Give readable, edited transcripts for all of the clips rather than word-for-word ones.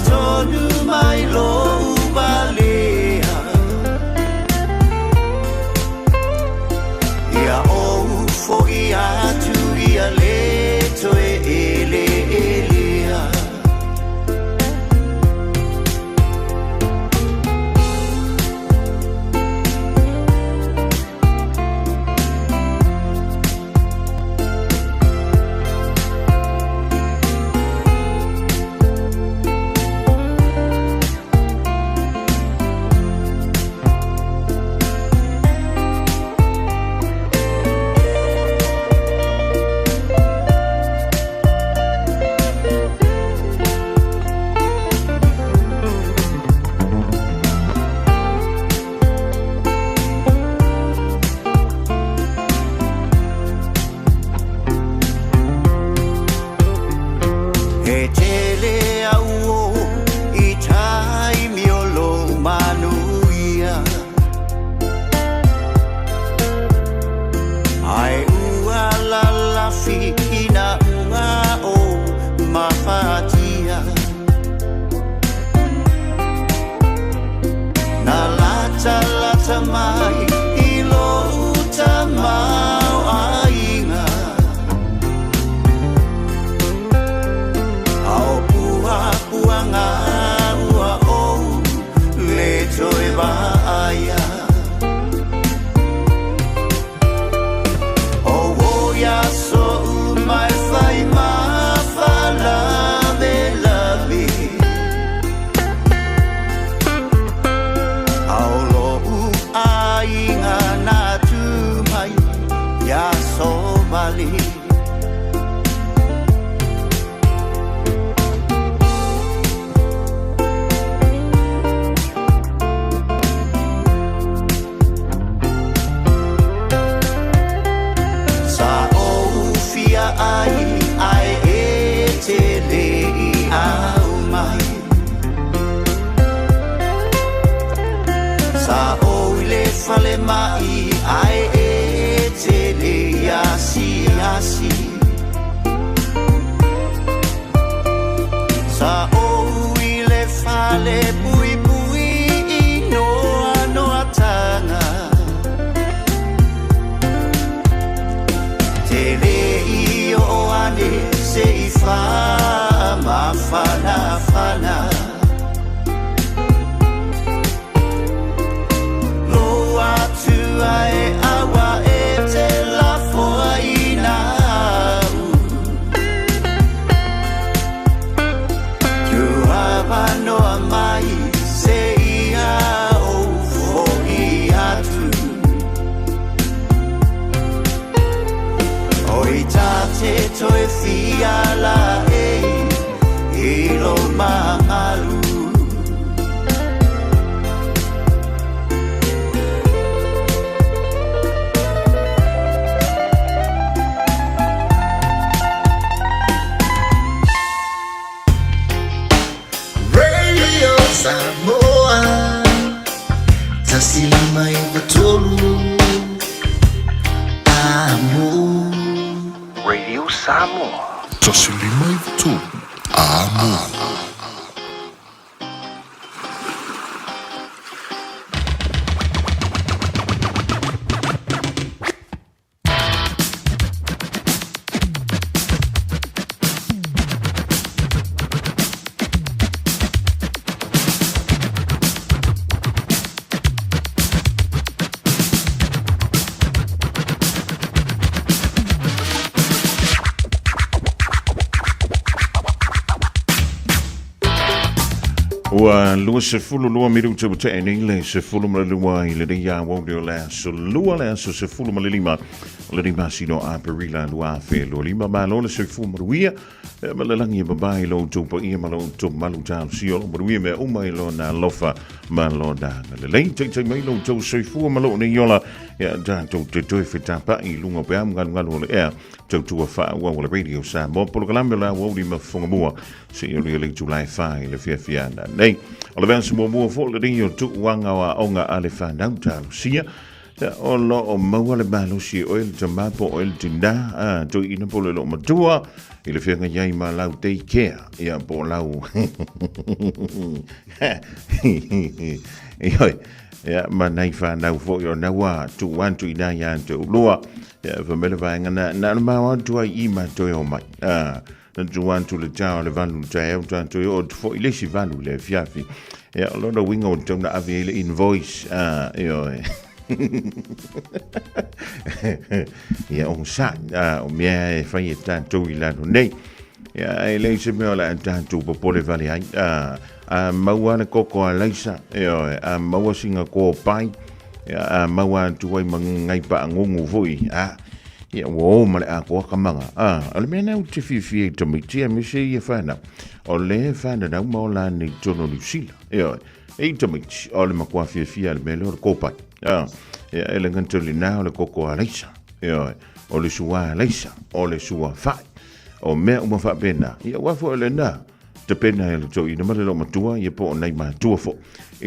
tonu mai lou valea. Ia ou fo'i atu ia le toe eleelea. E tele au o i taimi o lou manuia, Ae ua lalafi ina ua ou mafatia. Na latalata mai i lou tamaoaiga, A o puapuaga ua ou le toe vaaia. O o ia so'u uma e fai ma faalavelave, A o lo'u aiga na tu mai ia Somali. Sa ou fia ai ae e te le i au mai. Sa ou i le falemai ae e te le i asiasi. Sa ou i le fale puipui i noanoatanga. Te le i oo ane se i faamafanafana. Lou Atua e aua e te lafoaina au. Tuavanoa mai seia ou fo'i atu. Oi ta te toe fia la ei i lo mangalu. Radio Samoa 105.3 Amo. Radio Samoa. 105.3 Amo. Ua 22 minuta ua tea nei le 12 i lenei aoauli o le aso lua le aso 15 o lenei masina o Aperila 2025. Malo le soifua manuia e ma le lagi e babae i lo outou paia ma lo outou malu talosia o lo manuia mea uma i lona alofa ma lona agalelei. Taitai mai lo outou soifua ma lou nei ola ia tatou te toe fetapa'i i luga o peau galugalu o le ea tautua faaauau a le Radio Samoa. Polokalame o le aoauli ma fofoga mua seia o le itula e 4 i le fiafiaga nei. O le vea muamua foi lenei o tuuaga o aoga a le fanau talosia. Ia, o lo o maua le malosi e oe le tamā po o oe le tinā, a, toeaina po o le loomatua, i le feagai ai ma lau day care, ia, po o lau... Ioe, ia, ma nai whanau foi o na ua tuu atu i nā ia te ulua, ia, fa mai le vaega na, na o le mao atu ai i ma toe o mai. A, na tuu atu le tā o le 8 le taeao, tātou e oo atu foi i le isi 8 le afiafi. Ia, o lona uiga ua tatau ona ave ai le invoice, a, ioe. Ia, onosai, a, o mea e fai e tātou i lalo nei. Ia, e leai se mea o le a tātou popole vale ai. A, a maua le koko a laisa, ioe, a maua sina kōpai, ia, a maua atu ai ma ngai paagugu foi, a, ia, ua o ma le atoa kamaga. A, o le mea lena ou te fiafia i tamaiti aemaise ia whanau. O le whanau ma ola nei tonu o Niu Sila. Ioe, e i tamaiti, o le matua fiafia le mea lea o le kōpai. A, ia, e le gata i lena o le koko a laisa. Ioe, o le sua a laisa, o le sua whai. O mea uma faapena, ia aua foi o lena, tapena e le toeaina ma le loomatua, ia po o nai matua foi,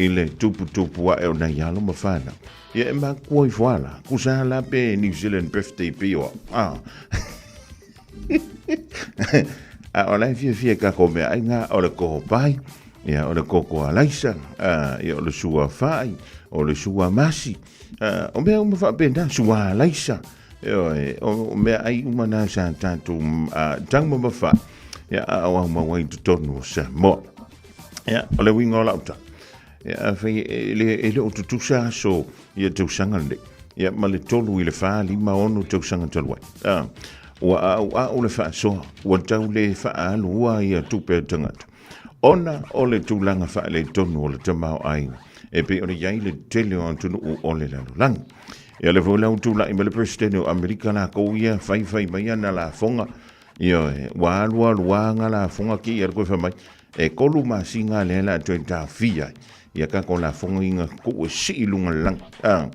i le tuputupu ae o nai alo ma fanau. Ia e makua ifo a la, kusa la pe New Zealand birthday pe oa. Ah. A o la e fiafia kākou meaai ngā o le kōpai, ia o le koko a laisa, a, ia o le sua whai, o le sua masi, a, o mea uma faapena, sua a laisa, Ioe, o meaai uma na sa tātou taumamafa, ia, a o au mau ai i totonu o Samoa. Ia, o le uiga o lau tala, ia, afai e le, e le o tutusa aso ia tausaga lenei, ia, ma le 3 i le 4, 5, 6 tausaga talu ai. A, ua a'ua'u le faasoa, ua tau le faaalua ia tupe a tagata. Ona o le tulaga faaletonu o le tamaoaiga, e pei ona i ai le tele o atunuu o le lalolagi. Ia le foi la ua tulai mai le Peresetene o Amerika lakou ia faifai mai ana lafoga, ioe, ua alualu lava ana lafoga kei alu koe fai mai, e 3 masina lea o le a toe taofia ai ia tatou lafoga ia na tuu e sii i luga o le lagi. A,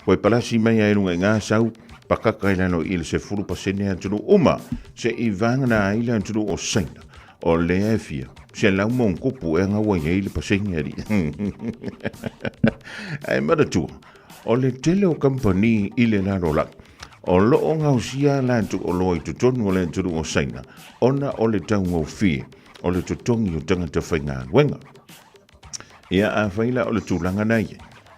toe palasi mai lava i luga i ina sau pakaka i lalo i le 10% atunuu uma seia vagana ai le atunuu o Saina. O lea e fia 100+ ea na ua i ai le pasene alii. Ae manatua, o le tele o kamupani i le lalolagi, o lo o gaosia latou oloa i totonu o le atunuu o Saina ona o le taugofie o le totogi o tagata faigaluega. Ia, afai la o le tulaga na i ai,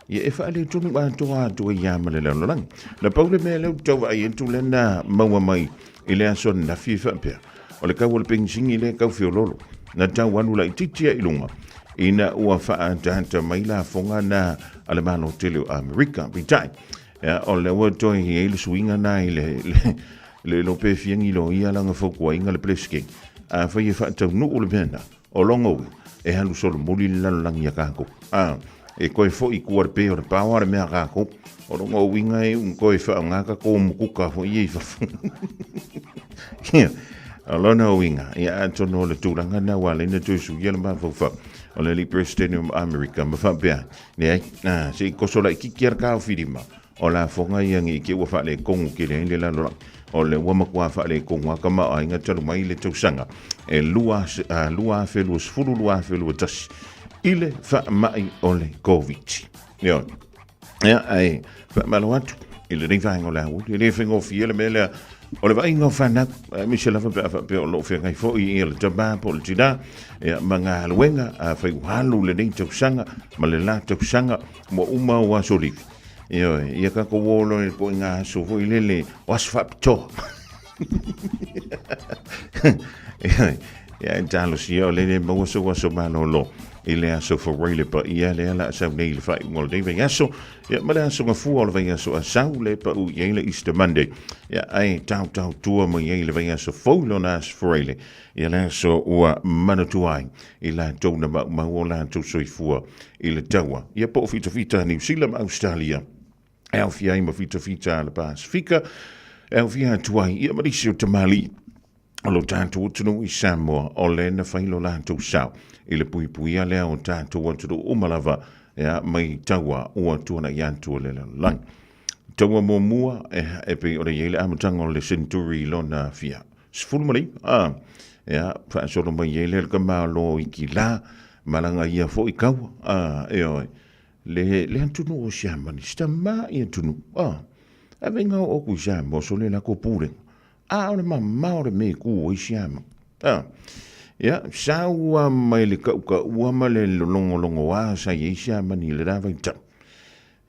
ia e faaletonu atoa atu ai lava ma le lalolagi. Na pau le mea lea ou te tau vaai atu lea na maua mai i le aso ananafi e faapea, o le kau o le penisini lea e tau feoloolo, na tau alu laitiiti lava i luga ina ua faaataata mai lafoga na a le Malo tele o Amerika. Peitai, ia, o lea ua toe i ai le suiga na i le, le, le iloa pe fia ni loia lana fautuaina le Peresetene, afai e faataunuu le mea lena, O lona uiga, e alu solomuli le lalolagi iā kākou. A, e toe foi i tua le pe o le paoa le mea a kākou. O lona uiga e iu toe faaaoga tatou mukuka foi ia i fafo. Ia, o lona uiga, ia atonu o le tulaga lena ua ala ai ona toe suia le mafaufau o le alii Peresetene o Amerika ma faapea, leai, a, se i toso laitiiti lava le taofilima, O lafoga ia nei te ua faaletonu tele ai le lalolagi. O lea ua matua faaletonu lava tamaoaiga talu mai le tausaga e 2020, 2021 i le faamai o le Koviti. Ioe. Ia, ae faamalo atu i lenei vaega o le aoauli. E le faigofie le mea lea o le vaaiga o fanau, aemaise lava pe a faapea o lo o feagai foi ia le tama po o le tinā, ia, ma galuega, afai ua alu lenei tausaga ma le la tausaga, ua uma ou aso livi. Ioe, ia tatou o loa i ituaiga aso foi lele, o aso faapitoa. Ioe, ia e talosia o lele maua sou aso malolo i le aso Faraile paia lea o le a sau nei i le faaiuga o lenei vaiaso, ia ma le aso gafua o le vaiaso a sau le pau i ai le Easter Monday. Ia ae taotao tua mai ai le vaiaso fou i lona aso Faraile, ia le aso ua manatua ai i latou na maumau o latou soifua i le taua, ia po o fitafita a Niu Sila ma Ausetalia, e aofia ai ma fitafita a le Pasefika, e aofia atu ai ia ma nisi o tamalii o lo tatou atunuu i Samoa, o lea na fai lo latou sao i le puipuia lea o tatou atunuu uma lava, ia, mai taua ua tuanai atu o le lalolagi. Taua muamua, e, e pei ona i ai le amataga o le seneturi lona fia 19, a, ia, faasolo mai ai lea le tama o lo Ikila, malaga ia foi taua, a, ioe. Le, le atunuu o Siamani, si tama'i atunuu, a, ave ga oo aku i Samoa so le lako pulega. A o le mamao o le mea e ku ai Siamani. A, ia, sau lava mai le ka'uka'ua ma le lologologoā sa i ai Siamani i lena vaitau.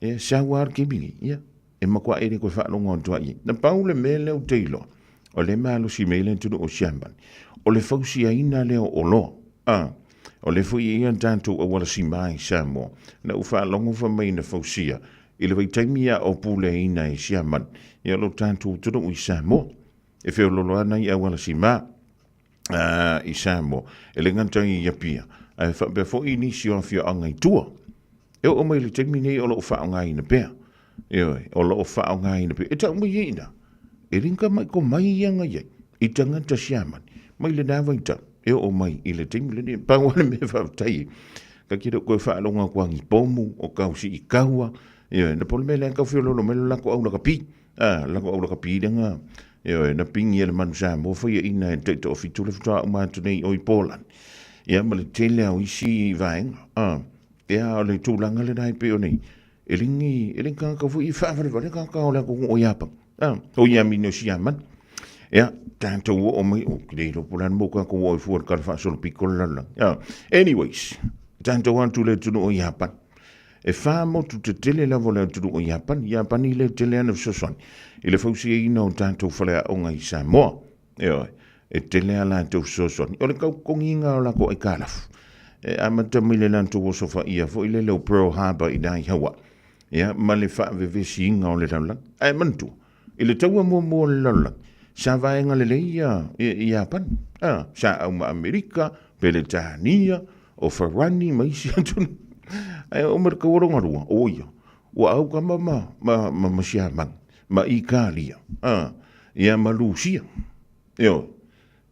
Ia, sau lava le taimi nei, ia, e matuaʻi le toe faalogo atu ai i ai. Na pau le mea lea ou te iloa, o lea e malosi mai ai le atunuu o Siamani, o le fausiaina lea o oloa. A, o lea foi e i ai a tatou auala sima i Samoa, na ou faalogo fai mai na fausia i le vaitaimi a o puleaina e Siamani ia lo tatou atunuu i Samoa. E feololo ana i auala sima i Samoa, e le gata i Apia, ae faapea foi i nisi o afioaga i tua. E oo mai i le taimi nei o lo o faaaogaina pea. Ioe, o lo o faaaogaina pea. E tau mai ai i ina, e le ka mai ko mai ia nga iai, i tagata Siamani, mai lena vaitau, e oo mai i le taimi lenei. Pau lava le mea faafetai ai, ka te le o toe faalogo atu a ni pomu o tau sii taua, ioe, na pau le mea lea tau feoloolo mai le latou au lakapi. A, lako au lakapi lea nga, ioe, na pingi e le manu Samoa faiaina e le taitoafitu le faatoa uma atu nei i o i Poland. Ia ma le tele lava o isi vaega. A, ia o le tulaga lena e pei ona i ai, e le ni, e le ni tagata foi e faavalevale tagata o le atunuu o Iapani. A, o Iamini o Siamani. Ia, tatou oo mai, ou te le iloa po o le a le mea ua tatou oo ai fua i le tala faasolopito o le lalolagi. A, anyways, tatou atu i le atunuu o Iapani. E whā motu tetele lava o le atunuu o Iapani. Iapani lea e tele ana fesoasoani i le fausiaina o tatou faleaoga i Samoa. Ioe, e tele a latou fesoasoani. O le tautogiga o latou aitalafu, e amata mai le latou osofaia foi lele o Pearl Harbor i ina i Hawaii, ia, ma le faavevesiina o le lalolagi. Ae manatua, I le taua muamua o le lalolagi, sa vaega lelei ia Iapani, a, sa au ma Amerika, Peretania, o Farani ma isi atunuu. Ae oo mai le taua lona lua, o ia, ua au kama ma, ma, ma, ma Siamani, ma Italia, a, ia ma Lusia. Ioe,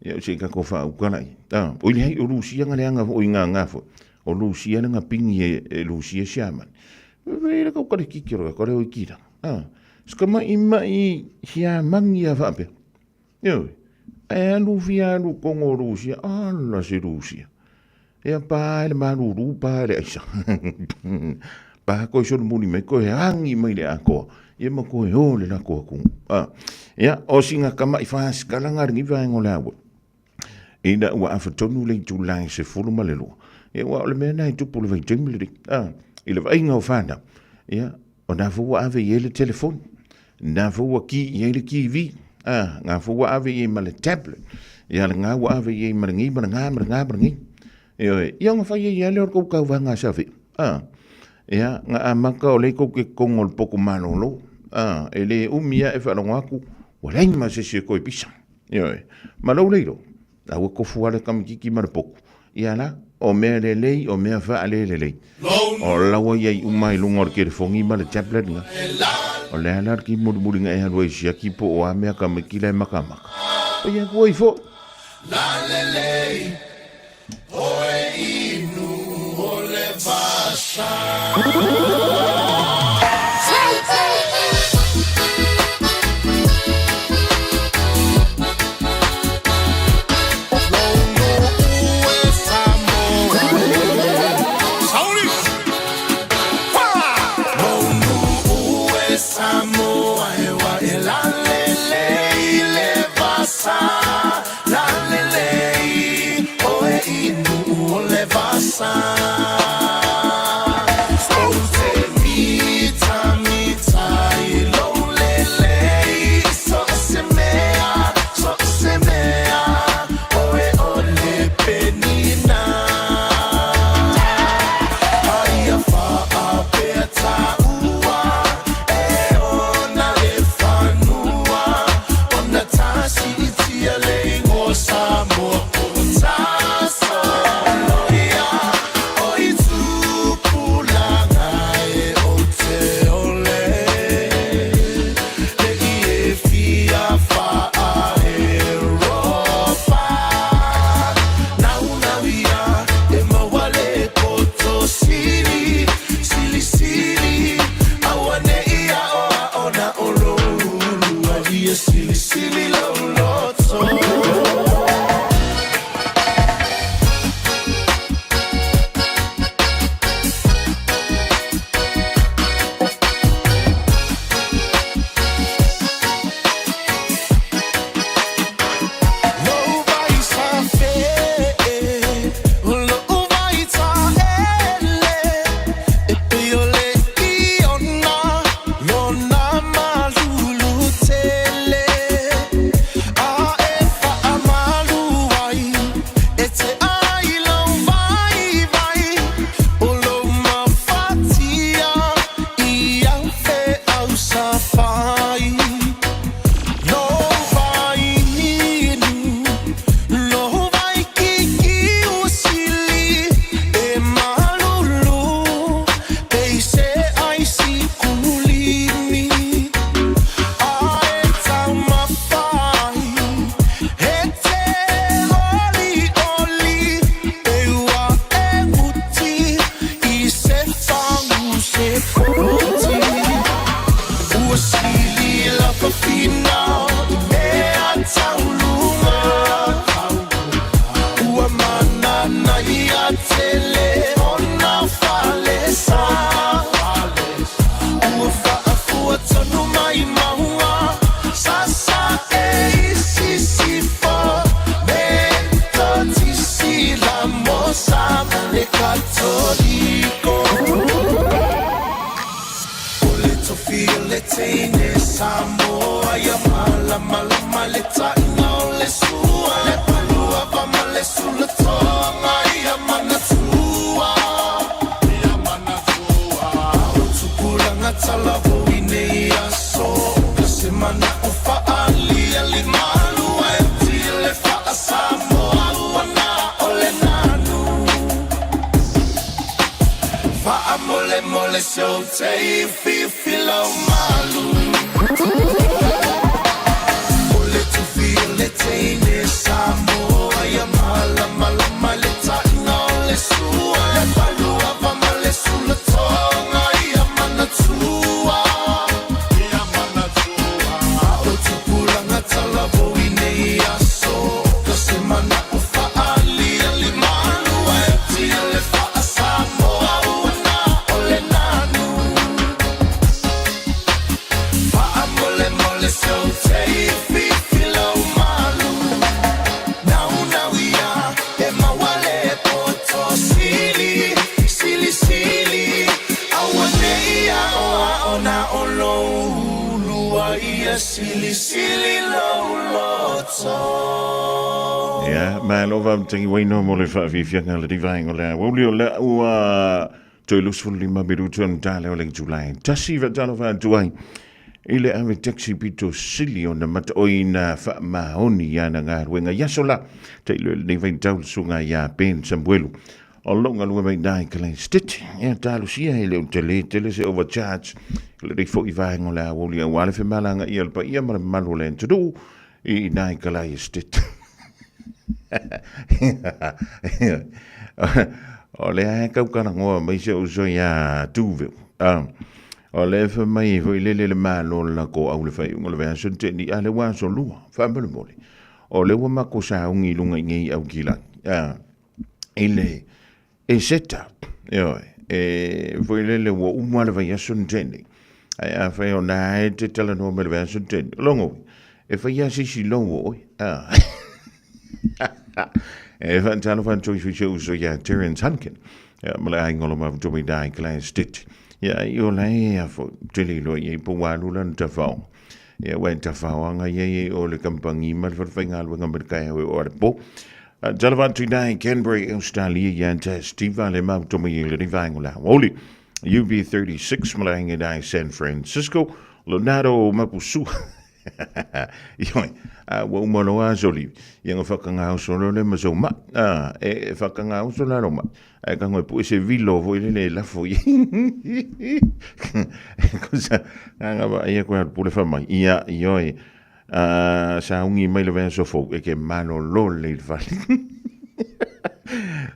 ia se i tatou faauka laia. A, oi leai, o Lusia na leaga foi i ngā foi. O Lusia le na pingi e, e Lusia Siamani. E le kau kare kiki o le kare o i kira. A, ska mai mai Siamani a faapea. Ioe, ae alu fia alu kongo o Lusia, ala se Lusia. Ia pa e le malulu, pa e le aisa. Pa koe solomuli mai, koe agi mai le atoa. Ia ma koe o le lako aku. A, ia, o singa kama i whasikala ngā ringi vaenga o le aua. Ina ua afa tonu le itula e 12. Ia ua o le mea na e tupu le vaitaimi lenei. A, i le vaaiga o whanau. Ia, o nā fau ua ave i ai le telefoni. Nā fau ua ki i ai le TV. A, ngā fau ua ave i ai ma le tablet. Ia, le ngā ua ave i ai ma le ngī, ma le ngā, ma le ngā, ma le ngī. Ioe, ia nga whai ai ale o le kou kauwhanga sa whiu. A, ia, nga amaka o lei kou ke kongo le poko malolo. A, e le umi ia e whalongo aku, ua leai ma se se koe pisa. Ioe, ma lou leilo, a ua kofu ale kamikiki ma le poku. Ia la, o mea lelei, o mea faalelelei. O laua ia i uma i luga o le kelefogi ma le tablet nga. O le a la le ki mulimuli nga e alu ai siaki po o a mea kamiki la e makamaka. O ia kua i fo. Lalelei, oe inu o le vasa. Ua sili la fafina i mea tauluga Ua manana ia tele ona falesa Ua faafua tonu mai mauga Sasa e i sisifo Metotisi la mosa ma le Katoliko O le tofi o le teine Samoa ia malamalama le taina o le sua Le palua va ma le sulatoga ia manatua Ia manatua O tupulaga talavou i nei aso Ka se mana'o fa'aaliali malu ae tile fa'asamoa ua na o le nanu Fa'amolemole se ou te fifi lau malu O le tofi o le teine Samoa ia malamalama le taina o le sua Le palua va ma le sulatoga ia manatua Ia manatua O tupulaga talavou i nei aso Ka se mana'o fa'aaliali malu ae tile fa'asamoa ua na o le nanu Fa'amolemole se ou te fifi lau malu Nau nau ia e maua le poto sili Sili sili Aua nei ao ao na o lou ulua ia sili sili lou loto. Ia, malo faafetai Waino mo le faafiafiaga le vaega o le aoauli o le ua toe 25 minutu ona ta lea o le itula e tasi faatalofa atu ai i le ave taxi pito sili ona mataoina faamaoni i ana galuega i aso la tailo i lenei vaitau le susuga ia Ben Samuelu o lo o galue mai i Kalai Stitch. Ia talosia e le o tele tele se overcharge i lenei foi vaega o le aoauli aua le femalagaia o le paia ma le mamalu o le atunuu i nai Kalai Stitch. O lea e kaukalagoa mai si ou uso ia Tuveu. O lea e fai mai foi lele le Malo le lako au le faaiuga o le vaiaso na tea nei, a lea ua aso lua, faamolemole. O lea ua mako sauni i luga i nei Aukilani, i le Eseta, ioe, e foi lele ua uma le vaiaso na tea nei. Ae afai o na e te talanoa mai le vaiaso na tea nei, logo, e fai lava se isi lou o oe. E faatalofa atu i si ou uso ia Terence Hunkin, ma le aiga o lo mafutoa mai i Glass Stitch. Ia, i o la e a fo, tele iloa i ai po ua alu lana tafaoga. Ia, ua e tafaoga ia i o le kamupani ma le falefaigaluega ma le taeao e oo a le po. Talofa atu i nai Canberra, Australia, ia te Steve le mafutoa mai i lenei vaega o le aoauli. UB36 ma le aiga i nai San Francisco, Leonardo Mapusua. Ioe, a ua uma loa aso livi, ia na whakangāoso loa lea ma sau mai. A, e whakangāoso la lau mai. Ae ka ngoi pue se vilo foi lele e lafo i. Kosa, nga wa ia koe alu pule whamai. Ia, ioe, a, saungi mai le vaiaso fou, e ke malolo le i le fale.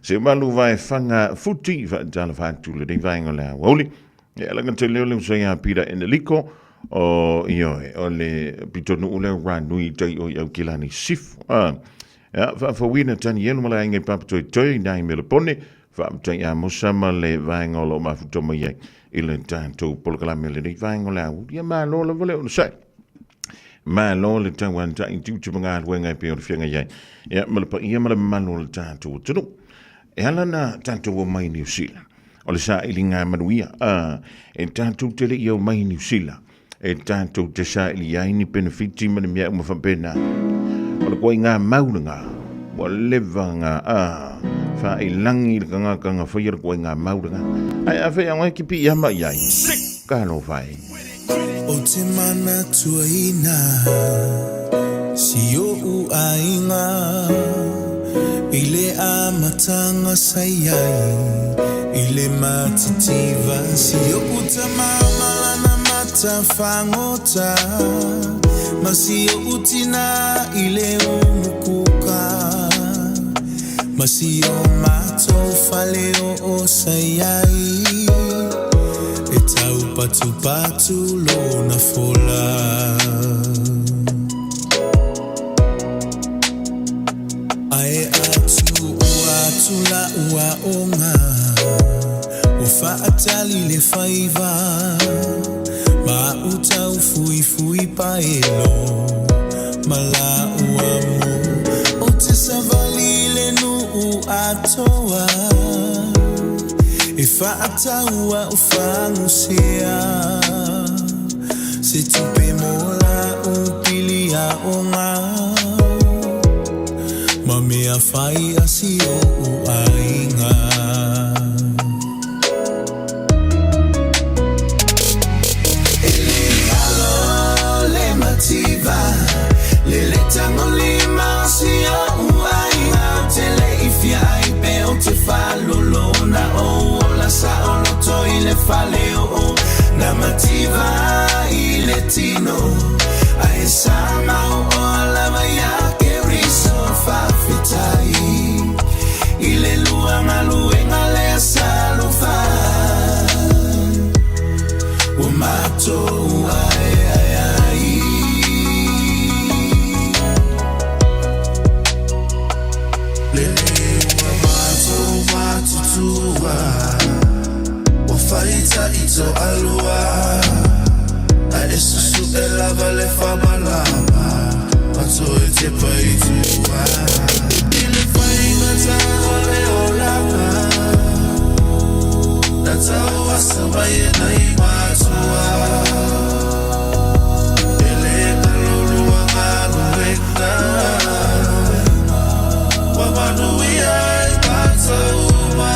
Se malu vai whanga futi, whaatala whaatu le rei vaenga le awauli. E ala ka te leo le uso ia Pira Eneliko, o ioe, o le pitonuu lea o Ranui tai o i Aukilani Sifo. A, ia, faafouina Tanielu ma le aiga i Papatoetoe i nai Melapone, faafetai Amosa ma le vaega o lo o mafuta mai ai i le tatou polokalame lenei vaega o le aoauli. Ia malo lava le onosai. Malo le tauantai tiute ma galuega e pei o le feagai ai. Ia, ma le paia ma le mamalu o le tatou atunuu. E ala na tatou omai i Niu Sila, o le sailiga manuia, a, e tatou te le i omai i Niu Sila, e tatou te saili ai ni penefiti ma ni mea uma faapena. O le koaiga mau lena, ua leva na, a, faailagi le tagata na faia le koaiga mau lena. Ae afai au e kipi ia mai ai, talofa e. O te manatuaina si o'u aiga I le amatanga sa iai i le matitiva Si o'u tama ma lana mata fagota Ma si o'u tina i le umukuka Ma si o matou fale o'o sa iai E tau. Patupatu lona fola. Ae atu ua atu la'u aoga Ua fa'atali le faiva Ma a'u taufuifui paelo Ma la'u amo Ou te savali i le nu'u atoa E fa'atau a'u fagusea Se tupe mo la'u pili aoga Ma mea fai a si o'u aiga. E le alo le mativa Le le tagolima o si o'u aiga Ou te le i fia ai pe ou te faalolo Na ou ola saoloto i le fale o'o Na mativa i le tino Ae sa mau oa lava ia Keriso Faafetai i le lua galuega lea sa alofa Ua matou aeae ai. Lele ua matou matutua, ua faitaʻi toalua, Ae e susue lava le faamalama, ma toe tepa i tua. I le faigata o le olaga, na tauasa mai e nai matua. E le galo lua galuega, ua manuia ai matou uma.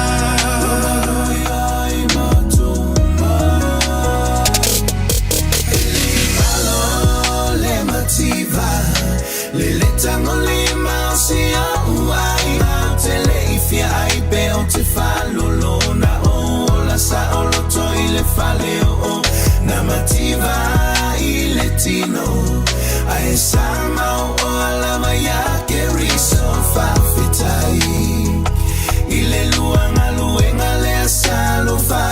E le galo le mativa, le le tagolima o si o'u aiga Ou te le i fia ai pe ou te faalolo Na ou ola saoloto i le fale o'o Na mativa i le tino Ae sa mau oa lava ia Keriso Faafetai i le lua galuega lea sa alofa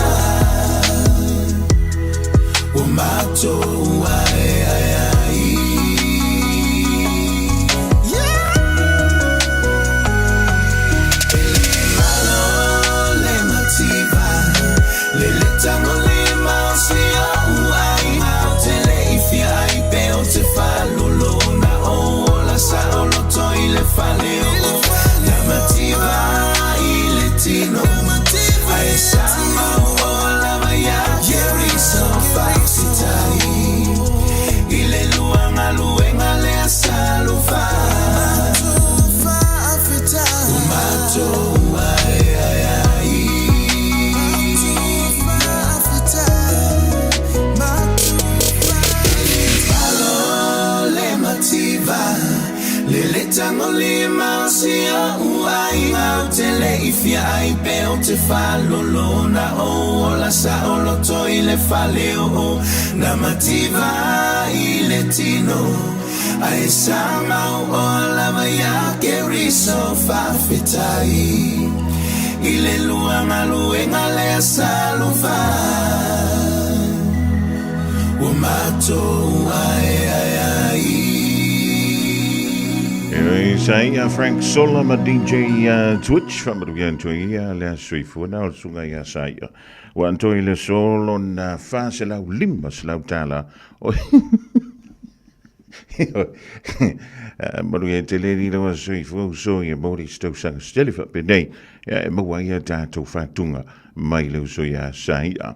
Ua matou aeae ai. E le galo le mativa, le le tagolima o si o'u aiga Ou te le i fia ai pe ou te faalolo Na ou ola saoloto i le fale o'o Na mativa i le tino Ae sa mau oa lava ia Keriso Faafetai i le lua galuega lea sa alofa Ua matou aeae ai. Alo le mativa, le le tagolima o si o'u aiga Ou te le i fia ai pe ou te faalolo Na ou ola saoloto i le fale o'o Na mativa i le tino Ae sa mau oa lava ia Keriso Faafetai i le lua galuega lea sa alofa Ua matou aeae ai. E sa ia Frank Sola ma DJ Twitch whamaru ia toi ia le aso i fuana o le sunga ia sa ia. Ua antoi le solo na 450 tala o Maru ia te le rira wa soifua uso ia mori se tausaga se tele whaapenei ia e maua ia tātou whātunga mai le uso ia sa ia.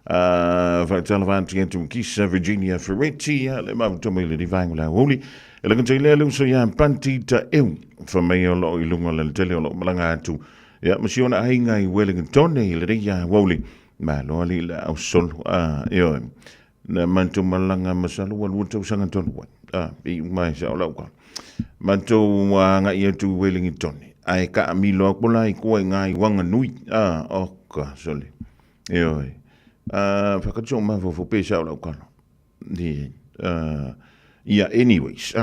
Whaatalawa atu ia tu kisa Virginia Ferretti ia le mafuta mai le rivaenga la uli. E langa te lea le uso ia Panti ta eu wha mai o loo i lunga le tele o loo malanga atu. Ia ma si ona ainga i Wellington i le reia wauli. Ma loa li la au solo. Ioe. Na mantu malanga masalo ua lua tausaga talu ai. I uma ai sa o lau ka. Matou agai atu i Wellington. Ae kaamilo aku la i koa i ngā i Wanganui. Oka, sole. Ioe. Whakatio mafaufau pe sa o lau kalo. Ni, ia, anyways,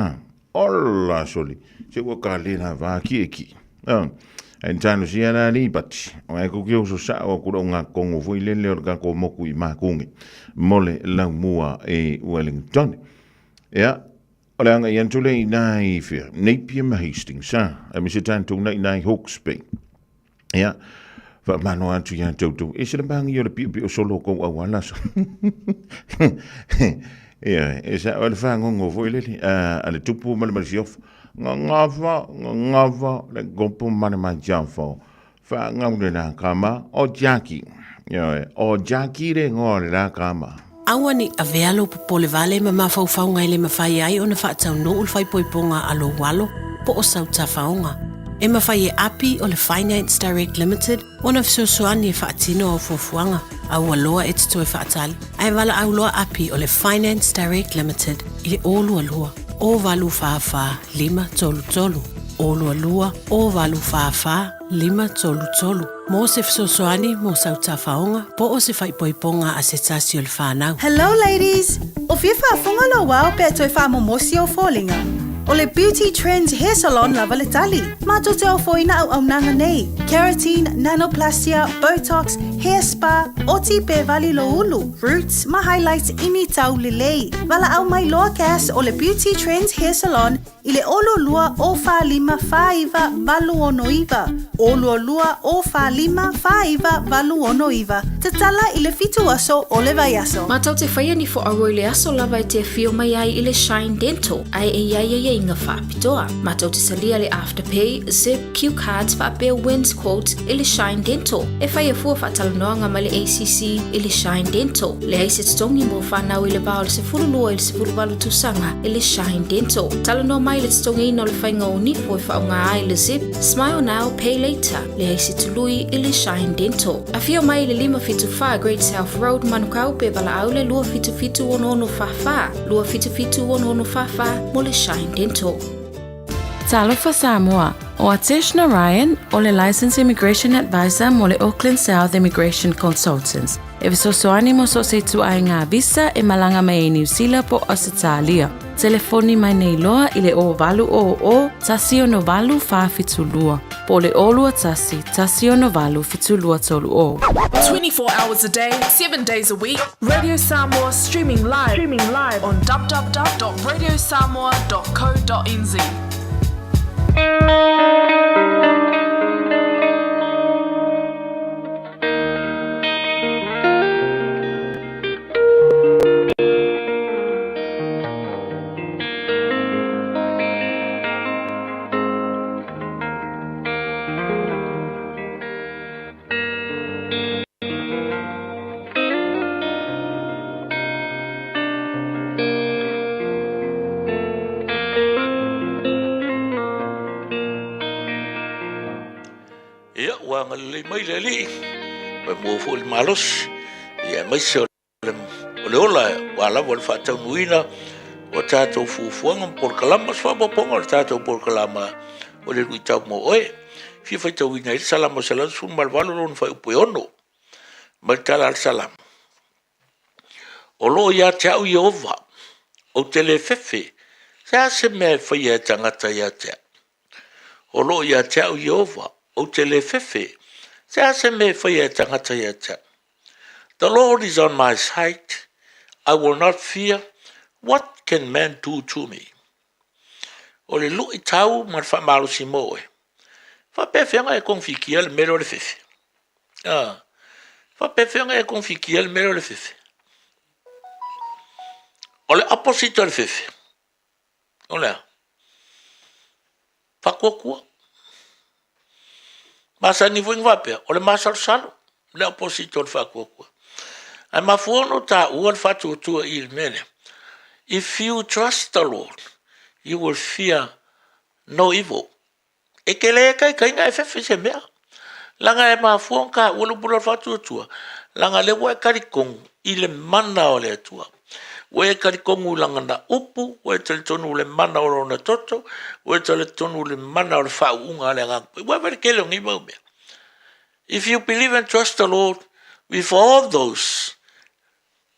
ola, sole. Se ua ka le la vā ki e ki. Ae talosia la Alipati, o ae kuki o sosao aku lau ngakongo foi lele o le kako moku i Makungi mo le laumua i Wellington. Ia, o le aga i atu le i nai fea, Napier ma Hastings, ha, a me se tātou nei nai Hawke's Bay. Ia, whaamano atu ia tautou, e se le maangi o le pio pio solo kou au ala so. Ia, e sa o le whangongo foi lele, a le tupu ma le malisiofa. Ngangava, ngangava, le gopo ma le matiafo. Whaangau le la kama, o Jackie. Ia, o Jackie le ngoa le la kama. Aua ne i avea lou popole vale ma mafaufauga e le mafai ai ona faataunuu le faaipoipoga a lou alo po o sau tafaoga. E mafai e Api o le Finance Direct Limited ona fesoasoani e faatino au fuafuaga, a ua loa e te toe faatali, ae valaau loa Api o le Finance Direct Limited i le 022 084 533, 022 084 533 mō se fesoasoani mō sau tafaoga po o se faaipoipoga a se tasi o le whānau. Hello ladies! O fia faafofoga lou ao pea toe faamomosi ou foliga? O le Beauty Trends Hair Salon lava le tali. Matou te ofoina auaunaga nei, Keratin, Nanoplastia, Botox, Hair Spa, oti pe vali lou ulu, roots ma highlights ini tau lelei. Valaau mai loa Cass o le Beauty Trends Hair Salon i le 02 0 45 49 869, 02 0 45 49 869. Tatala i le fitu aso o le vaiaso. Matou te faia ni fo'auo i le aso lava e te afio mai ai i le Shine Dental ae e i ai aiaiga faapitoa. Matou te talia le Afterpay, Zip, Cue Cards faapea Wins Quote i le Shine Dental. E faia fua faatalanoaga ma le ACC i le Shine Dental. Leai se totogi mo fanau i le va o le 12 i le 18 tausaga i le Shine Dental. Talanoa mai i le totogiina o le faiga o nifo e faaaoga ai le Zip, Smile Now, Pay Later. Leai se tului i le Shine Dental. Afio mai i le 574 Great South Road, Manukau, pe valaau le 277 6644, 277 6644 mo le Shine Dental. Talofa Samoa, ʻO Atesh Narayan, ʻo le Licensed Immigration Advisor mo le Auckland South Immigration Consultants, e fesoasoani mo so o se ituaiga visa e malaga mai ai Niu Sila po o Ausetalia. Telefoni mai nei loa i le 0800 168 472 po o le 021 168 7230. 24 hours a day, 7 days a week, Radio Samoa streaming live, streaming live on www.radiosamoa.co.nz. Ia, ua agalelei mai le Alii, ua maua foi le malosi, ia aemaise o le ola ua lava le faataunuuina o tatou fuafuaga ma polokalama, o se faaopoopoga o le tatou polokalama o le luitau mo oe. Fia faitauina ai le Salamo 118 lona fuaiupu e 6 mai le tala a le Salamo. O lo o ia te au Ieova, ou te le fefe, se a se mea e faia e tagata ia te au? O lo o ia te au Ieova, ou te le fefe, se a se mea e faia e tagata ia te au? The Lord is on my side, I will not fear, what can man do to me? O le luitau ma le faamalosi mo oe. Faapefea e kogifikia le mea lea o le fefe? Ah, faapefea e kogifikia le mea lea o le fefe? O le opposite o le fefe, o le a? Faatuatua. Masani foi na faapea, o le masalosalo, le opposite o le faatuatua. Ae mafua ona taua le faatuatua i le mea lea. If you trust the Lord, you will fear no evil. E te le taitaiga e fefe se mea. Leaga e mafua ona taua le upu lea o le faatuatua, leaga o lea ua e talitonu i le mana o le Atua. Ua e talitonu i lana upu, ua e talitonu i le mana o lona toto, ua e talitonu i le mana o le faauuga a le Agaga Paia. Ua e vaai i le tele o nei mau mea. If you believe and trust the Lord with all those,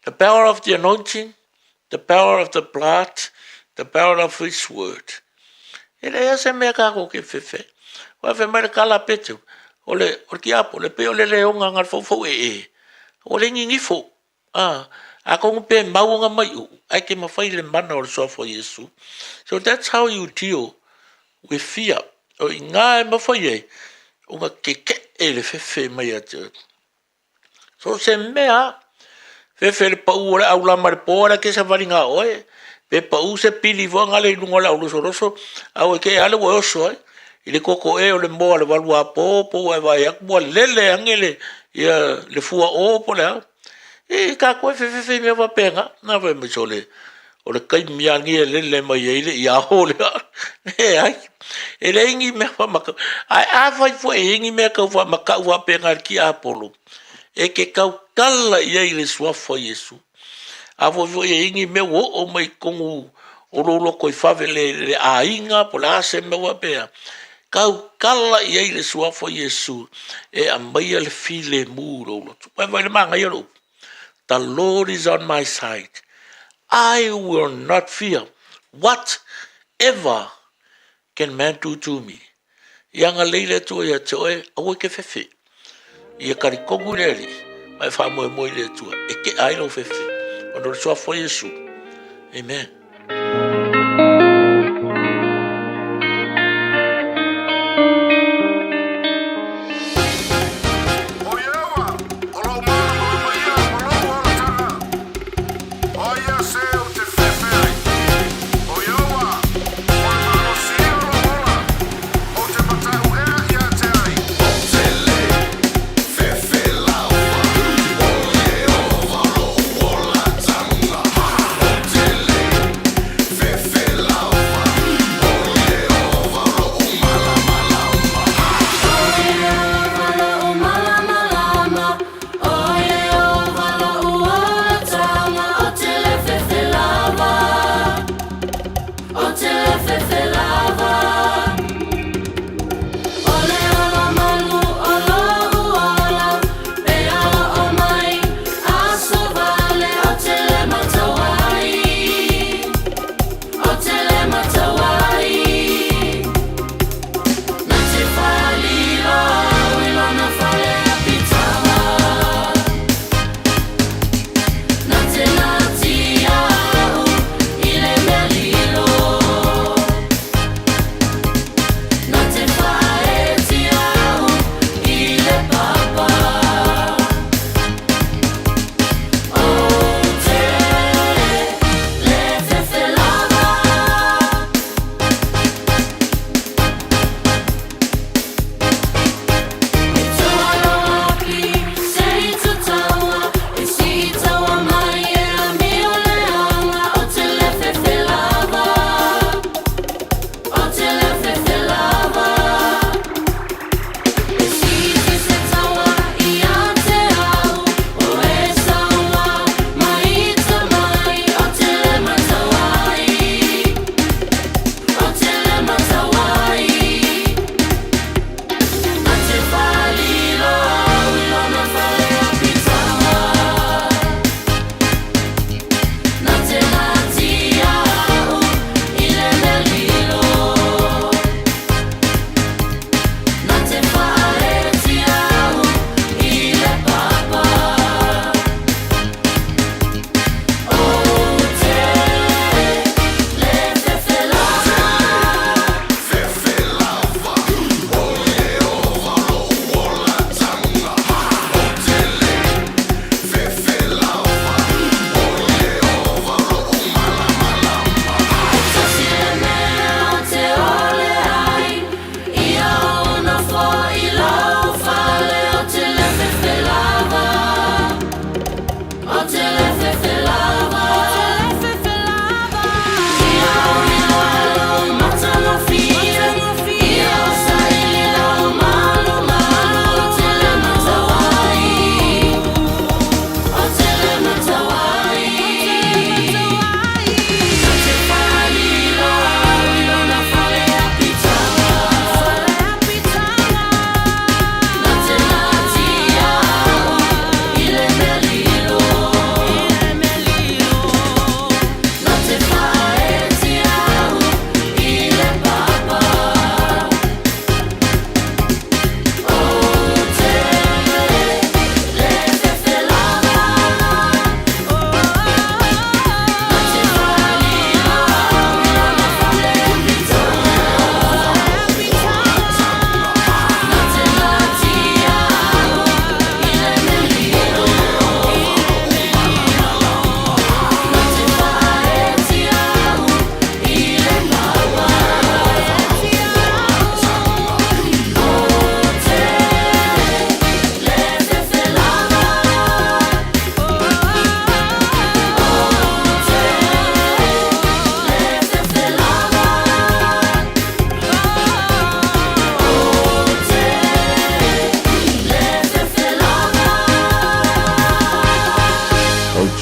the power of the anointing, the power of the blood, the power of his word. E leai se mea kākou ke fefe. Aua fai mai le tala a Peteru, o le o le tiapolo, e pei o le leoga na o le foufou ee, ua le gigifo. A, atonu pe mau ona maiu, ae te mafai i le mana o le Suafa o Iesu. So that's how you deal with fear. O i ina e mafai ai ona tetee le fefe mai ia te oe. So o se mea lava, fefe le pau o le aulama i le po ae la e te savali na o oe, pe pau se pili foi lea i luga o le aulosoloso, a ua te i lava lea ua e oso ai i le toto ea o le moa i le valuapo po ua e vaai atu ua lele ane le, ia, le fuao po o le a. E tatou e fefefe i mea faapena. Na fai mai, sole, o le taimi lava lenei e lele mai ai le iao lea. Leai, e leai ni mea faamatau. Ae afai foi e i ai ni mea tau faamatau faapena i le tiapolo, e te tautala i ai i le suafa o Iesu. Afai foi e i ai ni mea ua oo mai i totonu o lou lotoifale i le aiga po o le a se mea faapea, tautala i ai i le suafa o Iesu e aumaia le filemu i lou loto. Vaai le manaia o le upu, the Lord is on my side, I will not fear what ever can man do to me. Ia agalelei le Atua ia te oe, aua e te fefe. Ia talitonu i le Alii, ma e faamoemoe i le Atua, e tea ai lou fefe, ona o le suafa o Iesu. Amen. O Ieova, o lou malamalama ia ma lou olataga, o ai ia se ou te fefe ai? O Ieova, o le malosi ia o lou ola, ou te matau ea ia te ai? Ou te le fefe lava, o Ieova lou olataga, ou te le fefe.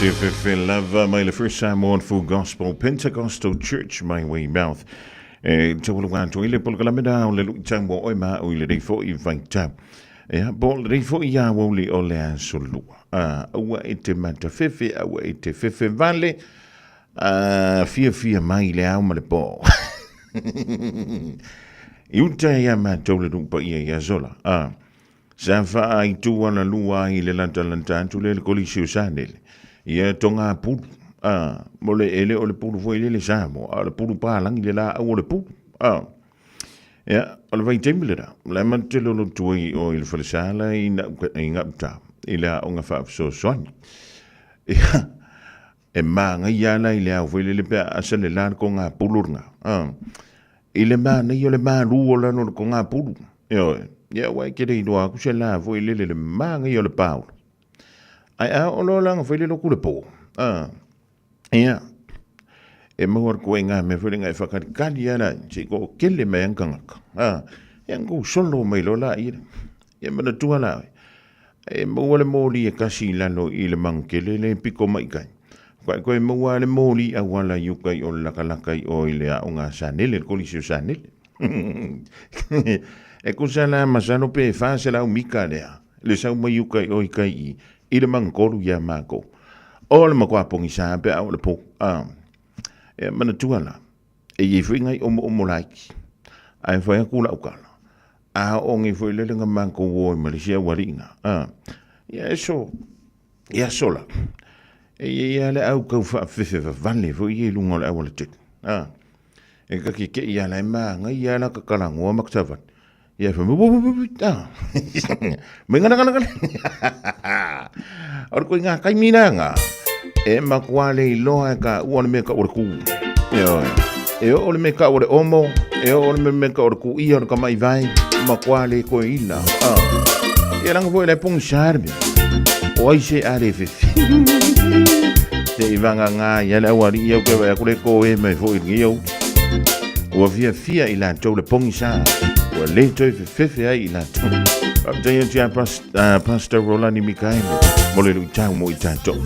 Se fefe lava mai le First Samoan Full Gospel Pentecostal Church mai Weymouth. E taualuga atu ai le polokalame na o le luitau mo oe ma au i lenei foi vaitau. Ia, po o lenei foi aoauli o le aso lua. A, aua e te matafefe, aua e te fefe vale, a, fiafia mai i le ao ma le po. I uta ia matou le nuu paia i Azola. A, sa faaaitu alalua ai i le latalata atu lea i le Kolisi o Sanele. Ia toga pulu. A, mo le ele o le pulu foi lele Samoa, a o le pulu palagi le laau o le pulu. A, ia, o le vaitaimi lena, o le a matou te lolotu ai i o i le falesala i gauta i le aoga faafesoasoani. Ia, e manaia lava la i le ao foi lele pe a asa le la le kogapulu lena. A, i le manaia o le malu o lalo o le kogapulu. Ioe, ia aua e te le iloa atu se la foi lele le manaia o le paolo. Ae a oo loa la ina fai le lotu le po, a, ia, e maua le ituaiga mea foi lea e faatalitali lava la se i toatele mai lava ni tagata. A, ia ona tou solo mai loa laia. Ia manatua la oe, e maua le moli e tasi i lalo i le manutele lea e pito mai i tai, faatoa toe maua lava le moli auala i uta i o le latalata i o i le aoga a Sanele, le Kolisi o Sanele. E tusa la masalo pe 400 mita lea le sau mai uta i o i tai i i le manutolu ia matou. O le matua pogisa pe a oo i le po. A, e manatua la, e i ai foi nai omoomo laiti, ae fai atu lau tala, a oo nei foi lele na matou o ai ma le isi aualii na, a, ia e so, ia sola, e i ai lava le au tau faafefevavale foi ia i luga o le aualatele, a, e ta te tei lava la e manaia lava la ta talanoa ma ta savali, ia fai mai, wu wu wu, a, mai gana gana gana. O le koinga taimi lena, e matua le iloa e ka ua le mea tau o le kū. Ioe. E oo le mea tau o le omo, e oo le mea tau o le kūia o le tamaivae, matua le koe ila. Ah. Ia langa foi le pogisa le mea. O ai se a le fefe. Se i vagagā ia le aualii au ke vaai atu le koe mai foi i lenei au. Ua fiafia i latou le pogisa, ua le toe fefefe ai i latou. Faafetai atu ia Pastor Rolani Mikaele mo le luitau mo i tatou.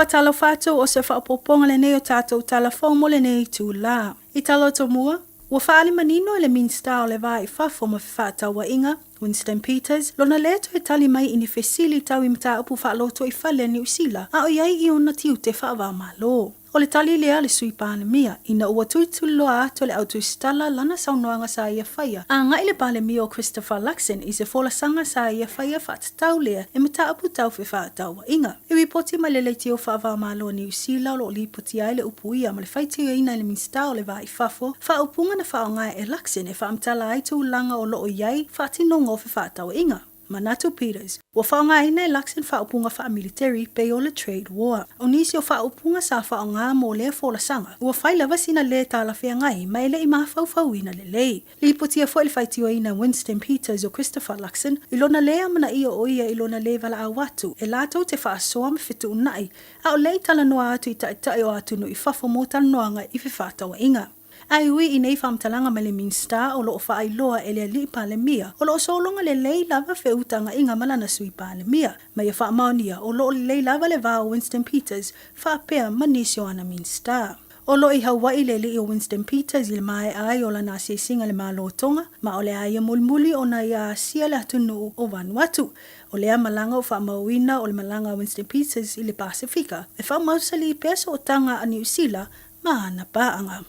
faatalofa atu o se faaopoopoga lenei o tatou tala fou mo lenei itulā. I tala atu mua, ua faaali manino e le Minisita o le Va i Fafo ma Fefaatauaiga, Winston Peters, lona lē toe tali mai i ni fesili tau i mataupu faalotoifale a Niu Sila a o i ai i ona tiute faava-o-Malo. O le tali lea a le Sui Palemia, ina ua tulituliloa atu e le autusitala lana saunoaga sa ia faia agai i le Palemia o Christopher Luxon i se folasaga sa ia faia faatatau lea i mataupu tau fefaatauaiga. I ripoti mai le leitio faava-o-Malo a Niu Sila o lo o lipotia ai le upu ia ma le faitioina e le Minisita o le Va i Fafo, faaupuga na faaaoga e Luxon e faamatala ai tulaga o lo o i ai faatinoga o fefaatauaiga. Manatu Peters, ua faaaogaina e Luxon faaupuga faamiliteri pei o le trade war. O nisi o faaupuga sa faaaoga mo lea folasaga, ua fai lava sina lē talafeagai ma e le i mafaufauina lelei. Lipotia foi le faitioina Winston Peters o Christopher Luxon i lona lē amanaia o ia i lona lē valaau atu e latou te faasoa ma fetuunai a o le i talanoa atu i taitai o atunuu i fafo mo talanoaga i fefaatauaiga. Ae ui i nei faamatalaga mai le Minisita o lo o faailoa e le Alii Palemia, o lo o sologa lelei lava feutagaiga ma lana Sui Palemia. Ma ia faamaonia, o lo o lelei lava le va o Winston Peters faapea ma nisi o ana Minisita. O lo o i Hawaii le alii o Winston Peters i le maea ai o lana asiasiga i le Malo o Tonga, ma o le a ia mulimuli ona ia asia le atunuu o Vanuatu. O lea malaga ua faamauina o le malaga a Winston Peters i le Pasefika, e faamausali pea sootaga a Niu Sila ma ana paaga.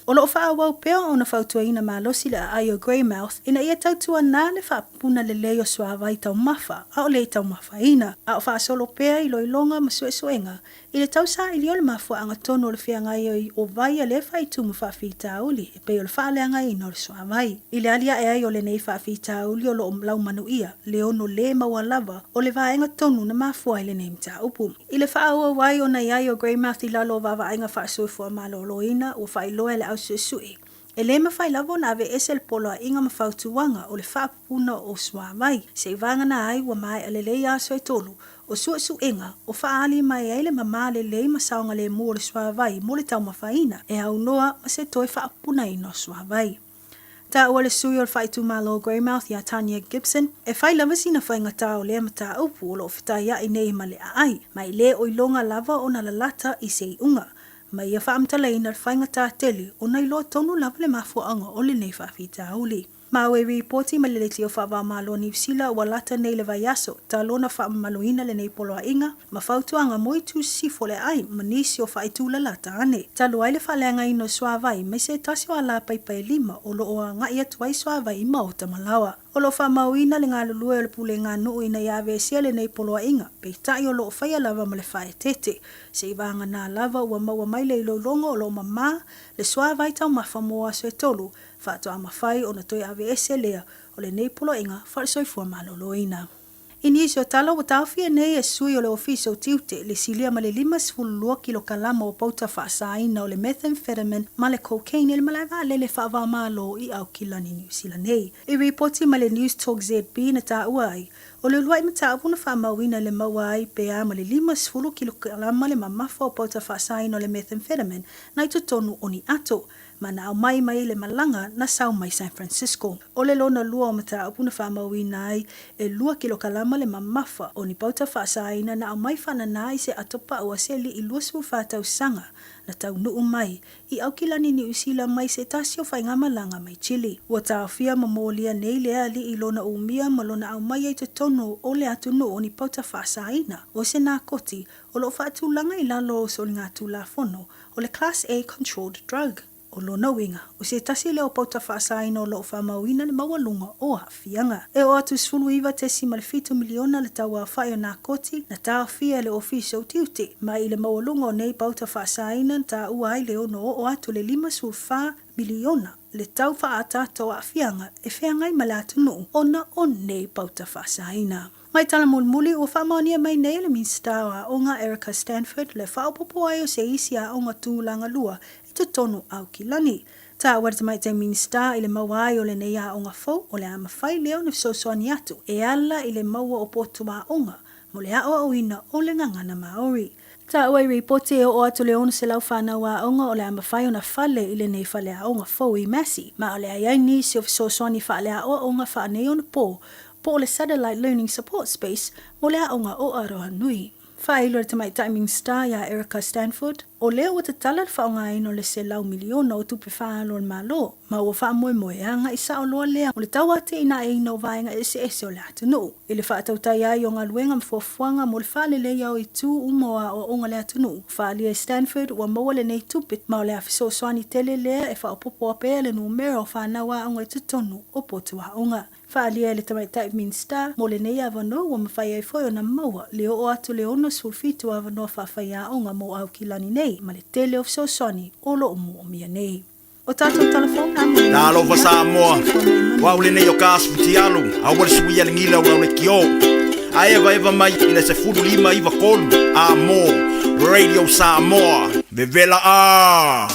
O lo o faaauau pea ona fautuaina malosi le aai o Greymouth ina ia tautuana le faapuna lelei o suavai taumafa a o le i taumafaina, a o faasolo pea iloiloga ma suesuega i le tausaili o le mafuaaga tonu o le feagai ai o vai a lea faaitu ma faafitauli e pei o le faaleagaina o le suavai. I le aliae ai o lenei faafitauli o lo o laumanuia le ono lē maua lava o le vaega tonu na mafua ai lenei mataupu. I le faaauau ai ona i ai o Greymouth i lalo o vaavaaiga faasoifua maloloina, ua faailoa e le au suesue, e lē mafai lava ona aveese le poloaiga ma fautuaga o le faapupuna o suavai, seivagana ai ua maea lelei aso e tolu o suesuega o faaali mai ai le mamā lelei ma saogalemu o le suavai mo le taumafaina e aunoa ma se toe faapupunaina o suavai. Taua le sui o le faaitumalo o Greymouth iā Tania Gibson, e fai lava sina faigata o lea mataupu o lo o fetaiaʻi nei ma le aai, ma e lē o iloga lava ona lalata i se iʻuga. Ma ia faamatalaina le faigata tele ona iloa tonu lava le mafuaaga o lenei faafitauli. Ma ua ripoti mai le Leitio Faava-o-Malo o Niu Sila ua lata nei le vaiaso talu ona faamamaluina lenei poloaiga ma fautuaga mo itu sisifo o le aai ma nisi o faaitu lalata ane. Talu ai le faaleagaina o suavai mai se tasi o alapaipa e lima o lo o agai atu ai suavai i maota ma laoa. O lo o faamauina le galulue o le pulega nuu ina ia aveesea lenei poloaiga, peitai o lo o faia lava ma le faaeteete. Seivagana lava ua maua mai le iloiloga o lo o mamā le suavai taumafa mo aso e tolu faatoa mafai ona toe aveese lea o lenei poloaiga faale-soifua maloloina. I nisi o tala ua taofia nei e sui o le Ofisa o Tiute le silia ma le 52 kilokalama o pauta faasaina o le methamphetamine ma le cocaine i le malae vaalele faava-o-Malo i Aukilani, Niu Sila nei. I ripoti mai le News Talk ZB na taua ai, o le uluai mataupu na faamauina i le maua ai pe a ma le 50 kilokalama le mamafa o pauta faasaina o le methamphetamine na i totonu o ni ato ma na aumai mai le malaga na sau mai San Francisco. O le lona lua o mataupu na faamauina ai e lua kilokalama le mamafa o ni pauta faasaina na aumai faananā i se ato pau a se aliʻi 24 tausaga na taunuu mai i Aukilani Niu Sila mai se tasi o faigamalaga mai Chile. Ua taofia ma molia nei lea aliʻi i lona umia ma lona aumaia i totonu o le atunuu o ni pauta faasaina o se nakoti o lo o faatulaga i lalo o soligatulafono o le Class A Controlled Drug. O lona uiga, o se tasi lea o pauta faasaina o lo o faamauina le maualuga o aafiaga. E oo atu 19.7 miliona le tau aofai o nakoti na taofia e le Ofisa o Tiute, ma i le maualuga o nei pauta faasaina na taua ai le ono oo atu le 54 miliona le tau faaataata o aafiaga e feagai ma le atunuu ona o nei pauta faasaina. Mai tala mulimuli, ua faamaonia mai nei e le Minisita o Aoga Erica Stanford le faaopoopo ai o se isi aoga tulaga lua i totonu o Aukilani. Taua le Tamaitai Minisita i le maua ai o lenei aoga fou o le a mafai lea ona fesoasoani atu e ala i le maua o potu aoga mo le aoaoina o le gagana Māori. Taua i ripoti e oo atu le 600 fanau aoga o le a mafai ona fale i lenei faleaoga fou i Massey, ma o le a i ai nisi o fesoasoani faaleaoaoga faaneionapo po o le Satellite Learning Support Space mo le aoga o Arohanui. Faailo e le Tamaitai Minisita ia Erica Stanford, o lea ua tatala le faaaogaina o le $100 miliona o tupe faaalu a le Malo, ma ua faamoemoe e agai sao loa lea o le tauatiaeina o vaega eseese o le atunuu, i le faatautai ai o galuega ma fuafuaga mo le faaleleia o itu uma o aoaoga a le atunuu. Faaalia e Stanford ua maua lenei tupe, ma o le a fesoasoani tele lea e faaopoopo pea le numera o fanau aoga i totonu o potu aoga. Faaalia e le Tamaitai Minisita mo lenei avanoa ua mafai ai foi ona maua le oo atu le 67 avanoa faafaiaoga mo Aukilani nei ma le tele o fesoasoani o lo o moomia nei. O tatou tala fou na mo lenei Talofa afiafi, Samoa, soifua ma ia o au manuia. lenei o ka Asufutialo, aua le suia le gila o lau lekiō. A evaeva mai i le 15 93 a mo Radio Samoa, vevela a!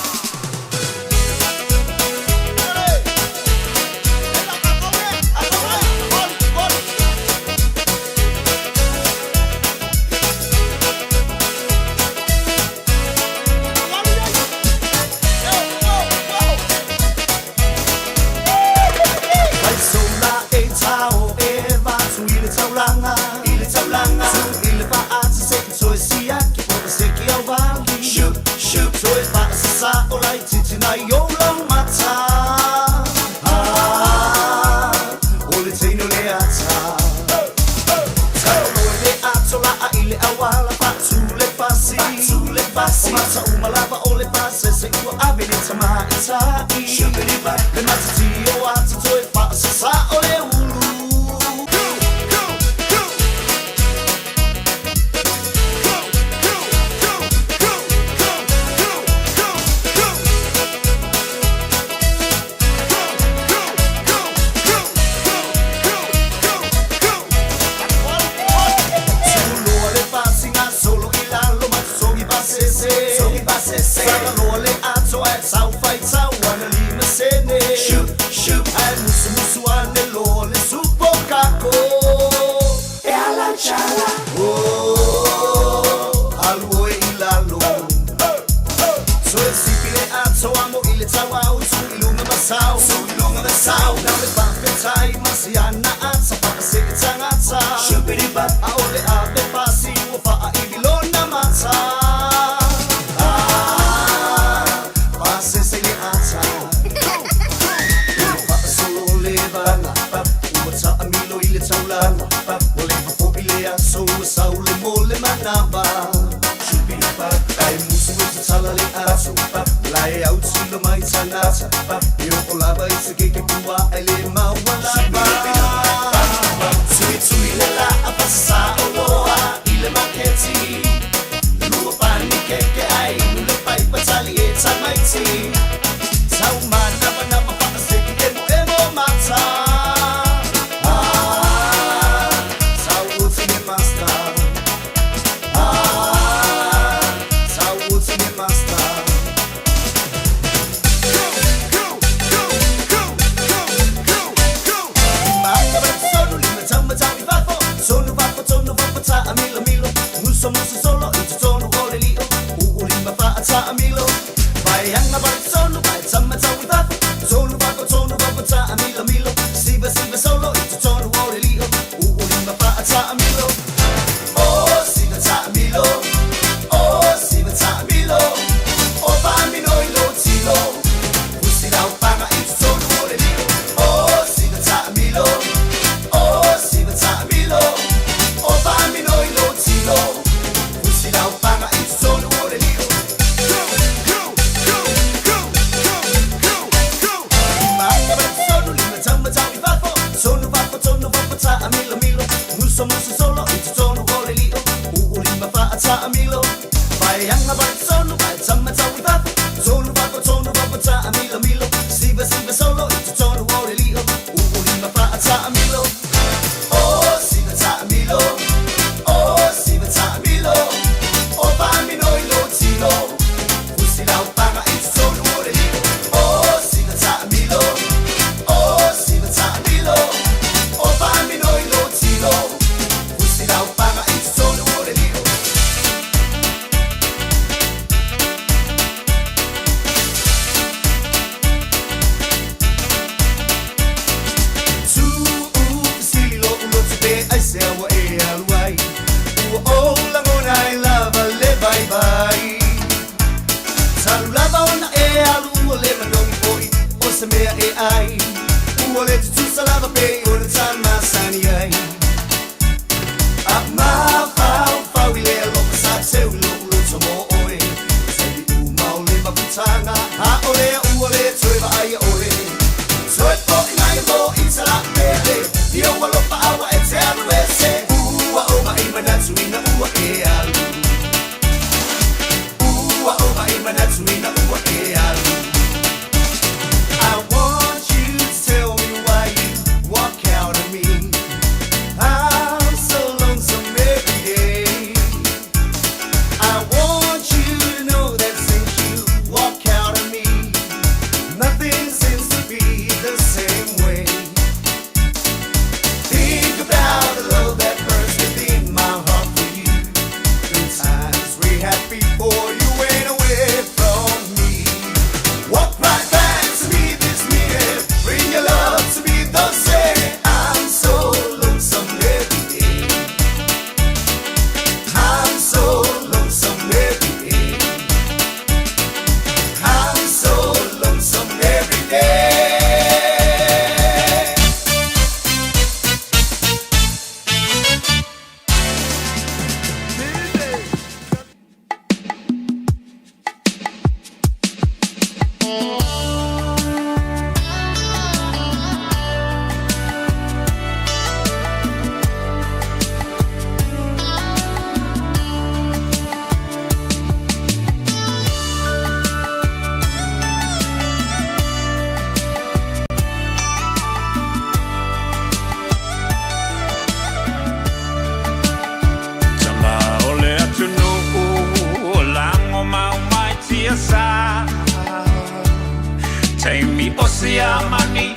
taimi o Siamani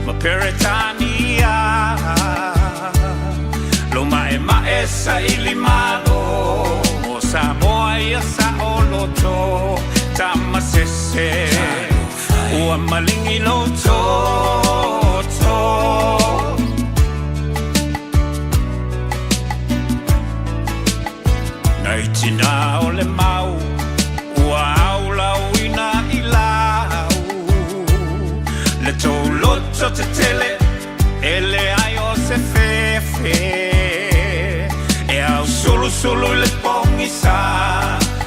ma Peretania. Lo ma'ema'e saili malo mo Samoa ia saoloto tamasese ua maligi lou toto. Nai tinā o le mau ua aulauina i lau le tou loto tetele e leai o se fefe e ausulusulu i le pogisa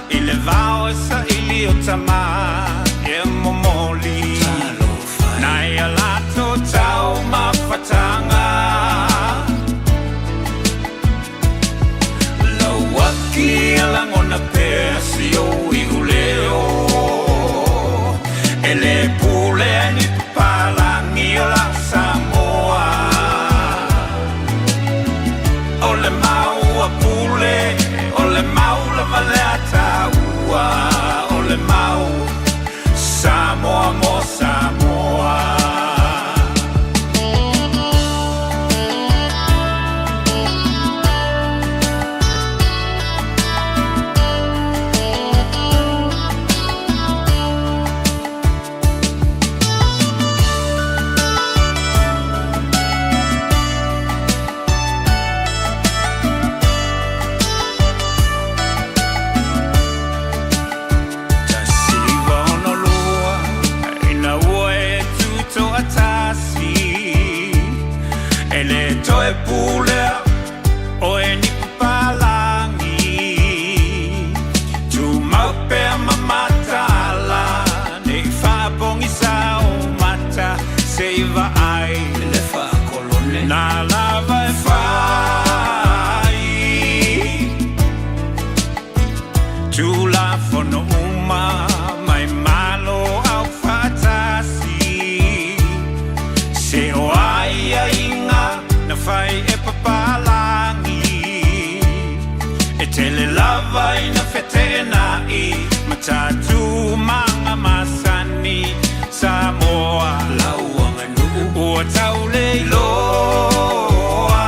i le vao e saili o tama e momoli nai a latou taumafataga. Lauaki e lagona pea si ou iuleo E le pule ai ni papalagi o la Samoa O le mau a pule, o le mau lava le ataua O le mau Samoa mo Samoa. 1962 ina ua e tutoatasi e le toe pulea oe ni papalagi tumau pea ma mataala nei faapogisa o mata se i vaai le faakolone na lava e fai Tulafono uma mai Malo aufaatasi Se o aiaiga na fai e papalagi E tele lava ina feteenai ma tatou maga masani Samoa ua tau le iloa.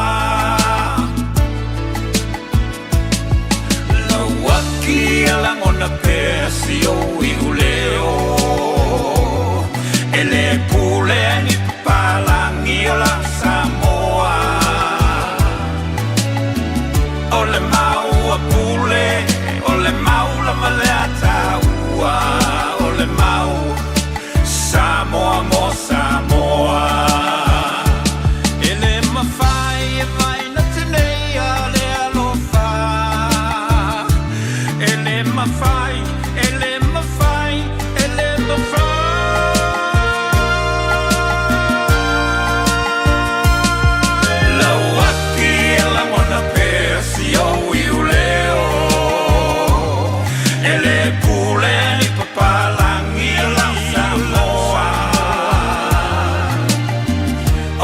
Lauaki e lagona pea si ou iuleo E le pule ai ni papalagi o la Samoa O le mau a pule, o le mau lava le ataua O le mau Samoa mo Samoa E le mafai e vaina tenei a le alofa E le mafai, e le mafai, e le mafai Lauaki e lagona pea si ou iuleo E le pule ni papalagi lau Samoa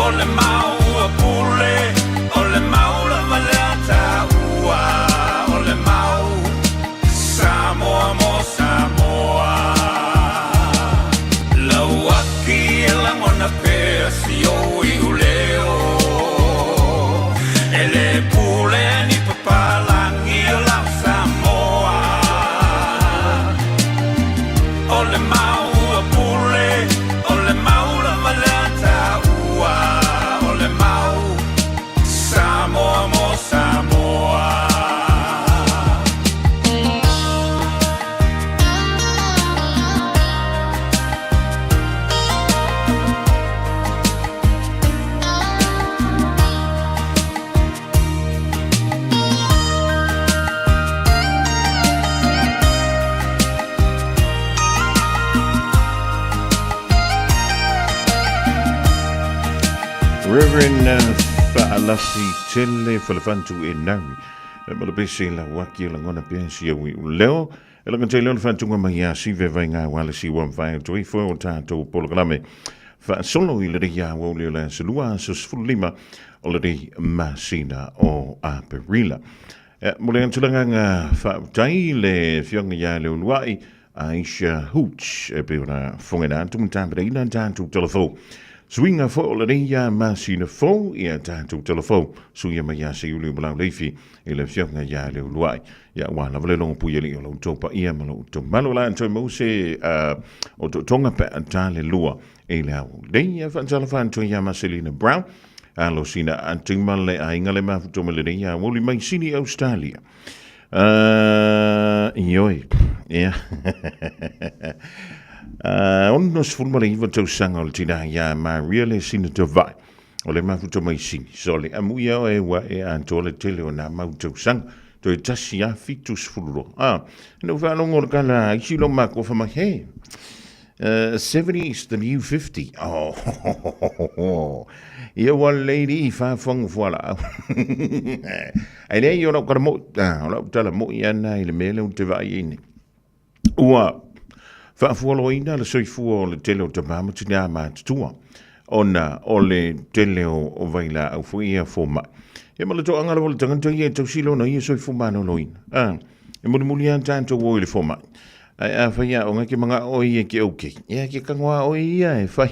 O le mau a pule, o le mau lava le ataua O le mau Samoa mo Samoa Lauaki e lagona pea si ou iuleo E le pule ni papalagi o lau Samoa O le mau a pule, o le mau lava le ataua O le mau Samoa mo Samoa. Reverend Fa'alasi Tele Falefantu e Nari. E ma le pese lauaki e lagona pea si au i leo. E lagona te leo le whantunga mai a si ve vai ngā wale si wan whai tu i fo o tātou polokalame. Whaasolo i le rei a wau leo le aso lua aso 15 o le rei masina o Aperila. E, mo le antulanga ngā whaautai le fionga ia le uluai Aisha Hooch e pei ona fofogaina atu ma tapenaina tatou telefou. Suiga foi o lenei ia masina fou ia tatou telefou suia mai ia Seiuli o Malau Leifi i le afioga ia Leuluai. Ia ua lava le logo pui alii o lo outou paia ma lo outou mamalu. O le a toe maua se o tootoga pe a ta le lua i le ao nei. Ia faatalofa atu ia Marcelina Brown, alo sina atu ma le aiga le mafuto ma lenei aoauli mai Sini Australia. Ioe, ia. 69 tausaga o le tina ia Maria le sina tavai. O le mafuta mai Sini. So le amu ia oe ua e atoa le tele o nā mau tausaga. Toe tasi a 72. Ah, na u faalogo le kala isi lo makua fa mai, hey, 70 is the new 50. Oh, ia ua lady i whāwhangu fuala au. Ai lea i o lau kala moi, ah, o lau tala moi ana i le mea lea o te vaai ai nei. Ua faafualoina le soifua o le tele o tama ma tinā matutua ona o le tele o vailaau foi ia fomai. Ia ma le toaga lava o le tagata ia e tausi lona ia soifua maloloina. Ah, e mulimuli lava tatou o i le fomai. Ae afai aoga ke manao oe ia ke okay, ia ke kagoa oe ia e fai.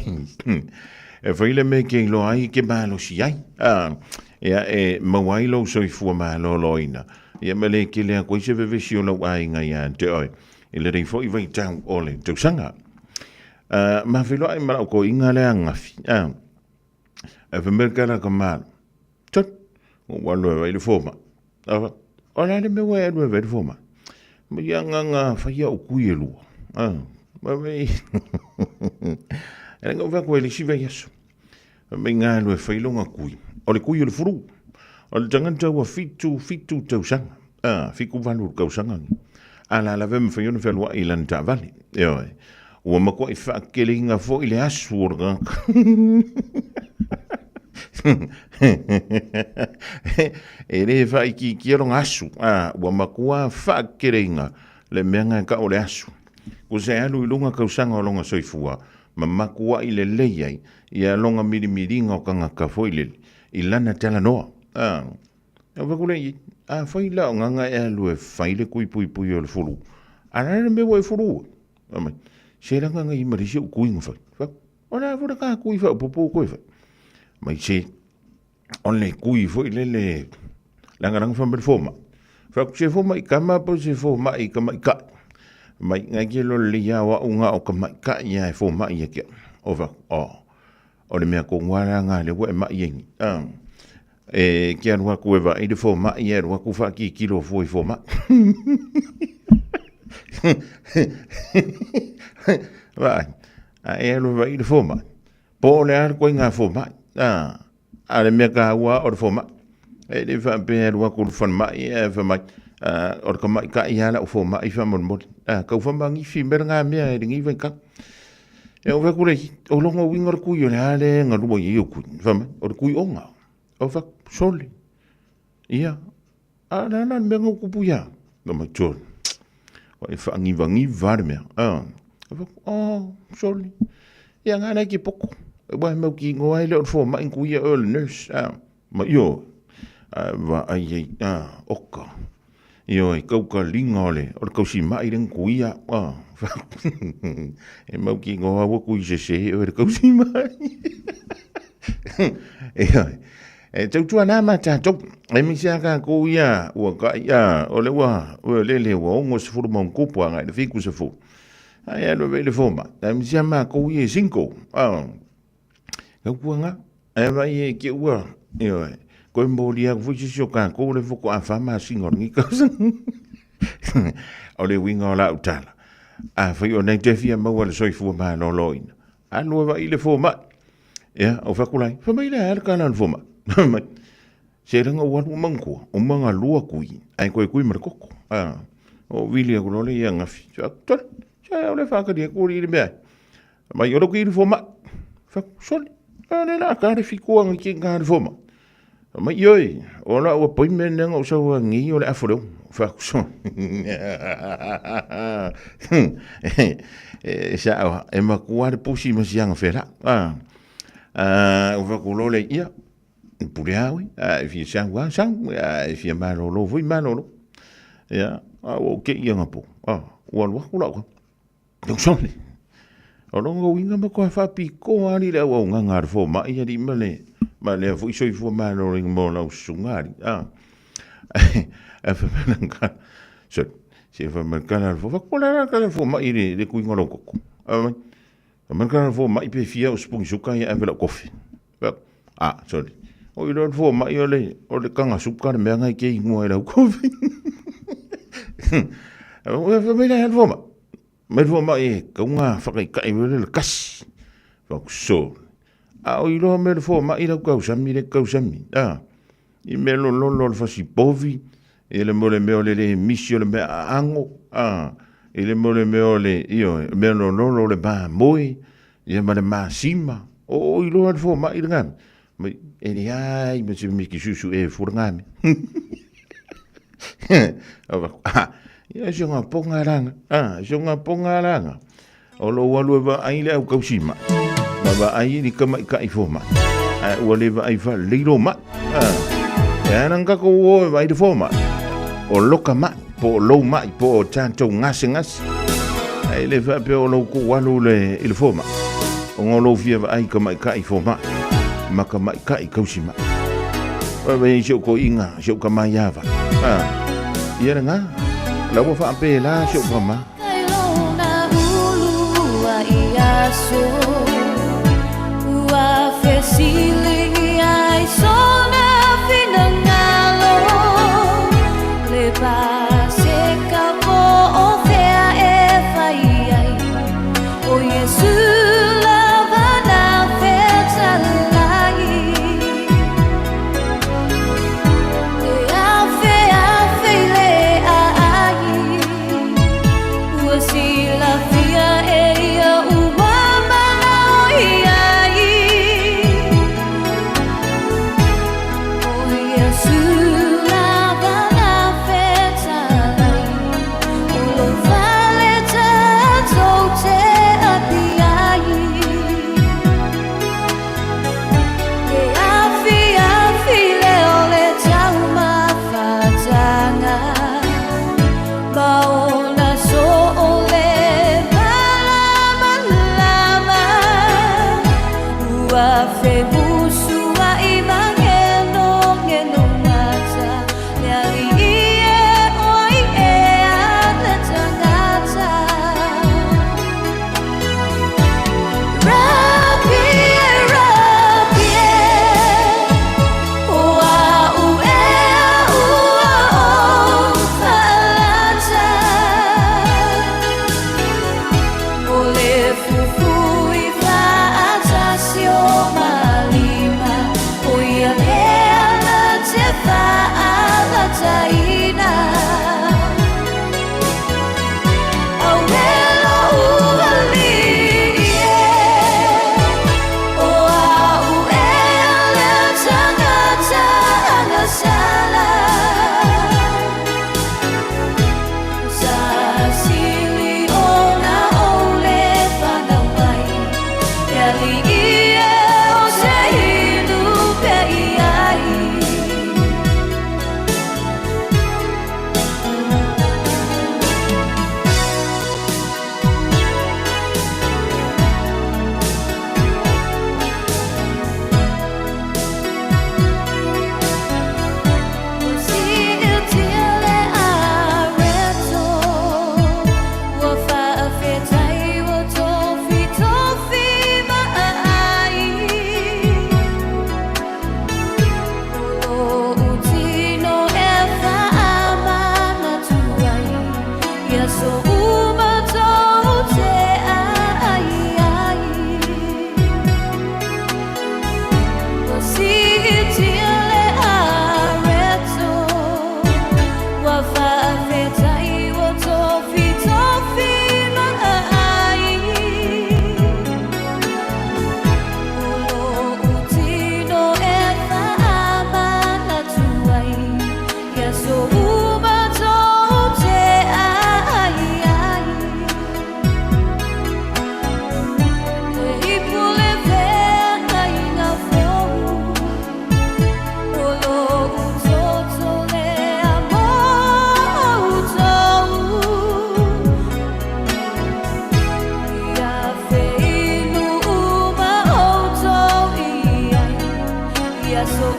E fai le mea ke iloa ai ke malosi ai. Ah, ia e maua ai lou soifua maloloina. Ia ma le kele aku ai se vevesi o lau aiga ia te oe. I lenei foi vaitau o le tausaga. Ma feiloai ma lau koiga le angafi. E whamea ka la ka malo. Tut, o walu e vai le foma. Awa, o la le mea ua e alu e vai le foma. Ma ia nga nga whai au kui e lua. Ma mei. E lenga uvea koe le si vai aso. Ma mei ngā alu e whai longa kui. O le kui o le furu. O le tangata ua fitu, fitu tausaga. Fiku valu le tausaga ni. A la lave ma whai ona whelua i lana taavale. E oe. Ua makuaʻi faakeleina foi le asu o le tagata. E le faaitiitia lona asu, a, ua matua faakeleina le mea na e tau o le asu. Ko se alu i luga tausaga o lona soifua, ma matuaʻi lelei ai ia lona milimiliga o tagata foi lele i lana talanoa. A, e fai atu lea i ai, afai la o gaga e alu e fai le kui puipui o le fulu, a o le a le mea ua e fulu ai? Fai mai, se laga ngai ma le isi ou kui na fai. Fai atu, o le a foi le ka kui faaopoopo koe fai. Mai se, o le kui foi lele lagalaga fai mai le fomai. Fai atu, se fomai kama po o se fomai tamaitai. Mai ngai ke lola lelei lava o au na o tamaitai lava e fomai ia te au. Ou fai atu, oh, o le mea tonu lava la lena lea ua e mai ai nei. E ke alu atu e vaai le fomai e alu atu faatilotilo fua i fomai. Vaai, a e alu e vaai le fomai, po o le a le ituaiga fomai, a, a le mea taua o le fomai. E le faapea e alu atu i le falemai ae fai mai, o le tamaitai lava lau fomai faamolemole. A, tau faamagifi mai lena mea i lenei vaitau. E ou fai atu lea, o lona uiga o le kui o le a lea e galua i ai ou kui? Fai mai, o le kui oga. Ou fai atu, sole. Ia, a o le a la le mea na ou tupu ia? Fai mai, sole. Ua e faagivagiva le mea. A, ou fai atu, oh, sole. Ia, nga la e ke poko. Ua e mautinoa ai le o le fomai na tuia oe o le nurse. A, ma ioe, a vaai ai, a, oka. Ioe, kaukaliga o le, o le tausimai lea na tuia, a, e mautinoa ua tui sese oe i le tausimai. Ioe, e tautuana ma tatou, aemaise lava tatou ia ua tai, a, o lea ua, ua lele ua 60+ agai i le 70, ae alu ave i le fomai, aemaise lava matou ia e single, a. Tautuana, ae vaai e te ua, ioe, toe molia atu foi se isi o tatou lea faatoa fa masina o lenei tausaga. O le uiga o lau tala, afai o lena e te fia maua le soifua maloloina, alu e vaai i le fomai. Ia, ou fai atu la, fai mai le a le tala a le fomai. Fai mai, se leaga ua alu uma matua, uma ona lua tui, ae toe tui ma le toto. A, ou vili atu loa lea ia Gafi, fai atu, sole, se o lea e faatali atu alii le mea. Mai o le fomai. Fai atu, sole, a le la ta le fiku anga ki ngā le fomai. Mai ioe, o la ua poi mea nega o sau ngi o le afo leo. Fai atu, sole. E sa o, e makua le pusi ma sianga fela. Ah, o fai atu loa lea, ia, pule a oe, a e fia sau a sau, a e fia malolo foi malolo. Ia, a ua ou te i anapo, ah, ua alu atu lau. Sole. O lona uiga matua faapitoa alii le auaunaga a le fomai alii ma le ma lea foi soifua maloloina mo lau susuga alii. A. Ae fai mai lana tala, sole, se fai mai le tala a le fomai, po o le a la le tala a le fomai i le le tuiga o lou toto. Fai mai, fai mai le tala a le fomai pe fia au sipuni suka ia ave lau kofi. Fai atu, a, sole, o iloa le fomai o le o le taga suka le mea na e te inua i lau kofi. Fai mai le fomai, Mai le fomai e tatau ona faataitai foi lea le tasi. Fai atu, sole, a o iloa mai e le fomai lau tausami lea e te tausami, a? I mea lololo o le fasi povi, i le mea o le mea o le le misi o le mea aano, a? I le mea o le mea o le, ioe, mea lololo o le mamoe, ia ma le masima. O iloa e le fomai lena mea. Mai, e leai ma se mea e te suesuea fua lena mea. Ah, ia si o ponga langa. Ah, si o ponga langa. O lo alu e vaai le au kausi mai. Ma vaai i ka mai kai fo mai. Ah, ua le vaai fa leilo mai. Ah, e ana ka ko o e vaai le fo mai. O loka mai, po o lou mai, po o tātou ngase ngase. Ai le fa pe o lou ku alu le i le fo mai. O ngolo fia vaai ka mai kai fo mai. Ma ka mai kai kausi mai. Ua wei si o ko inga, si o ka mai ava. Ah, ia nga. La ua wha pe la si o ka ma. Ua fesili ai sona finagalo Le paseka po o fea e fai ai O Iesu lava na fetalai E afe afe i le aai Ua silafia e ia ua manaomia.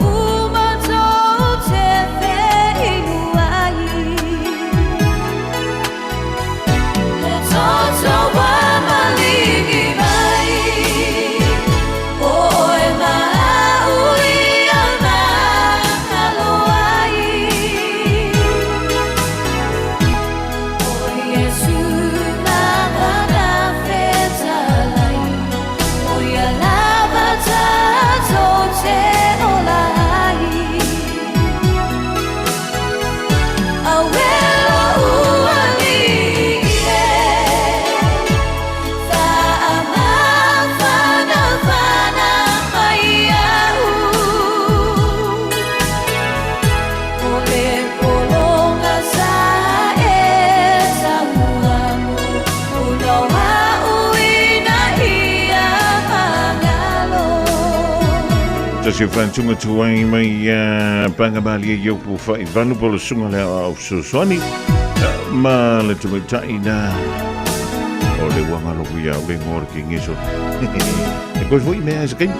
uma tou te feinuai. Le toto wa maligi mai, o oe maui a mahalo ai. O Iesu ma fetalai, o ia lava tatou te ola ai. Auē lou alii e, faamafanafana mai iaʻu. O le pologa sa e tamuamu, ona o a'u ina ia magalo. Tasi o faatuga tuai mai Pagamalie i upu faivalu po le susuga le aoao fesoasoani ma le tamaitai na o le ua galo ia o le ngoa le kingeso. E koe foi mea e se kaimi.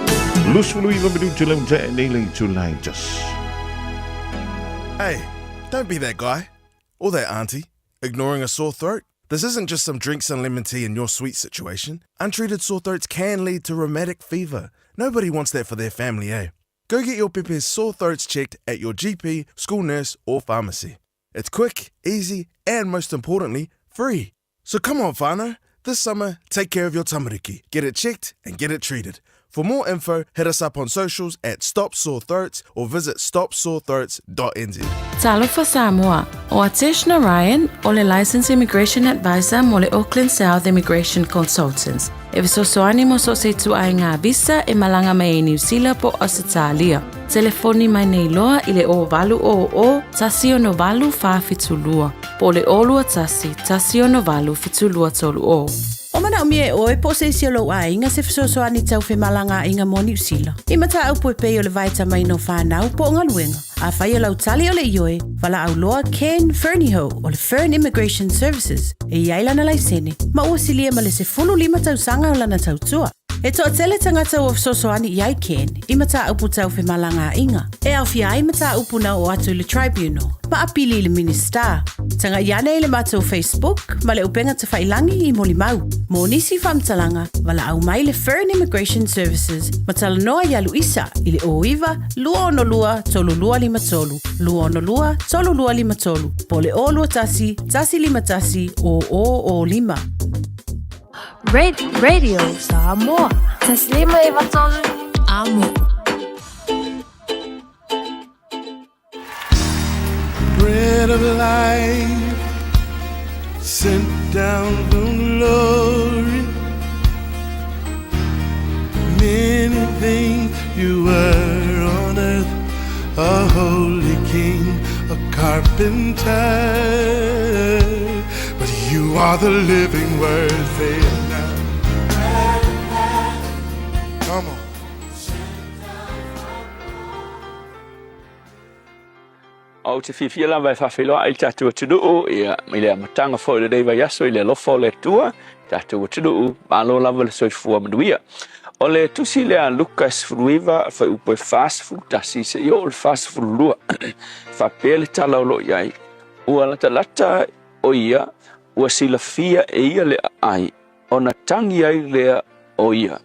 29 minuti le utae nei le itulai tasi. Hey, don't be that guy. Or that auntie, ignoring a sore throat. This isn't just some drinks and lemon tea in your sweet situation. Untreated sore throats can lead to rheumatic fever. Nobody wants that for their family, eh? Go get your pepe's sore throats checked at your GP, school nurse, or pharmacy. It's quick, easy, and most importantly, free. So come on, whānau. This summer, take care of your tamariki. Get it checked and get it treated. For more info, hit us up on socials at Stop Sore Throats or visit stopsorethroats.nz. Talofa Samoa, o Atesh Narayan o le Licensed Immigration Advisor mo le Auckland South Immigration Consultants. E fesoasoani mo so o se ituaiga visa e malaga mai ai Niu Sila po o Ausetalia. Telefoni mai nei loa i le 0800 168 472 po o le 021 168 7230. O manaomia e oe po o se isi o lou aiga se fesoasoani tau femalagaaiga mo Niu Sila. I mataupu e pei o le vaetamaina o fanau po o galuega. Afai o lau tali o le ioe, valaau loa Ken Fernihough o le Fern Immigration Services e i ai lana laisene ma ua silia ma le 15 tausaga o lana tautua. E toatele tagata ua fesoasoani i ai Ken i mataupu tau femalagaaiga, e aofia ai mataupu na oo atu i le Tribunal ma apili i le Minisita. Tagai ane i le matou Facebook ma le upega tafailangi i molimau. Mo nisi faamatalaga, valaau mai le Fern Immigration Services ma talanoa ia Luisa i le 09 262 3253, 262 3253, po o le 021 151 0005. Radio Samoa. Taslima e vatolu. Amo. Bread of life sent down from glory. Many things you were on earth, a holy king, a carpenter. But you are the living word, say it now. Come on. Ou te fiafia lava e faafeiloai i le tatou atunuu, ia, i le amataga foi o lenei vaiaso i le alofa o le Atua, tatou atunuu, malo lava le soifua manuia. O le tusi lea a Luka e 19, fuaiupu e 41 seia oo i le 42, faapea le tala o lo o i ai, Ua latalata o ia, ua silafia e ia le aai, ona tagi ai lea o ia.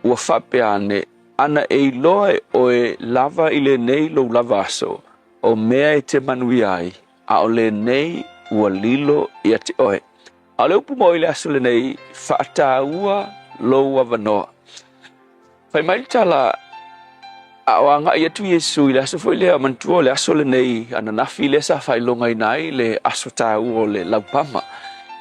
Ua faapea ane, Ana e iloa e oe lava i lenei lou lava aso, o mea e te manuia ai, a o lenei ua lilo ia te oe. A o le upu moi i le aso lenei, faataua lou avanoa. Fai mai le tala, a o agai atu Iesu i le aso foi lea, manatua o le aso lenei ananafi lea sa faailogaina ai le aso taua o le laupama.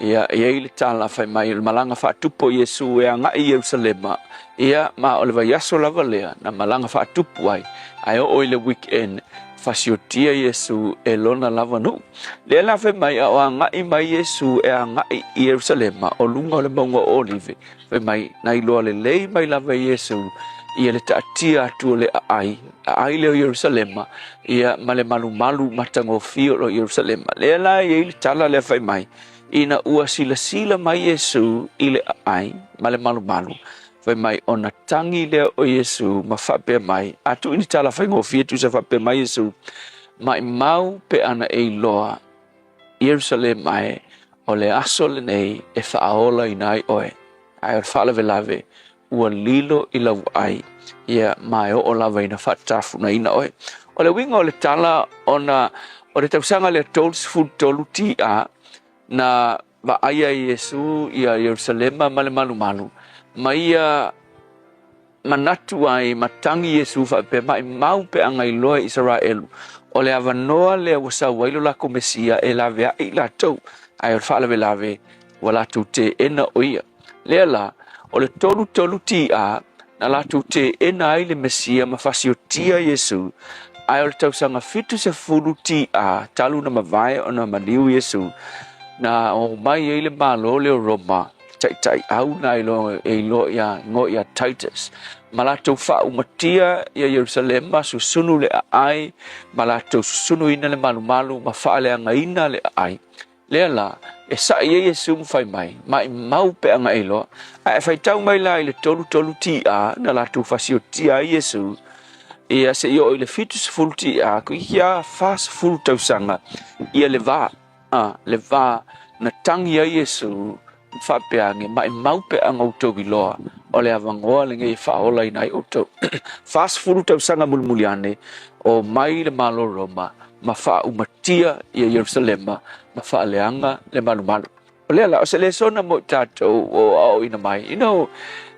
Ia, e i ai le tala fai mai o le malaga faatupu o Iesu e agai i Ierusalema, ia, ma o le vaiaso lava lea na malaga faatupu ai, ae oo i le weekend, fasiotia Iesu e lona lava nuu. Lea la fai mai a o agai mai Iesu e agai i Ierusalema o luga o le mauga o Olive, fai mai na iloa lelei mai lava e Iesu ia le taatia atu o le aai, aai lea o Ierusalema, ia ma le malumalu matagofie o lo Ierusalema. Lea la e i ai le tala lea fai mai, ina ua silasila mai Iesu i le aai ma le malumalu, Fai mai ona tagi lea o Iesu ma faapea mai, a tuu i ni tala faigofie tusa faapea mai Iesu, Maimau pe ana e iloa Ierusalema e, o le aso lenei e faaolaina ai oe. Ae o le faalavelave, ua lilo i lau vaai, ia, ma e oo lava ina faatafunaina oe. O le uiga o le tala, ona o le tausaga lea 33 TA, na vaaia e Iesu ia Ierusalema ma le malumalu, ma ia manatu ai ma tagi Iesu faapea, Maimau pe a iloa e Isaraelu, o le avanoa lea ua sau ai lo lakou Mesia e laveai i latou, ae o le faalavelave ua latou teena o ia. Lea la, o le 33 TA na latou teena ai le Mesia ma fasiotia Iesu, ae o le tausaga 70 TA talu na mavae ona maliu Iesu, na omai ai le Malo lea o Roma, taitaiau na e iloa ia igoa ia Titus, ma latou faaumatia ia Ierusalema, susunu le aai, ma latou susunuina le malumalu ma faaleagaina le aai. Lea la, e sa'i ai Iesu ma fai mai, Maimau pe a e iloa. Ae faitau mai la i le 33 TA na latou fasiotia ai Iesu, ia seia oo i le 70 TA, toeitiiti lava 40 tausaga ia le va, a, le va na tagi ai Iesu ma faapea ane, Maimau pe a outou iloa, o le avanoa lenei e faaolaina ai outou. 40 tausaga mulimuli ane, omai le Malo Roma ma faaumatia ia Ierusalema ma faaleaga le malumalu. O lea la, o se lesona mo i tatou o aoaoina mai. You know,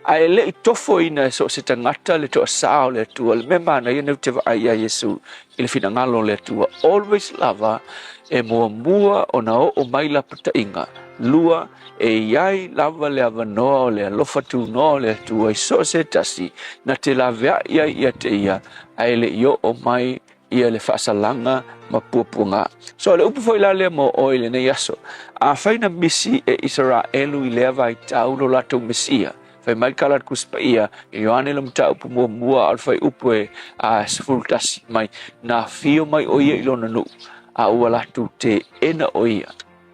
a e le i tofoina e so o se tagata le toasā o le Atua, le mea manaia nei ou te vaai ia Iesu i le finagalo o le Atua. Always lava e muamua ona oo mai lapataiga. Lua, e i ai lava le avanoa o le alofa tunoa o le Atua i so o se tasi na te laveai ai ia te ia, ae le i oo mai ia le faasalaga ma puapuaga. So o le upu foi la lea mo oe i lenei aso, afai na misi e Isaraelu i lea vaitau lo latou Mesia, fai mai le tala a le Tusi Paia i Ioane le mataupu muamua a o le fuaiupu e 11 mai, na afio mai o ia i lona nuu, a ua latou teena o ia,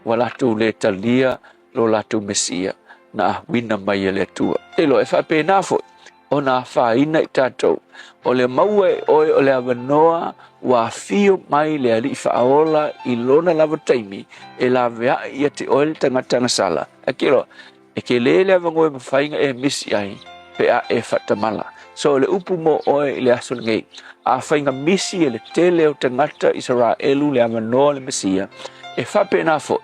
ua latou le talia lo latou Mesia na ahuina mai e le Atua. E iloa e faapena foi ona afaina i tatou. O le maua e oe o le avanoa ua afio mai le Alii Faaola i lona lava taimi e laveai ia te oe le tagata agasala. Ae ke iloa, e tele le avanoa e mafai ona e misi ai pe a e faatamala. So o le upu mo oe i le aso lenei, afai na misi e le tele o tagata Isaraelu le avanoa o le Mesia, e faapena foi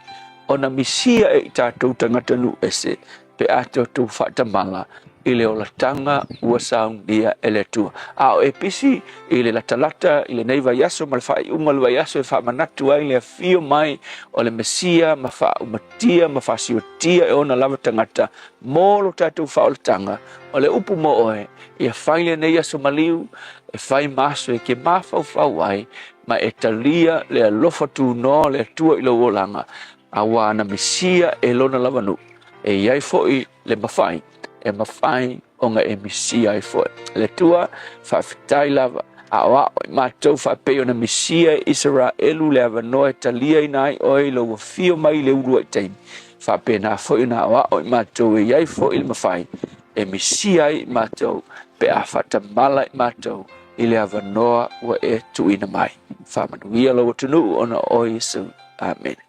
ona misia e i tatou tagata nuu ese pe a tatou faatamala i le olataga ua saunia e le Atua. A o e pisi i le latalata i lenei vaiaso ma le faaiuga o le vaiaso e faamanatu ai le afio mai o le Mesia ma faaumatia ma faasiotia e ona lava tagata mo lo tatou faaolataga, o le upu mo oe, ia fai lenei aso maliu e fai ma aso e te mafaufau ai ma e talia le alofa tunoa o le Atua i lou olaga, auā na misia e lona lava nuu, e i ai foi le mafai, e mafai ona e misia ai foi. Le Atua, faafetai lava, aoao i matou faapei ona misia e Isaraelu le avanoa e taliaina ai oe i lou afio mai i le uluai taimi, faapena foi ona aoao i matou e i ai foi le mafai e misia ai i matou pe a faatamala i matou i le avanoa ua e tuuina mai. Faamanuia lou atunuu ona o oe Iesu. Amene.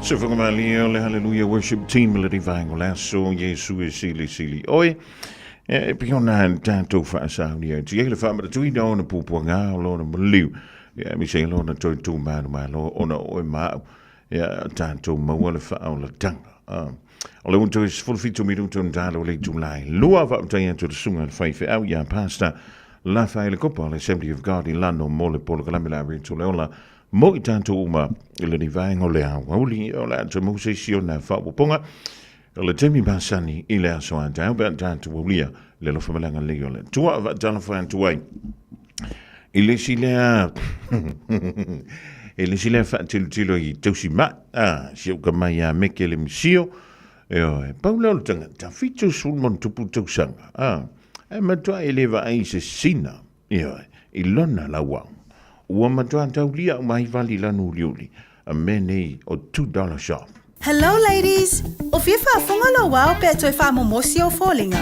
Sofoga malie o le Hallelujah Worship Team le rivaengo le aso Iesu e sili sili oe. E pei ona tatou faasaunia ti ai le faamatatuina ona puapuaga o lona maliu. Ia mi se lona toe tu malu malo ona o e mau. Ia tatou maua le faaolataga. Ah. O le ua toe 17 minuto na talo le itulai. Lua faafetai atu le susuga i le faifeau ia Pastor Lafaele Kopa o le Assembly of God i Lano mo le polokalame la Rito Leola mo i tatou uma i lenei vaega o le aoauli o le a toe maua se isi ona faaopoopoga o le taimi masani i le aso a taeao pe a tatou aulia le alofa ma le agalelei o le Atua. Faatalofa atu ai i le isi lea i le isi lea faatilotilo i tausi mai a si ou tama ia Meke le Misio e pau lea o le tagata 70+ tausaga a e matua e le vaai i se sina. Ioe, i lona lauao. Ua matua taulia uma ai vali lanu uliuli, a mea nei o $2 shop. Hello ladies! O fia faafofoga lou ao pe a toe faamomosi ou foliga?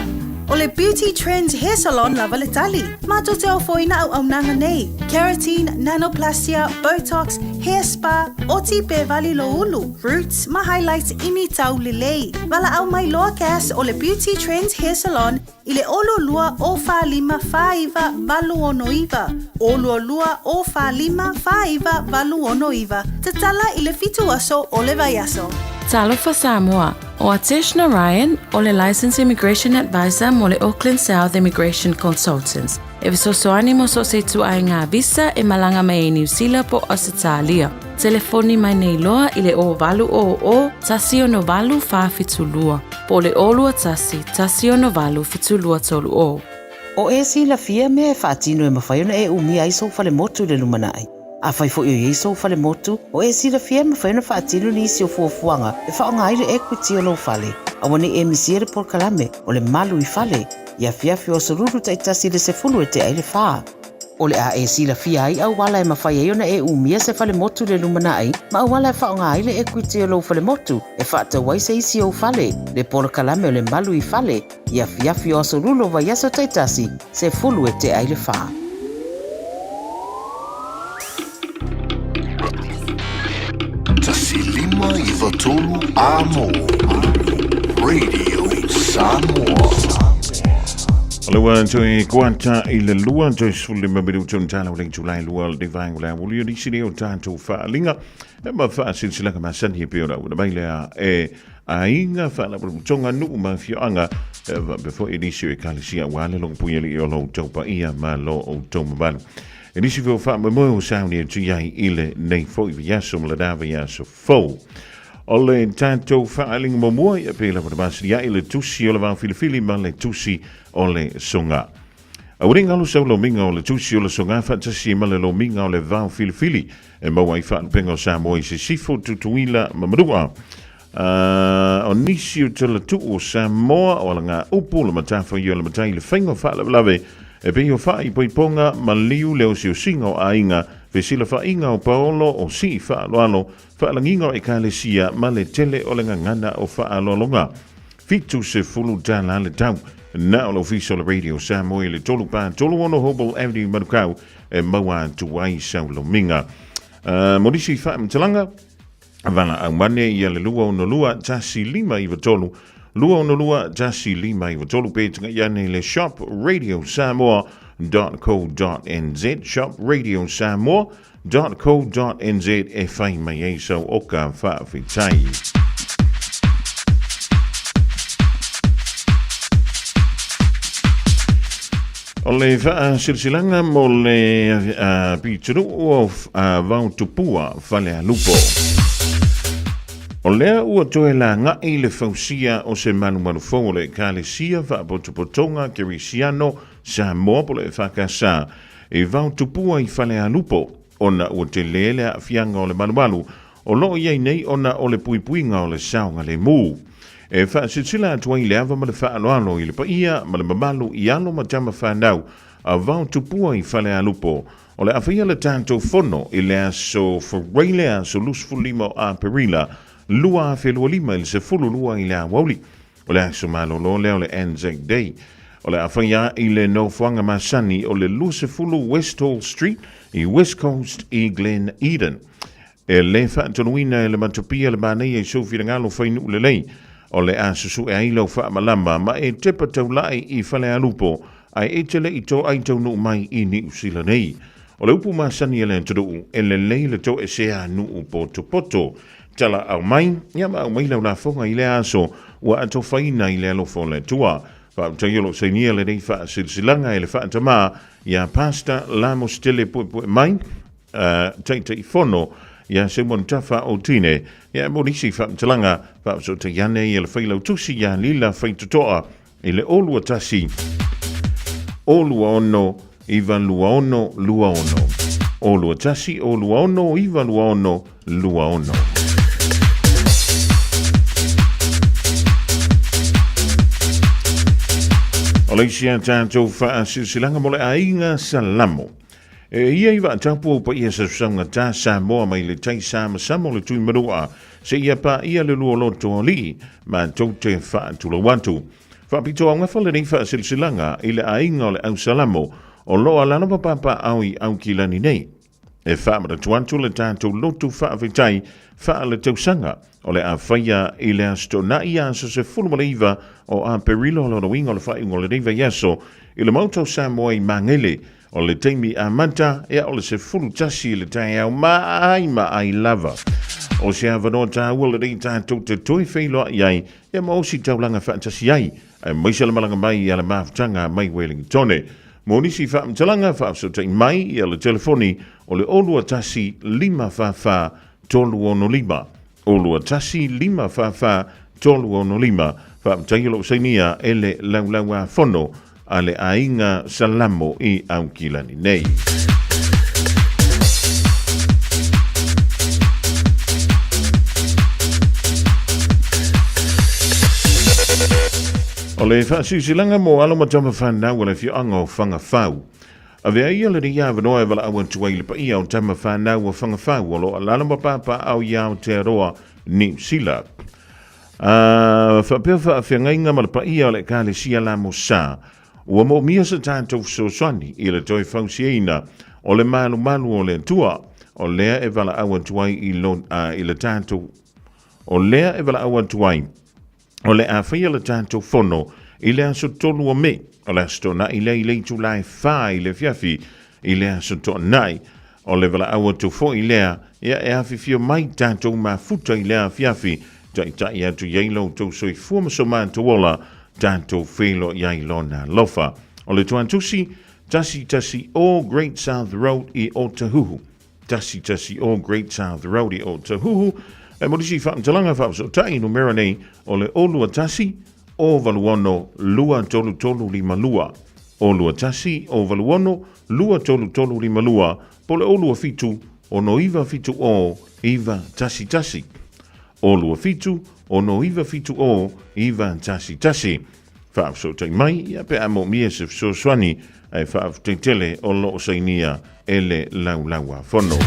O le Beauty Trends Hair Salon lava le tali. Matou te ofoina auaunaga nei, Keratin, Nanoplastia, Botox, Hair Spa, oti pe vali lou ulu, roots ma highlights ini tau lelei. Valaau mai loa Cass o le Beauty Trends Hair Salon I le 02 o 45 49 869, 02 o 45 49 869, tatala i le 7 aso o le vaiaso. Talofa Samoa, o Atesh Narayan o le Licensed Immigration Advisor mo le Auckland South Immigration Consultants e fesoasoani mo so o se ituaiga visa e malaga mai ai Niu Sila po o Ausetalia. Telefoni mai nei loa i le 0800 168 472. Po o le 0 21 168 7230. O e silafia mea e faatino e mafai ona e umia ai sou falemotu i le lumanai. Afai foi o i ai sou falemotu, o e silafia e mafai ona faatino nisi o fuafuaga e faaaoga ai le equity o lou fale. Aua ne i e misia le polokalame o le Malu i Fale i afiafi o aso Lulu taitasi i le 10 e tea ai le 4. O le a e silafia ai auala e mafai ai ona e umia se falemotu i le lumanai ma auala e faaaoga ai le equity o lou falemotu e faatau ai se isi ou fale, le polokalame o le Malu i Fale, i afiafi o aso Lulu o vaiaso taitasi, 10 e tea ai le 4. 1 5 9 3 Amo Radio Samoa. O le ua toe kuata i le lua, toe 15 minuto na tala o le itulai lua o le vaenga o le aoauli o nisi nei o tatou faaaliga e ma faasilasilaga masani e pei ona auina mai lea e aiga faalapotopotoga nuu ma afioaga e faapea foi nisi o ekalesia aua le logopuialii o lo outou paia ma lo outou mamalu. E nisi foi o faamoemoe ua sauni atu i ai i lenei foi vaiaso ma lena vaiaso fou. O le tatou faaaliga muamua ia pei lava ona masilia'i le tusi o le vaofilifili ma le tusi o le soga. Aua ne i galo sau lomiga o le tusi o le soga faatasi ma le lomiga o le vaofilifili e maua ai faalupega o Samoa i Sisifo, Tutuila ma Manua. O nisi o talatuu o Samoa o alagaupu, le matafaioi o le matai i le faiga o faalavelave e pei o faaipoipoga, maliu, le osiosiga o aiga, fesilafaiga o paolo, o sii faaaloalo, faalagiga o ekalesia ma le tele o le gagana o faaaloaloga. $70 le tau. Na o le ofisa o le Radio Samoa i le 3 4 3 6 Hobel Avenue, Manukau e maua atu ai sau lomiga. Mo nisi faamatalaga, Valaau mane ia le 262 1593, 262 1593 pe tagai ane i le shop radiosamoa.co.nz, shop radiosamoa.co.nz e whai mai ai sau oka whaawhitai. O le faasilasilaga mo le pitonuu o Vaotupua Falealupo. O lea ua toe laga'i le fausia o se malumalu fou o le Ekalesia Faapotopotoga Kerisiano Samoa po o le EFKS i Vaotupua i Falealupo ona ua tele le aafiaga o le malumalu o lo o i ai nei ona o le puipuiga o le saogalemu. E faasilasila atu ai le ava ma le faaaloalo i le paia ma le mamalu i alo ma tama fanau a Vaotupua i Falealupo. O le a faia le tatou fono i le aso Faraile aso 25 o Aperila 2025 i le 12 i le aoauli. O le aso malolo lea o le Anzac Day. O le a faia i le nofoaga masani o le 20 Westhall Street i West Coast i Glen Eden. E lē faatonuina e le matapia le manaia i sou finagalo fai nuu lelei, o le a susu'e ai lau faamalama ma e tepa taula'i i Falealupo ae e te le i toai taunuu mai i Niu Sila nei. O le upu masani a le atunuu, e lelei le toesea nuu potopoto. Tala aumai, ia ma aumai lau lafoga i lea aso ua atofaina i le alofa o le Atua. Faafetai o lo o sainia lenei faasilasilaga e le faatamā ia Pastor Lamos Tele Puepue Mai, Taitaifono ia Simon Tafa o Tine, ia mo nisi faamatalaga faafesootai ane ia le Failautusi ia Lila Faitotoa i le 021 026 926 26. 021 026 926 26. O le isi a tatou faasilasilaga mo le aiga Salamo. E ia i vaatapu o paia sausauga ta Samoa mai le tai samasama o le tui manua seia paia le luoloto o alii matou te faatulou atu. Faapito augafa lenei faasilasilaga i le aiga o le au Salamo o lo o alaala ma papaaao i Aukilani nei. E faamanatu atu le tatou lotu faafetai faaletausaga o le a faia i le Aso Toonai aso 19 o Aperila o lona uiga o le faaiuga o lenei vaiaso i le Maota o Samoa i Magele. O le taimi amata, ia o le 11 i le taeao maai maai lava. O se avanoa tāua lenei tātou te toe feiloai ai, ia ma ositaulaga faatasi ai, aemaise le malaga mai ia le mafutaga mai Welingtone. Mo nisi faamatalaga, faafesootai mai ia le telefoni o le 021 544 365. 021 544 365. Faafetai o lou sainia e le Laulau-a-Fono a le Aiga Salamo i Aukilani nei. O le faasilasilaga mo alo ma tama fanau a le afioaga o Fagafau. Avea ia lenei avanoa e valaau atu ai i le paia o tama fanau o Fagafau o lo o alaala ma papaaao i Aotearoa, Niu Sila. A faapea faafeagaiga ma le paia o le Ekalesia Lamosa, ua moomia se tatou fesoasoani i le toe fausiaina o le malumalu o le Atua, o lea e valaau atu ai i, lo, i le tatou o lea e valaau atu ai o le a faia le tatou fono i le aso 3 o Me, o le aso Toonai lea i le itula e 4 i le afiafi i le aso Toonai. O le valaau atu foi lea, ia e afifio mai tatou mafuta i lea afiafi, taitai atu i ai lo outou soifua ma so matou ola, tatou feiloai ai Lona alofa. O le tuatusi, 110 Great South Road i Otahuhu. 110 Great South Road i Otahuhu. E mo nisi faamatalaga faafesootai numera nei o le 021 086 23352. 021 086 23352 po o le 027 6970 911. 027 6970 911. Faafesootai mai ia pe a moomia se fesoasoani ae faafetai tele o lo o sainia e le Laulau-a-Fono.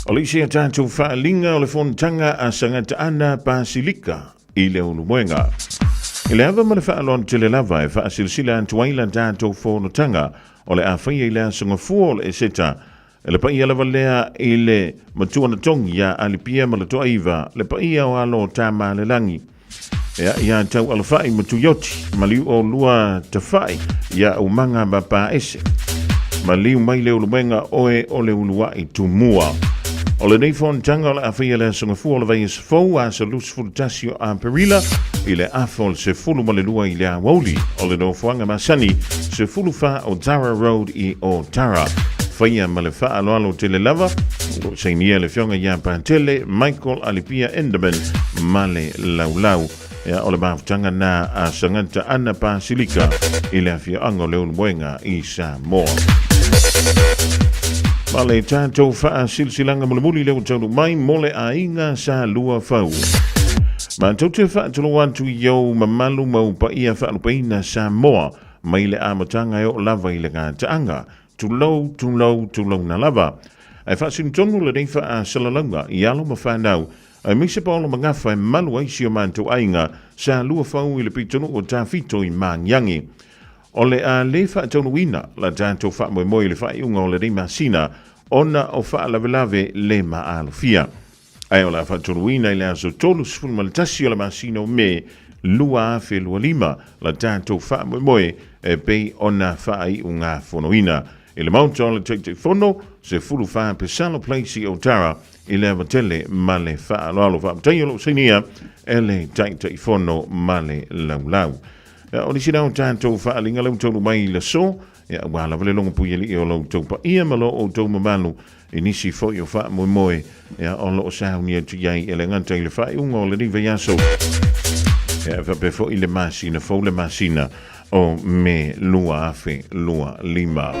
O le isi a tatou faaaliga o le fonotaga a Sagataana Pasilika i le Ulumoega. I le ava ma le faaaloalo tele lava e faasilasila atu ai la tatou fonotaga o le a faia i le aso Gafua o le Eseta E le paia lava lea i le matua na togi iā Alipia ma le Toaiva, le paia o alo o Tamalelagi. Ea iā Tau Alafai ma Tuioti, maliu o lua Tafai iā Umaga ma Paese. Maliu mai le ulumenga oe o le uluai tumua. O lenei fonotaga o le a faia le aso Gafua o le vaiaso fou aso 21 o Aperila i le afa o le 12 i le aoauli o le nofoaga masani 14 o Tara Road i Otara. Faia ma le faaaloalo tele lava, o lo o sainia le Afioga ia Patele Michael Alipia Enderman ma le Laulau. Ea, o le mafutaga na a Sagata Ana Pasilika i le afioaga o Leulumoega i Samoa. Ma le tatou faasilasilaga mulimuli lea ua taunuu mai mo le aiga sa lua fau. Matou te faatulou atu i ou mamalu ma ou paia faalupeina Samoa mai le amataga e oo lava i le gataaga. Tulou, tulou, tulouna lava. Ae faasino tonu lenei faasalalauga i alo ma fanau, aemaise paolo magafa e malu ai si o matou aiga sa lua fau i le pitonuu o Tafito i Magiagi. O le a le faataunuuina la tatou faamoemoe i le faaiuga o lenei masina ona o faalavelave le maalofia. Ae o le a faataunuuina i le aso 31 o le masina o Me 2025 la tatou faamoemoe e pei ona faaiugafonoina i le Maota o le Taitaifono, 14 Pesalo Place i Otara i le ava tele ma le faaaloalo. Faafetai o loo sainia e le Taitaifono ma le laulau. O nisi na o tatou faaaliga lea ua taunuu mai i le aso, aua lava le logo puialii o lo outou paia ma lo outou mamalu i nisi foi o faamoemoe o lo o sauni atu i ai e le gata i le faaiuga o lenei vaiaso, faapea foi le masina fou, le masina o Me 2025.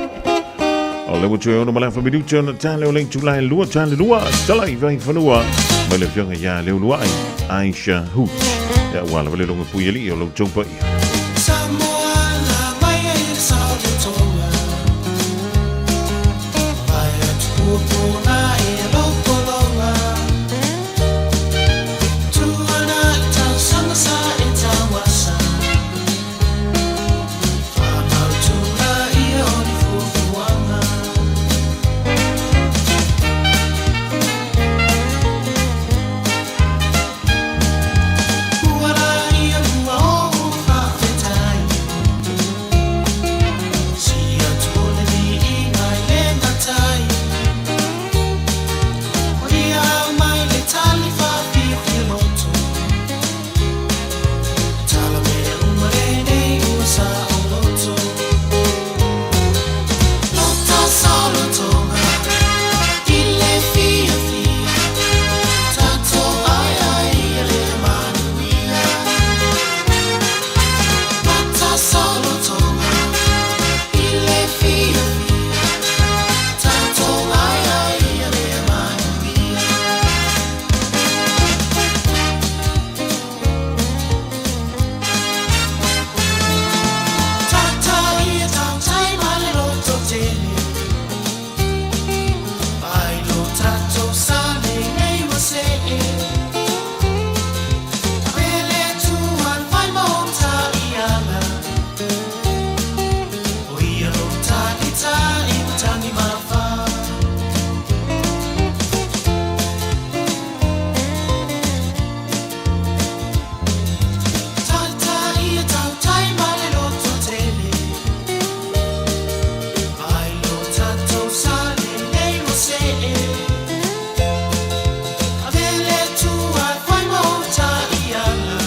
O le ua toe ono ma le afa minuti ona tale o le itula e lua tale lua, tala i vai fanua mai le afioga ia Leuluai Aisha Hoot. Ia ua lava le logo puialii o lo outou paia. Samoa la mai ai le sao le tonga. Vai atu puapuna i lou pologa. Tuana i tausaga sa e tauasa. Whāmautu la ia o ni fuafuaga. Ua la ia ua ou faafetai. Si atu o le viiga i le matai. O ia au mai le tali whaafiafia loto. Tala mea uma lenei ua sa o loto. Lota sa o lotoga i le fiafia. Tatou ai ai ia le manuia. Lota sa o lotoga i le fiafia. Tatou ai ai ia le manuia. Tata ia tautai ma le loto tele. Ai lo tatou sa lenei ua see. Pele tua fai ma o taliaga. O ia lo talita i matangi mafa. Tata ia tautai ma le loto tele. Ai lo tatou sa lenei ua see. Avele tua fai ma o taliaga.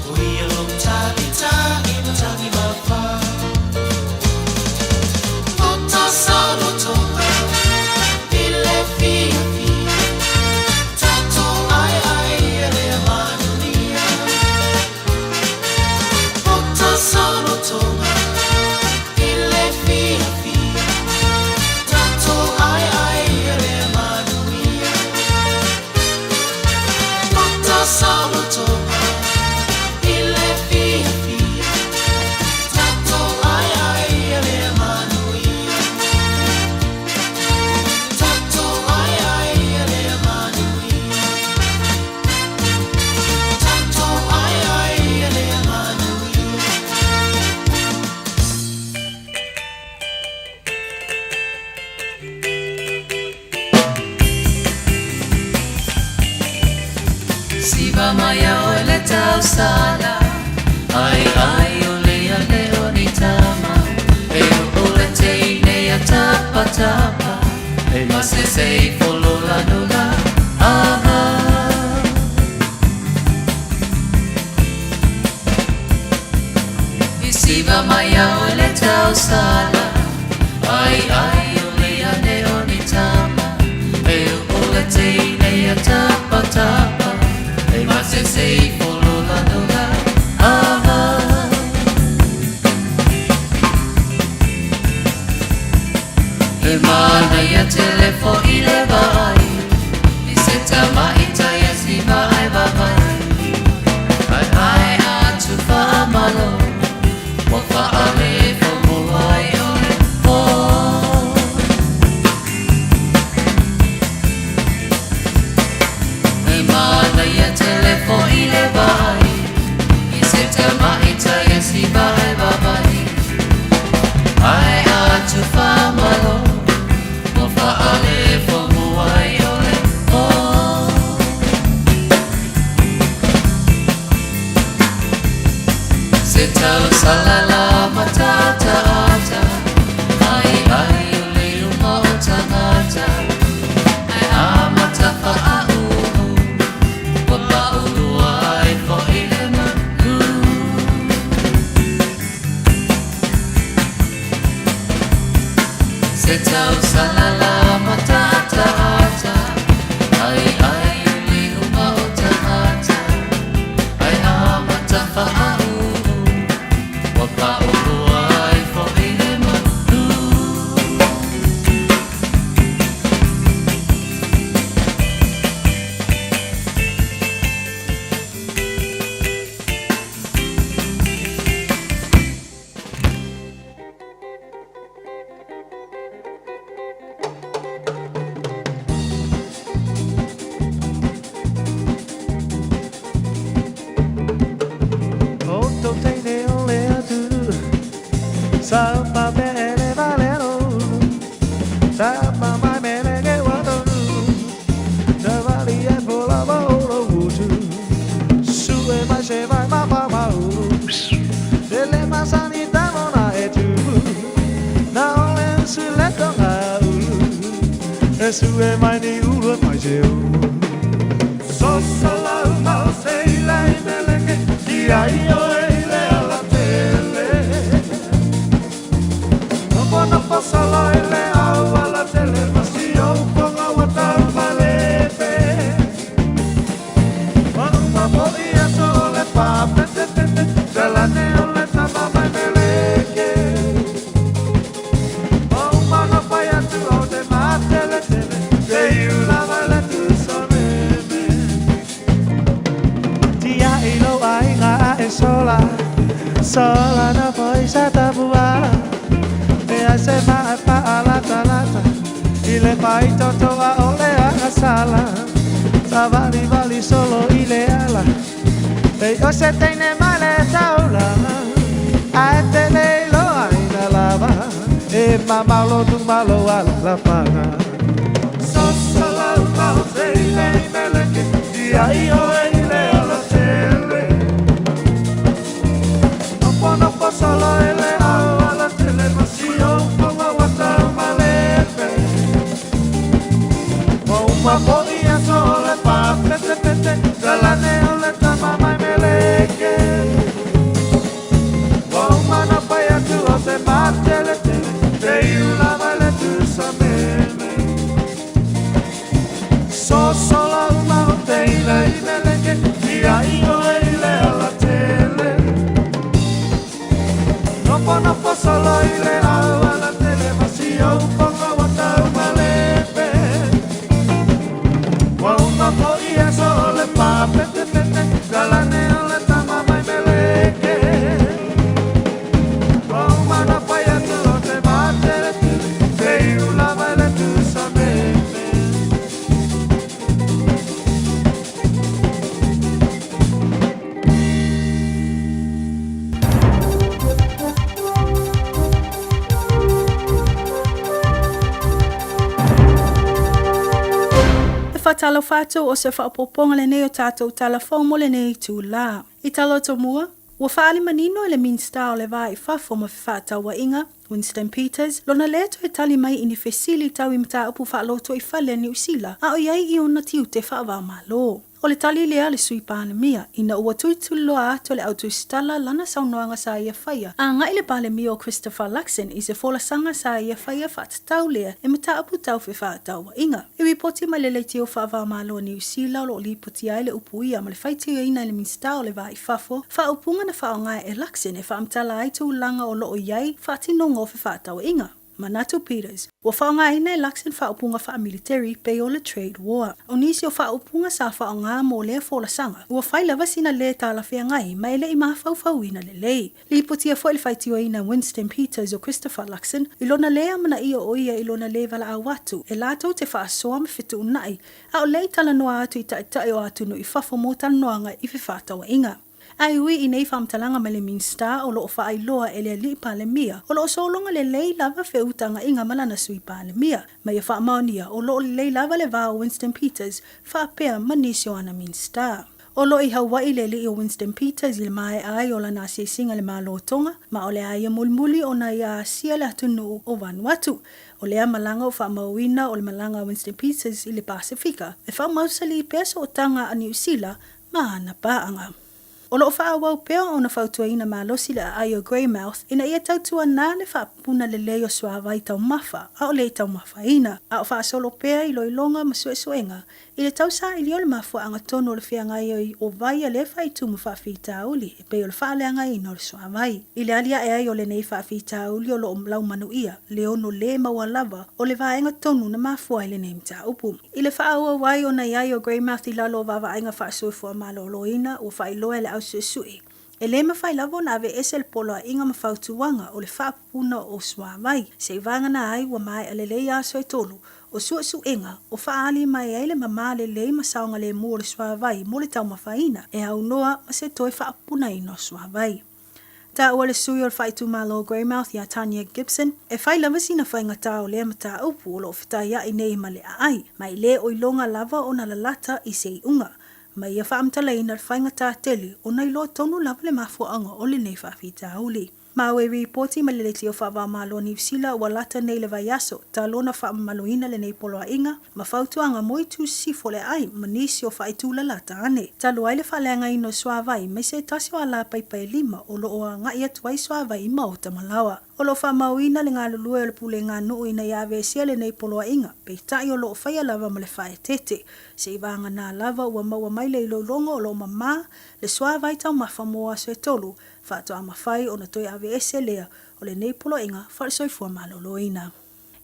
O ia lo talita i matangi mafa. Lota sa lotoga i le fiafia. Tatou ai ai ia le manuia. Lota sa lotoga i le fiafia. Tatou ai ai ia le manuia. Lota sa lotoga i le fiafia. Tatou ai ai ia le manuia. Tatou ai ai ia le manuia. Tatou ai ai ia le manuia. Siva mai a oe le tausala, ai ai o le ane o ni tama, e o le teine a tapa tapa, e masese i folola nula, aha. I siva mai a oe le tausala, ai ai o le ane o ni tama, e o le teine a tapa tapa, e masese i folola nula, aha. He manaia tele fo'i le vaai, i se tamaita ia siva ai vavai. Ai ai atu faamalo, ua faale fomo ai o le po. He manaia tele fo'i le vaai, i se tamaita ia siva tausala la matataata Ai ai o le uma o tagata Ae a matafaauu Ua paulua ai fo'i le manu Se tausala la matataata Ai ai o le uma o tagata Ae a matafaauu Ua paulua ai fo'i le manu O tou teine o le atunuu Sa pa pele valero Sa pa mai mele ke watonu Sa vali e pola va o lo utu Su e mai se vai ma pa ma ulu Ele masani tamona e tu Na ole su le tonga ulu E su e mai ni ulu e mai se ulu So sa la uma o se ila i meleke Ia i o e ile ala tele Nopo nopo solo ile au ala tele Masi o uponga wa tau malepe Wa uma po i aso o le pa pete pete Talane o le tama mai meleke Wa uma na pai atu o te matele tele Te iula vai le tusa meme Tia i lo aiga e sola Sola na foi sa tabuala E ai se maa pa lata lata I le pai toto a ole a sala Sa vali vali solo i le ala E o se teine mai le taulanga Ae te le iloa ina lava E mamalo tu malo ala la panga So sa la mau se i le i meleke Ia i o e i le ala tele Nopo nopo solo e le au ala tele Masi o uponga wa tau malepe Wa uma po i aso o le pa pete pete Talane o le tama mai meleke Wa uma na pai atu o te matele tele Te iula vai le tusa meme So sola uma o te ila i meleke Ia i o e i le ala tele Nopo nopo solo i le au ala tele Masi o uponga wa tau malepe Wa uma po i aso o le pa pete pete Talane o le tama mai meleke Wa uma na pai atu o te matele tele Te iula vai le tusa meme E faatalofa atu o se faaopoopoga lenei o tatou tala fou mo lenei itulā. I tala o tomua, ua faaali manino e le Minisita o le Va i Fafo ma Fefaatauaiga, Winston Peters, lona lē toe tali mai i ni fesili tau i mataupu faalotoifale a Niu Sila a o i ai i ona tiute faava-o-Malo. O le tali lea a le Sui Palemia, ina ua tulituliloa atu e le autusitala lana saunoaga sa ia faia agai i le Palemia o Christopher Luxon i se folasaga sa ia faia faatatau lea i mataupu tau fefaatauaiga. I ripoti mai le leitio faava-o-Malo a Niu Sila o lo o lipotia ai le upu ia ma le faitioina e le Minisita o le Va i Fafo, faaupuga na faaaoga e Luxon e faamatala ai tulaga o lo o i ai faatinoga o fefaatauaiga. Manatu Peters, ua faaaogaina e Luxon faaupuga faamiliteri pei o le trade war. O nisi o faaupuga sa faaaoga mo lea folasaga, ua fai lava sina lē talafeagai ma e le i mafaufauina lelei. Lipotia foi le faitioina Winston Peters o Christopher Luxon i lona lē amanaia o ia i lona lē valaau atu e latou te faasoa ma fetuunai a o le i talanoa atu i taitai o atunuu i fafo mo talanoaga i fefaatauaiga. Ae ui i nei faamatalaga mai le Minisita o lo o faailoa e le Alii Palemia, o lo o sologa lelei lava feutagaiga ma lana Sui Palemia. Ma ia faamaonia, o lo o lelei lava le va o Winston Peters faapea ma nisi o ana Minisita. O lo o i Hawaii le alii o Winston Peters i le maea ai o lana asiasiga i le Malo o Tonga, ma o le a ia mulimuli ona ia asia le atunuu o Vanuatu. O lea malaga ua faamauina o le malaga a Winston Peters i le Pasefika e faamausalī pea sootaga a Niu Sila ma ana paaga. O lo o faaauau pea ona fautuaina malosi le aai o Greymouth ina ia tautuanā le faapuna lelei o suavai taumafa a o le i taumafaina, a o faasolo pea iloiloga ma suesuega i le tausaili o le mafuaaga tonu o le feagai ai o vai a lea faaitu ma faafitauli e pei o le faaleagaina o le suavai. I le aliae ai o lenei faafitauli o lo o laumanuia le ono lē maua lava o le vaega tonu na mafua ai lenei mataupu. I le faaauau ai ona i ai o Greymouth i lalo o vaavaaiga faasoifua maloloina, ua faailoa e le au suesue, e lē mafai lava ona aveese le poloaiga ma fautuaga o le faapupuna o suavai, seivagana ai ua maea lelei aso e tolu o suesuega o faaali mai ai le mamā lelei ma saogalemu o le suavai mo le taumafaina e aunoa ma se toe faapupunaina o suavai. Taua le sui o le faaitumalo o Greymouth iā Tania Gibson, e fai lava sina faigata o lea mataupu o lo o fetaiaʻi nei ma le aai, ma e le o iloga lava ona lalata i se iuga. Ma ia faamatalaina le faigata tele ona iloa tonu lava le mafuaaga o lenei faafitauli. Ma ua ripoti mai le Leitio Faava-o-Malo o Niu Sila ua lata nei le vaiaso talu ona faamamaluina lenei poloaiga ma fautuaga mo itu sisifo o le aai ma nisi o faaitu lalata ane. Talu ai le faaleagaina o suavai mai se tasi o alapaipa e lima o lo o agai atu ai suavai i maota ma laoa. O lo o faamauina le galulue o le pulega nuu ina ia aveesea lenei poloaiga, peitai o lo o faia lava ma le faaeteete. Seivagana lava ua maua mai le iloiloga o lo o mamā le suavai taumafa mo aso e tolu, faatoa mafai ona toe aveese lea o lenei poloaiga faale-soifua maloloina.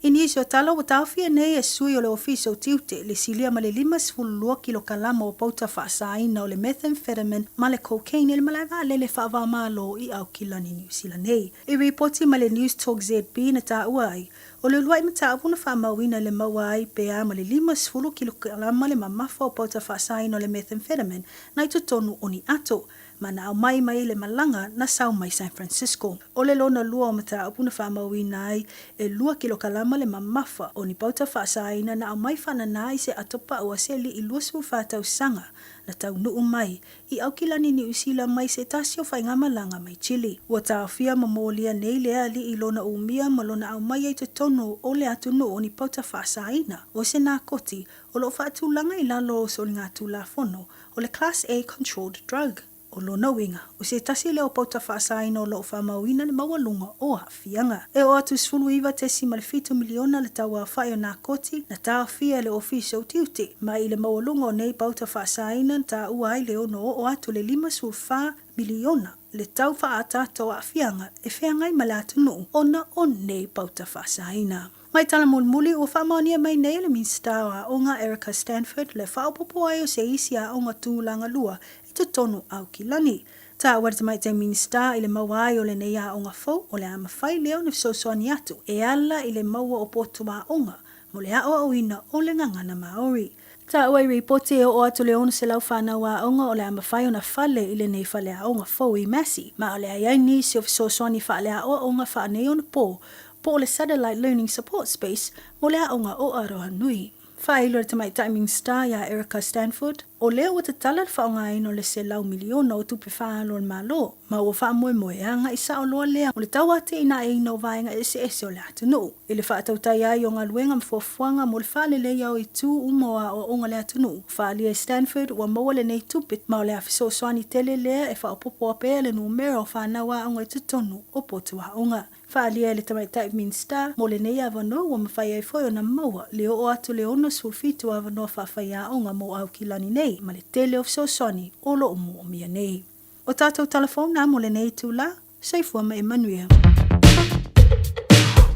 I nisi o tala ua taofia nei e sui o le Ofisa o Tiute le silia ma le 52 kilokalama o pauta faasaina o le methamphetamine ma le cocaine i le malae vaalele faava-o-Malo i Aukilani, Niu Sila nei. I ripoti mai le Newstalk ZB na taua ai, o le uluai mataupu na faamauina i le maua ai pe a ma le 50 kilokalama le mamafa o pauta faasaina o le methamphetamine na i totonu o ni ato ma na aumai mai le malaga na sau mai San Francisco. O le lona lua o mataupu na faamauina ai e lua kilokalama le mamafa o ni pauta faasaina na aumai faananā i se ato pau a se aliʻi 24 tausaga na taunuu mai i Aukilani Niu Sila mai se tasi o faigamalaga mai Chile. Ua taofia ma molia nei le aliʻi i lona umia ma lona aumaia i totonu o le atunuu o ni pauta faasaina o se nakoti o lo o faatulaga i lalo o soligatulafono o le Class A Controlled Drug. O lona uiga, o se tasi lea o pauta faasaina o lo o faamauina le maualuga o aafiaga. E oo atu 19.7 miliona le tauaofai o nakoti na taofia e le Ofisa o Tiute, ma i le maualuga o nei pauta faasaina na taua ai le ono oo atu le 54 miliona le tau faaataata o aafiaga e feagai ma le atunuu ona o nei pauta faasaina. Mai tala mulimuli, ua faamaonia mai nei e le Minisita o Aoga Erica Stanford le faaopoopo ai o se isi aoga tulaga lua i totonu Aukilani. Taua le Tamaitai Minisita i le maua ai o lenei aoga fou o le a mafai lea ona fesoasoani atu e ala i le maua o potu aoga mo le aoaoina o le gagana Māori. Taua i ripoti e oo atu le 600 fanau aoga o le a mafai ona fale i lenei faleaoga fou i Massey, ma o le a i ai nisi o fesoasoani faaleaoaoga faaneionapo po o le Satellite Learning Support Space mo le aoga o Arohanui. Faailo e le Tamaitai Minisita ia Erica Stanford, o lea ua tatala le faaaogaina o le $100 miliona o tupe faaalu a le Malo, ma ua faamoemoe e agai sao loa lea o le tauatiaeina o vaega eseese o le atunuu. I le faatautai ai o galuega ma fuafuaga mo le faaleleia o itu uma o aoaoga a le atunuu, faaalia e Stanford ua maua lenei tupe ma o le a fesoasoani tele lea e faaopoopo pea le numera o fanau aoga i totonu o potu aoga. Faaalia e le Tamaitai Minisita mo lenei avanoa ua mafai ai foi ona maua le oo atu le 67 avanoa faafaiaoga mo Aukilani nei ma le tele o fesoasoani o lo o moomia nei. O tatou tala fou na mo lenei itula, soifua ma ia manuia.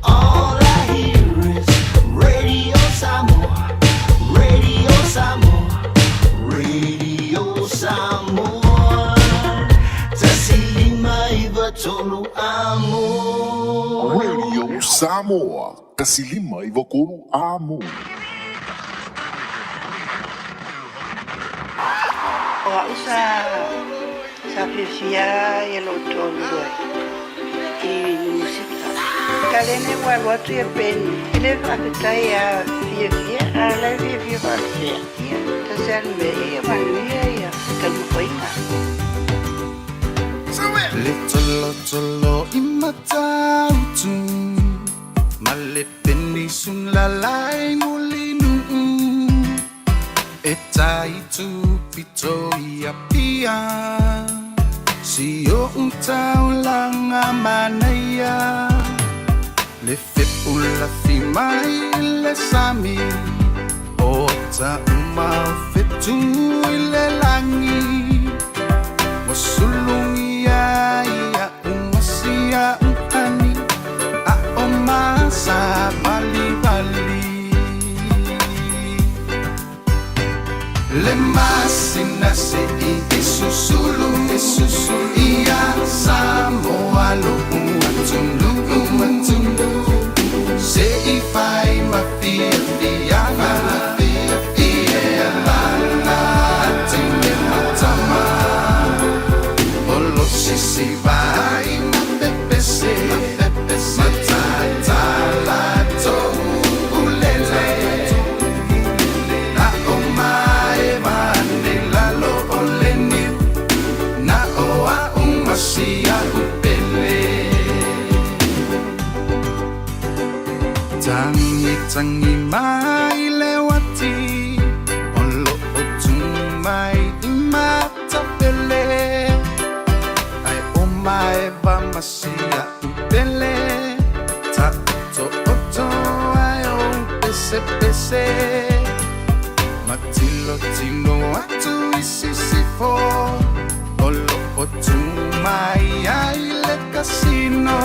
All I hear is Radio Samoa, Radio Samoa, Radio Samoa. 105 3 amo. Radio Samoa, 105 3 amo. O au sa sa fiafia ia lou toalua i musika. Kalene ua alu atu ia Penny i le faafetai a fiafia a la e fiafia faapea. Ia, tasi a le mea ia manuia ia taumafai. Tolotolo i Matautu ma le penisula lai Mulinuu e tai pito i Apia si o'u taulaga manaia le fepulafi mai le sami o taʻuma o fetu i le lagi ua sulugia ia umasia uhani aʻo masa valivali le masina seʻi e susulu e susulu ia Samoa loʻu atunuu atunuu seʻi fai ma fiafiaga ia lana teine matama o lo sisi vai ma pepese matatala toulele na o mae vane lalo o le niu na o a'u masia upele tangi tangi mai le uati o lo'o tumai i matapele ai o maeva masia upele ta'oto'oto ai o pesepese matilotilo atu i sisifo o lo'o tumai ai le kasino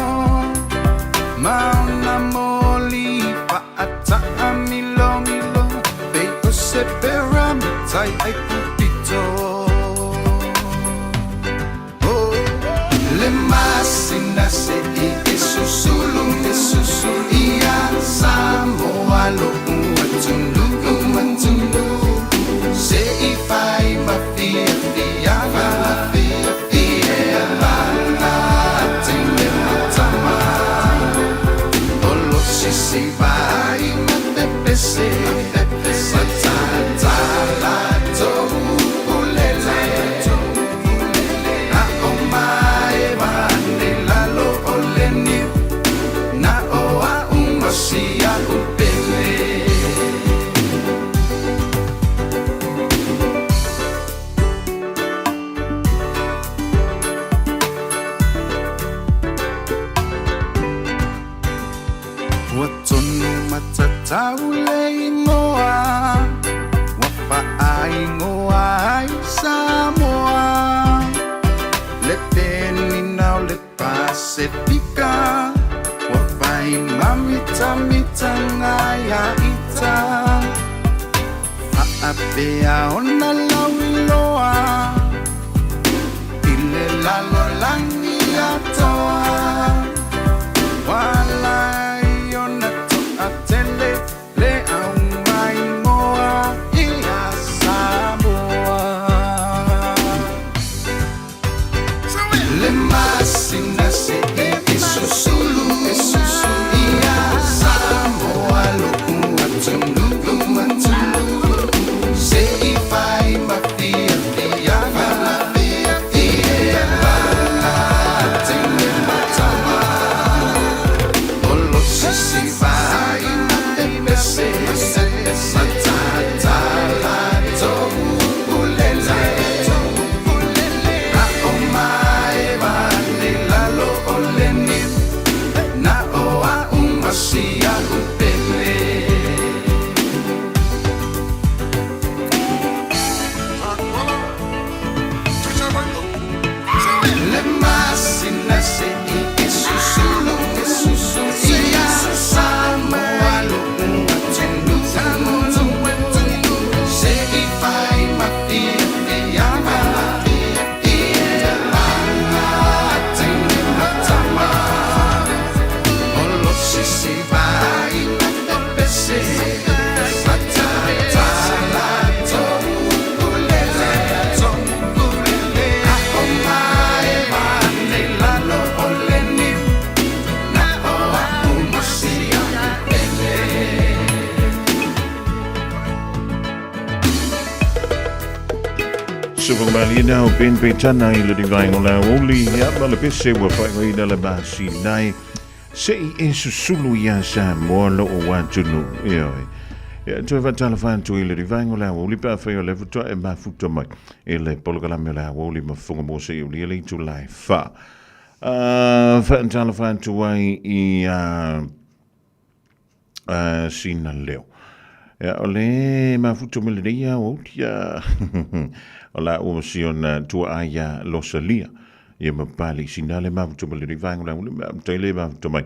maona moli fa'ata'a milomilo pei o se peramitai ai pupito Oh, le masina seʻi e susulu e susulu ia Samoa loʻu atunuu atunuu seʻi fai ma fiafiaga ia lana teine matama o lo sisi vai ma pepese matatala toulele na o mae vane lalo o le niu na o a'u masia upele. Ua tonu matatau le igoa ua faaigoa ai Samoa le penina o le Pasefika ua fai mamitamitaga ia ita faapea ona lauiloa i le lalolagi atoa Walai ona to'atele le aumaimoa ia Samoa. Le masina seʻi e susulu e susulu ia Samoa loʻu atunuu atunuu seʻi fai ma fiafiaga. Sofa na o Ben Petana i le divainga o le aoauli, ia ma le pese ua faaigoaina le masinai. Se i e susulu iā Samoa loo atunuu. Ioe. Ia, toe faatalofa atu i le divainga o le aoauli pe afai o lea faatoa e mafuta mai i le polokalame o le aoauli ma fofoga mo se i ulia le itula e fa. Faatalofa atu ai i sina leo. Ia, o le mafuta mai lenei aoauli, o la ua si ona tuaa ia Losalia. Ia ma pale sina le mafuta mai lenei vaega o le aoauli, ma tai le mafuta mai.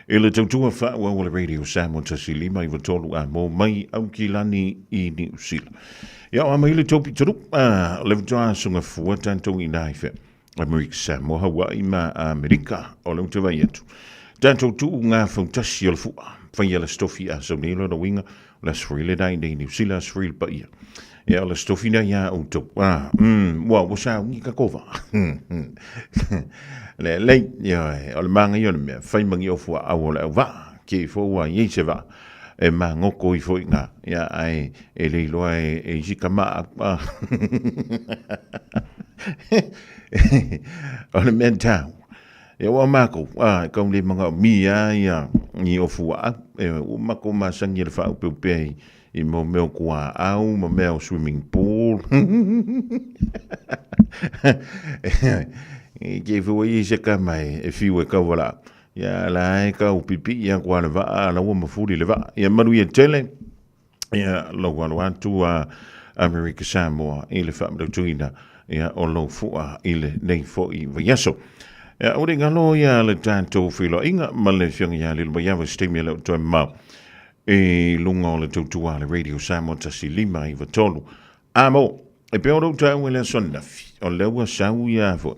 I le tautua faaauau o le Radio Samoa 153 a mo mai Aukilani i Niu Sila. Ia, o a mai le tau pitanu, o le faatoa sogafua tatou i nai fea. Amerika Samoa, Hawaii ma Amerika. O le te vai atu. Tatou tuu ngā fautasi o le fua. Whaia le stofi a sau nei lona uiga, o le aso le dai nei Niu Sila, aso le paia. Ia o le stofi na ia outou. Ah, ua sa ungi ka kova. Le lei, ia, o le manga ia o le mea, whai mangi o fua au o le au vaa, ki fo ua iei se vaa. E mangoko ifo i ngā, ia, ai, e le iloa e isi ka maa. Ah. O le mea tau. Ia ua mākou, a, e kau le manga o mi a ia i o fua au. E, ua mako masangi le whaaupeupea i mo mea o kua au, ma mea o swimming pool. E ke fua i se kama e fiu e kau wala. Ia la e kau pipi ia kua le vaa, la ua mafuli le vaa. Ia maru ia tele, ia lou alo atu a Amerika Samoa i le faamatautuina ia o lou fua i lenei foi vaiaso. Ia, o le galo ia le tatou feiloaiga ma le Afioga ia Lilomaiava se taimi e le o toe mamao i luga o le tautua a le Radio Samoa 1593. Amo, e pei ona ou taua i le aso ananafi, o lea ua sau ia foi.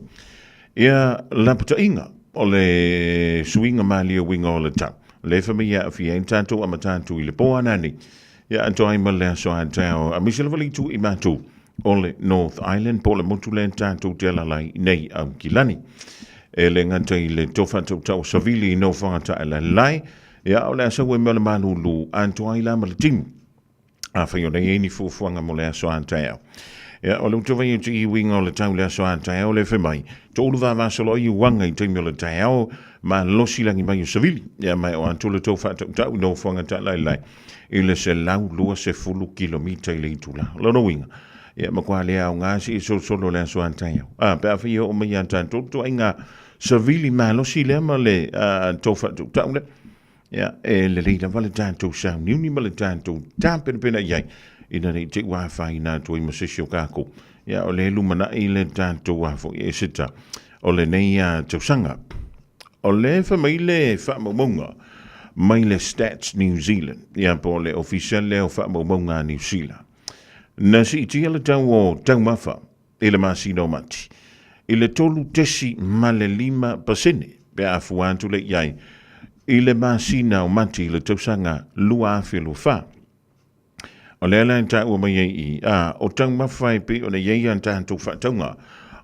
Ia lapataiga o le suiga malie uiga o le tau. Le fa mai aafia ai tatou amata atu i le po anani. Ia atoa ai ma le aso a taeao. Aemaise lava le itu i matou o le North Island po o le motu lea tatou te alaala ai nei Aukilani. E le gata i le tofa tautau savili i nofoaga taʻalaelae, ia o le a sau ai ma le malulu atoa ai la ma le timu. Afai o lea i ai ni fuafuaga mo le aso a taeao. Ia, o le uta vai atu i uiga o le tau le aso a taeao le fai mai, toulu vavasolo ai uaga i taimi o le taeao, malosi lagi mai o savili. Ia, mai o atu le tou faatautau i nofoaga taalaelae i le 120 kilomita i le itula. O lona uiga, ia, matua le aoga se i solosolo le aso a taeao. A, pe afai e oo mai ia tatou, ituaiga savili malosi lea ma le tou faatautau lea. Ia, e lelei lava le tatou sauniuni ma le tatou tapenapena i ai, ina ne i te i ua afaina atu ai ma se isi o kākou. Ia, o lea e lumanai le tatou a foi Eseta o lenei tausaga. O lea e fai mai le faamaumauga mai le Stats New Zealand, ia po o le ofisa lea o faamaumauga a Niu Sila. Na siitia le tau o taumafa i le masina o Mati, i le 3.5% pe a fua atu lea i ai i le masina o Mati i le tausaga 2024. O lea la e taua mai ai i, a, o taumafa e pei ona i ai a tatou faatauga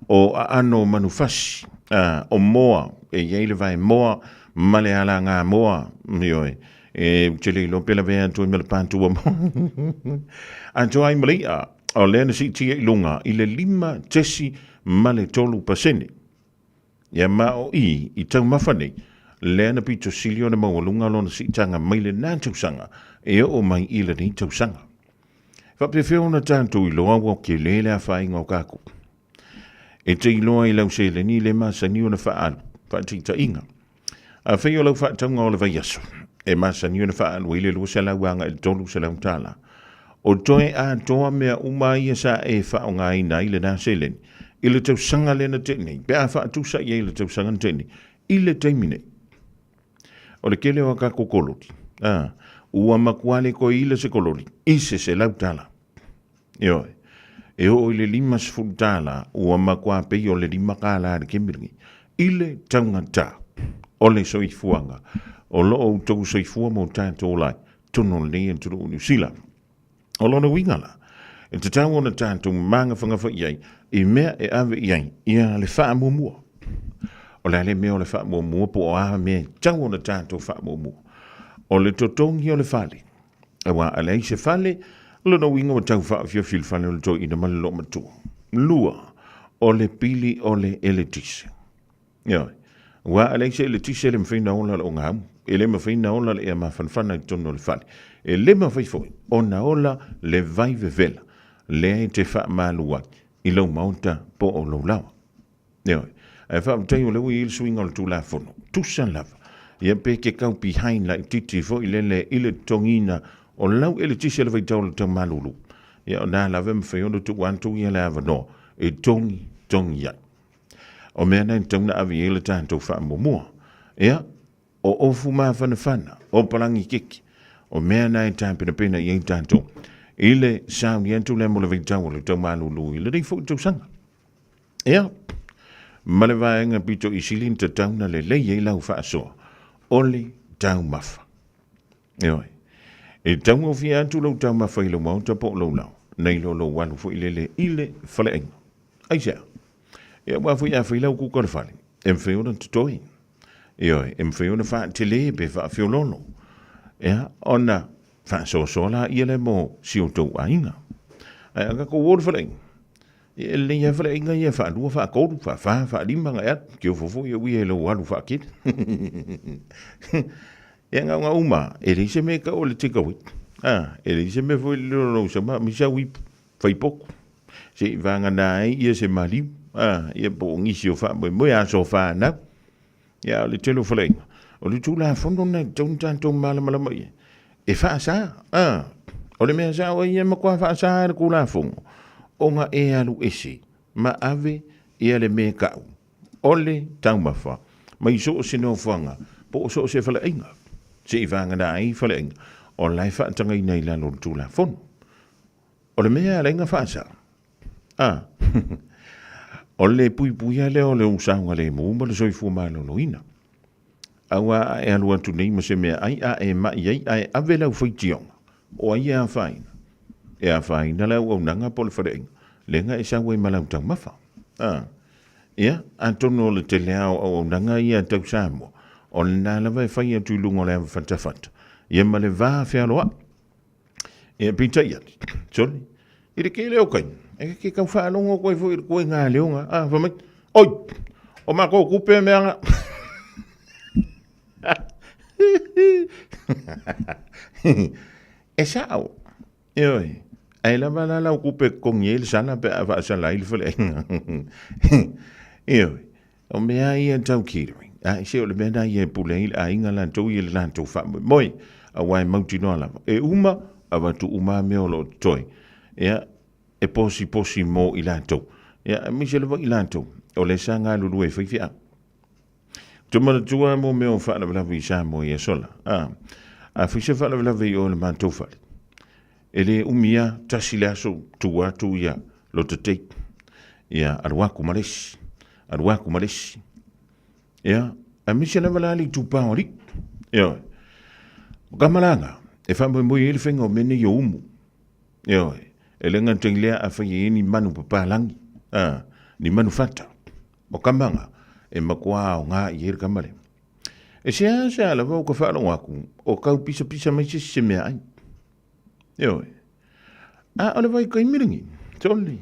o aano manufasi, a, o moa, e i ai le vaemoa ma le alagamoa, ioe, e ou te le iloa pe lavea atu ai ma le patua moa. Atoa ai ma le i'a, O lea na siitia i luga i le 5.3%. Ia ma o i, i taumafa nei, lea na pito sili ona maualuga lona siitaga mai lena tausaga e oo mai i lenei tausaga. E faapefea ona tatou iloa ua tele le afaina o kākou? E te iloa i lau seleni le masani ona faaalu, faataitaiga. Afai o lau faatauga o le vaiaso, e masani ona faaalu ai le 200 agai i le 300 tala. O toe atoa mea uma ia sa e faaaogaina ai lena seleni i le tausaga lea na tea nei, pe a faatusa i ai i le tausaga na tea nei, i le taimi nei. O le tele o a tatou kololi, a, ua matua le toe ila se kololi i se $100. Ioe. E oo i le $50 ua matua pei o le $5 le taimi lenei. I le taugata o le soifuaga o lo o outou soifua ma o tatou ola ai totonu o lenei atunuu o Niu Sila. O lona uiga la, e tatau ona tatou magafagafa i ai i mea e ave i ai ia le faamuamua. O le a le mea o le faamuamua po o a mea e tatau ona tatou faamuamua? O le totogi o le fale. Aua a leai se fale, o lona uiga ua tau faaofiofi le fale o le toeaina ma le loomatua. Lua, o le pili o le eletise. Ioe. Aua a leai se eletise e le mafai ona ola le ogaumu, e le mafai ona ola le ea mafanafana i totonu o le fale, e le mafai foi ona ola le vai vevela lea e te faamalu ai i lou maota po o lou laoa. Ioe. Ae faafetai o lea ua i ai le suiga o le Tulafono. Tusa lava, ia pe ke kau behind laitiiti foi lele i le totogiina o lau eletise le vaitau o le tau malulu. Ia o na lava e mafai ona tuu atu ia le avanoa e togi togi ai. O mea na e tatau ona ave i ai le tatou faamuamua. Ia, o ofu mafanafana, o palagi keke, o mea na e tapenapena i ai tatou i le sauni atu lea mo le vaitau o le tau malulu i lenei foi tausaga. Ia, ma le vaega pito i sili na tatau na lelei ai lau faasoa, o le taumafa. Ioe. E taugofie atu lou taumafa i lou maota po o lou lao, nei lo lou alu foi lele i le faleaiga. Aisea? Ia aua foi a fai lau kuka o le fale, e mafai ona totoe. Ioe, e mafai ona faatele pe faafeoloolo. Ia, ona faasoasoa laia lea mo si o tou aiga. Ae a tatou o i le faleaiga, ia e lelei lava faleaiga ia faalua, faatolu, faafa, faalima agai atu. Te ofo foi au ia i lou alu faatele. Ia na ona uma, e leai se mea e tau o le take away. A, e leai se mea foi lele o lou sama, aemaise au ipu, faipotu. Se i vagana ai ia se maliu, a, ia po o nisi o faamoemoe, aso fanau. Ia, a o le tele o faleaiga, o le Tulafono lena e tatau ona tatou malamalama i ai. E faasa, a, o le mea sao ai ia e matua faasa e le Tulafono ona e alu ese ma ave ia le mea e tau o le taumafa mai so o se nofoaga po o so o se faleaiga, seivagana ai faleaiga o la e faatagaina i lalo o le Tulafono. O le mea e ala ai ona faasa, a, o le puipuia lea o le saogalemu ma le soifua maloloina. Aua a e alu atu nei ma se meaai a e mai ai ae ave lau faitioga, o ai e afaina? E afaina le auaunaga po o le faleaiga lea na e sau ai ma lau taumafa. A, ia, atonu o le tele lava o auaunaga ia tau Samoa, o lena lava e fai atu i luga o le ava fatafata, ia ma le va fealoai. Ia, peitai ane, sole, i le tele o taimi, e ke tau faalogo atu ai foi i le koena leoga, a, fai mai, oi, o matou tupe mea na. E sao, ioe, ai lava la lau tupe e totogi ai le sala pe a faasala ai le faleaiga. Ioe, o mea ia tau catering, a se o le mea lena ia e pule ai le aiga latou ia i le latou faamoemoe, aua e mautinoa lava, e uma, avatu uma lava mea o lo o totoe, ia, e posiposi mo i latou, ia, aemaise lava i latou o lea sa galulue e fai feau. Ou te manatua lava mo mea o faalavelave i Samoa i aso la, a, a fai se faalavelave i o i le matou fale, e le umi lava, tasi le aso, tu atu ia lota date, ia alu atu ma le isi, alu atu ma le isi. Ia, aemaise lava la le itupa o alii. Ioe. O ka malaga, e faamoemoe i ai le faiga o mea nei o umu. Ioe. E le gata i lea afai e i ai ni manu papalagi, a, ni manu fata. O ka maga, e matua aoga i ai le kama lea. E seasea lava ou ka faalogo atu, o tau pisapisa mai se isi se meaai. Ioe. A o le vaitaimi lenei, sole,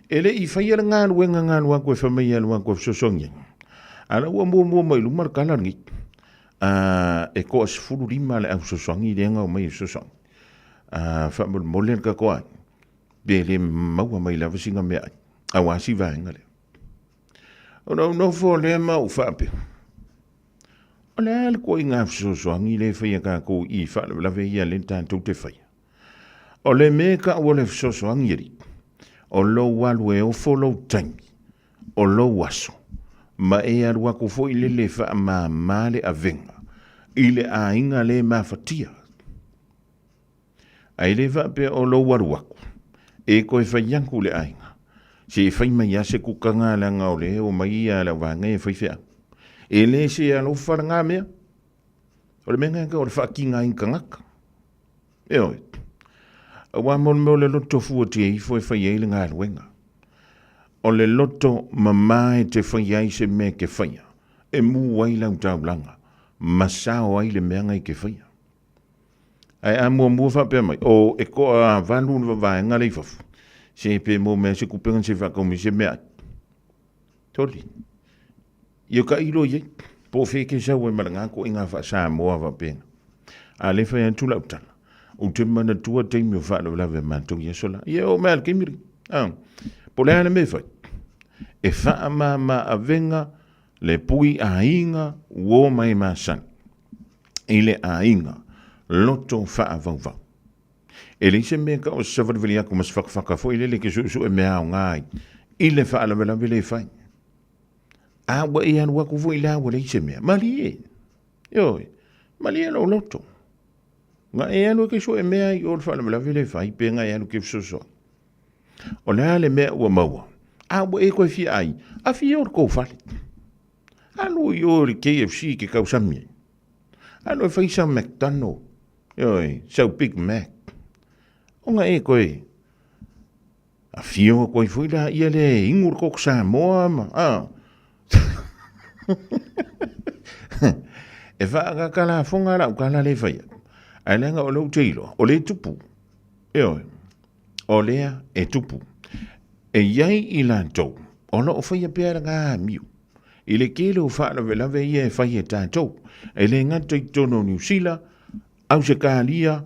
e le i faia le galuega na alu atu e fai mai e alu atu e fesoasoani ai. A o la ua muamua mai luma le tala lenei, a, e toa 15 le au fesoasoani lea na omai e fesoasoani. A, faamolemole le tatou aiga, pe le maua mai lava sina meaai, aua si vaega lea. Ona ou nofo lea ma ou faapea, o le a le ituaiga fesoasoani lea e faia tatou i faalavelave ia lea tatou te faia? O le mea e tau o le fesoasoani alii, o lou alu e ofo lou taimi, o lou aso, ma e alu atu foi lele e faamama le avega i le aiga le mafatia. Ae le faapea o lou alu atu, e toe fai atu le aiga, se i fai mai lava se kukaga leaga o lea e omai ia le auvaega ia e fai feau. E le se alofa lena mea. O le mea lena e tau o le faatigaina tagata. Ioe. Aua mo le mea o le loto fuatia ifo e fai ai le galuega. O le loto mama e te fai ai se mea e te faia, e mu ai lau taulaga, ma sao ai le mea na e te faia. Ae a muamua faapea mai, o e toavalu le vavaega lea i fafo. Se pe mo mea se kupenga se whakaumi se mea. Toli. Ia ka ilo ye. Po whe ke sau e mara ngā ko i ngā wha Samoa wha pena. A le whai atu lau tala. O te mana tua teimi o wha lawe mātou ia sola. Ia o mea le miri. Ah. Po le ana me whai. E wha ma ma avenga le pui a inga wo mai masani. I le a inga loto wha avau E leai se mea ka o se savalivali aku ma se fakafaka foi lele ke suesue mea aoga ai i le faalavelave le fai. A ua e alu aku foi la ua leai se mea. Malie. Ioe. Malie lou loto. Nga e alu e ke sue mea i o le faalavelave le fai pe nga e alu ke fesoasoani. O le a le mea ua maua? A ua e koe fia ai, a fia o le kou fale. Alu i o le KFC ke kausami ai. Alu e fai sa McDonald. Ioe, sau Big Mac. O nga e koe, a fio koe foi la ia le ingu le koko Samoa ma, a. E whaakakala fonga la ukala le whaia. Ai leanga o lou te iloa, o le tupu. Ioe, o lea e tupu. E iai i latou, o loo whaia pea la ngā miu. I le kele o faalavelave ia e fai e tatou, e le gata i totonu o Niu Sila, Ausetalia,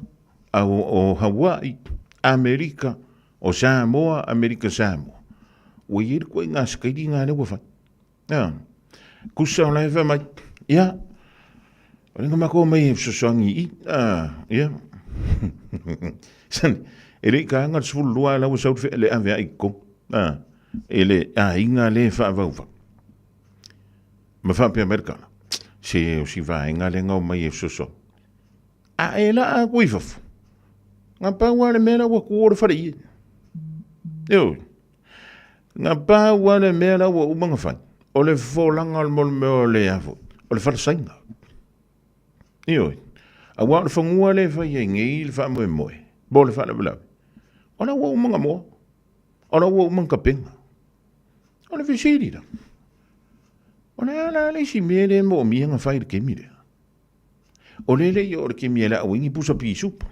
o Hawaii, Amerika, o Samoa, Amerika Samoa. Ua i ai le koe ngā sikaili ngā lea ua fai. Ia. Kusa o la e fai mai, ia, o le nga mako mai e fesoasoani i i, ah, ia. Sani, e le i kaanga le 12 la ua sau le ave ai i ko. Ah. E le aiga le faavauvau. Ma faapea mai le kala, se o si vaega le ngau mai e fesoasoani. A e la a kui fafo. Nga pau a le mea la ua ku o le whare i. Eo. Nga pau a le mea la ua umanga whai. O le folanga o le mole mea o le afo. O le wharasainga. Ioe. Aua o le whangua le whai e ngei le wha moe. Bo le wha O la ua umanga moa. O la ua uma kapenga. O le fesili la. O le ala le isi mea le mo mia nga fai le kemi lea. O le le i o le kemi e le au ingi pusa pi supa.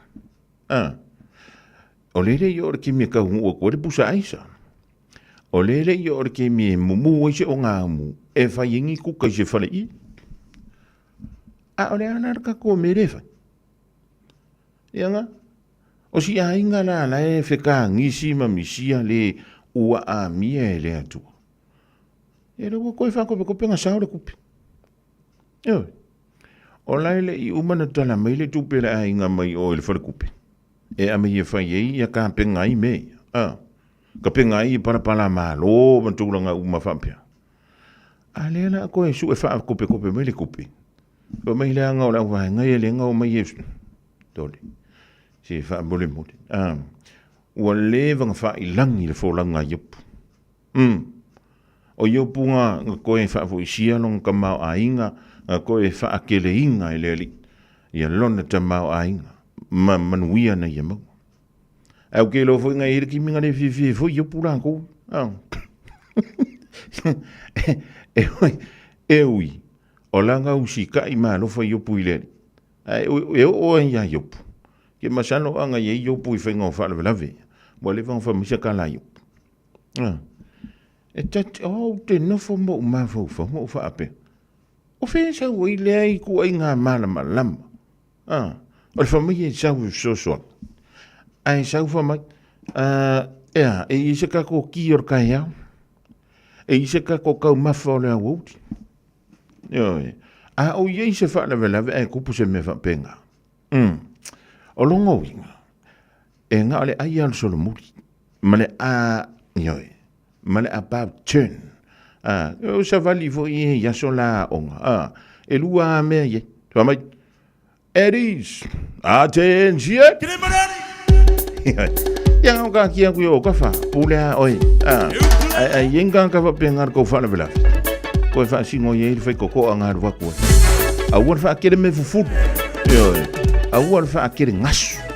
Ah. O le le i o le kemi e kau ngua koe le pusa aisa. O le le i o le kemi e mumu ai se o ngā mu e fai ingi kuka i se whale i. A o le ala le kako me le fai. Ia nga. O si aiga la la e fekagisi ma misia le ua amia e le Atua. E le ua koe whakopekope nga sao le kupe. Ioe. O lai le i uma na tala mai le tupe le aiga mai o i le whare kupe. E ame ia whai ei ia ka penga ai me. A. Ka penga ai i parapara malo ma tūranga uma whapea. A lea la koe su e whakopekope mai le kupe. Fa mai le anga o le au vaenga ia le anga o mai e tole. Se faamolemole. Ah, ua leva na faailangi le folaga a Iopu. O Iopu nga nga koe faafoisia lona tamaoaiga nga koe faakeleiga e le Alii ia lona tamaoaiga ma manuia na ia maua. Ae ou ke iloa foi nga i ai le kimiga le fiafia ai foi Iopu lakou. Ah. E ui, e ui, o laga usikai ma alofa Iopu i le Alii. Ae e oo ai iā Iopu. Ke masalo a ngai ai Iopu i whainga o faalavelave. Ua leva ona whaamaisa ka la Iopu. Ah. E tate, oh, te nofo mo u mafaufau mo u whaapea. O whea sau ai lea i ku ai ngā malama lama. Ah. O le whamai e sau e fesoasoani. Ae sau whamai, ea, e i se kako ki o le kai au. E i se kako kau mafa o le au auri. Ioe. A o iai se faalavelave ae kupu se mea faapena. O lona uiga, e na o le ai lava o le solomuli, ma le a, ioe, ma le about turn. A, o savali foi e i aso la aoga, a, e lua lava mea i ai. Fai mai, At ease, attention! Ia o ka kia kui o ka wha, pule a oe. A, ai ai yenga ka wha penga ko faalavelave. Koe whaasingo i e whai koko a ngā rua koe. A ua le whaakere me fufuru. Ioe. A ua le whaakere ngasu.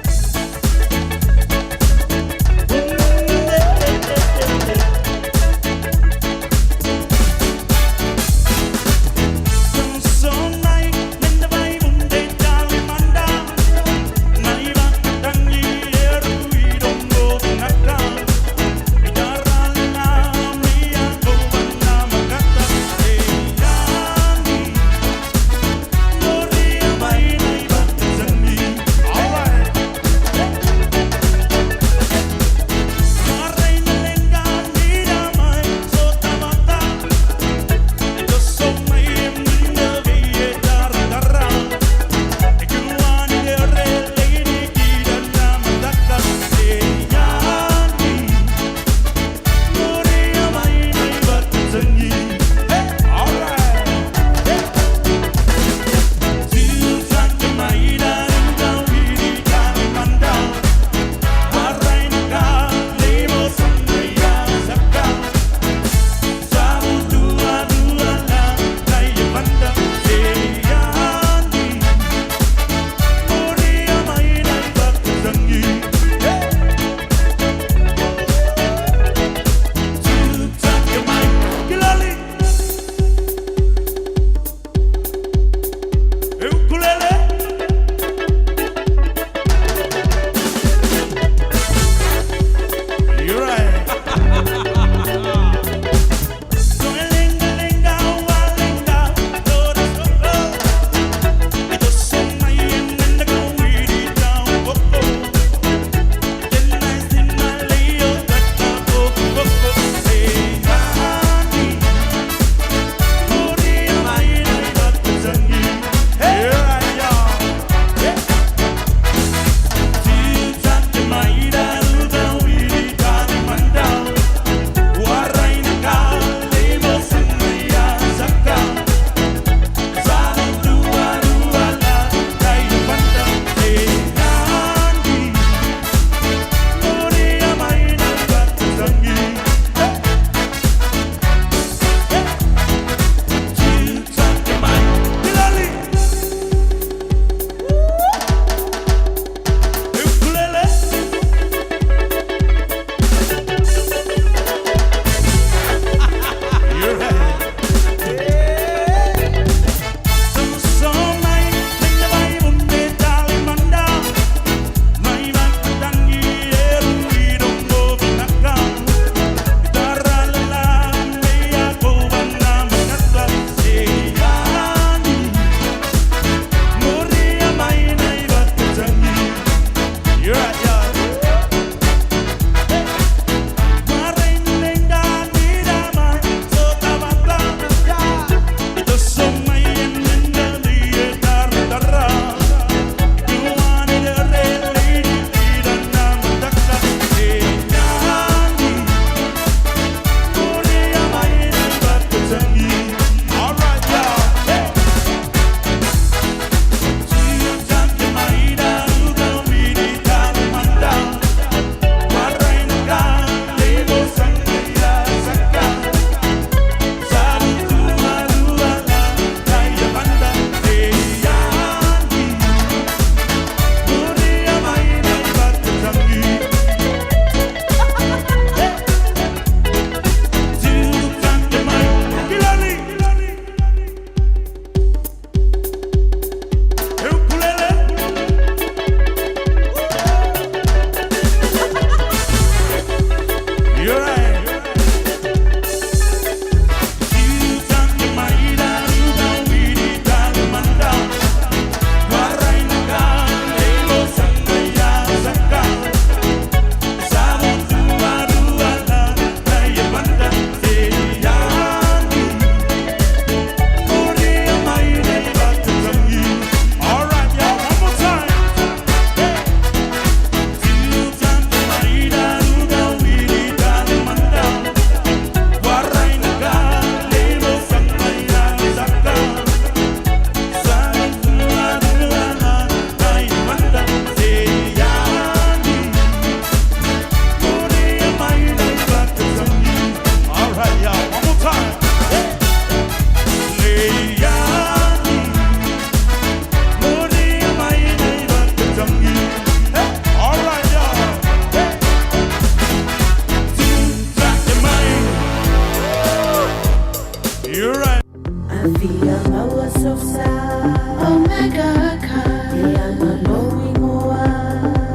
Omega Cars. E ana lou igoa.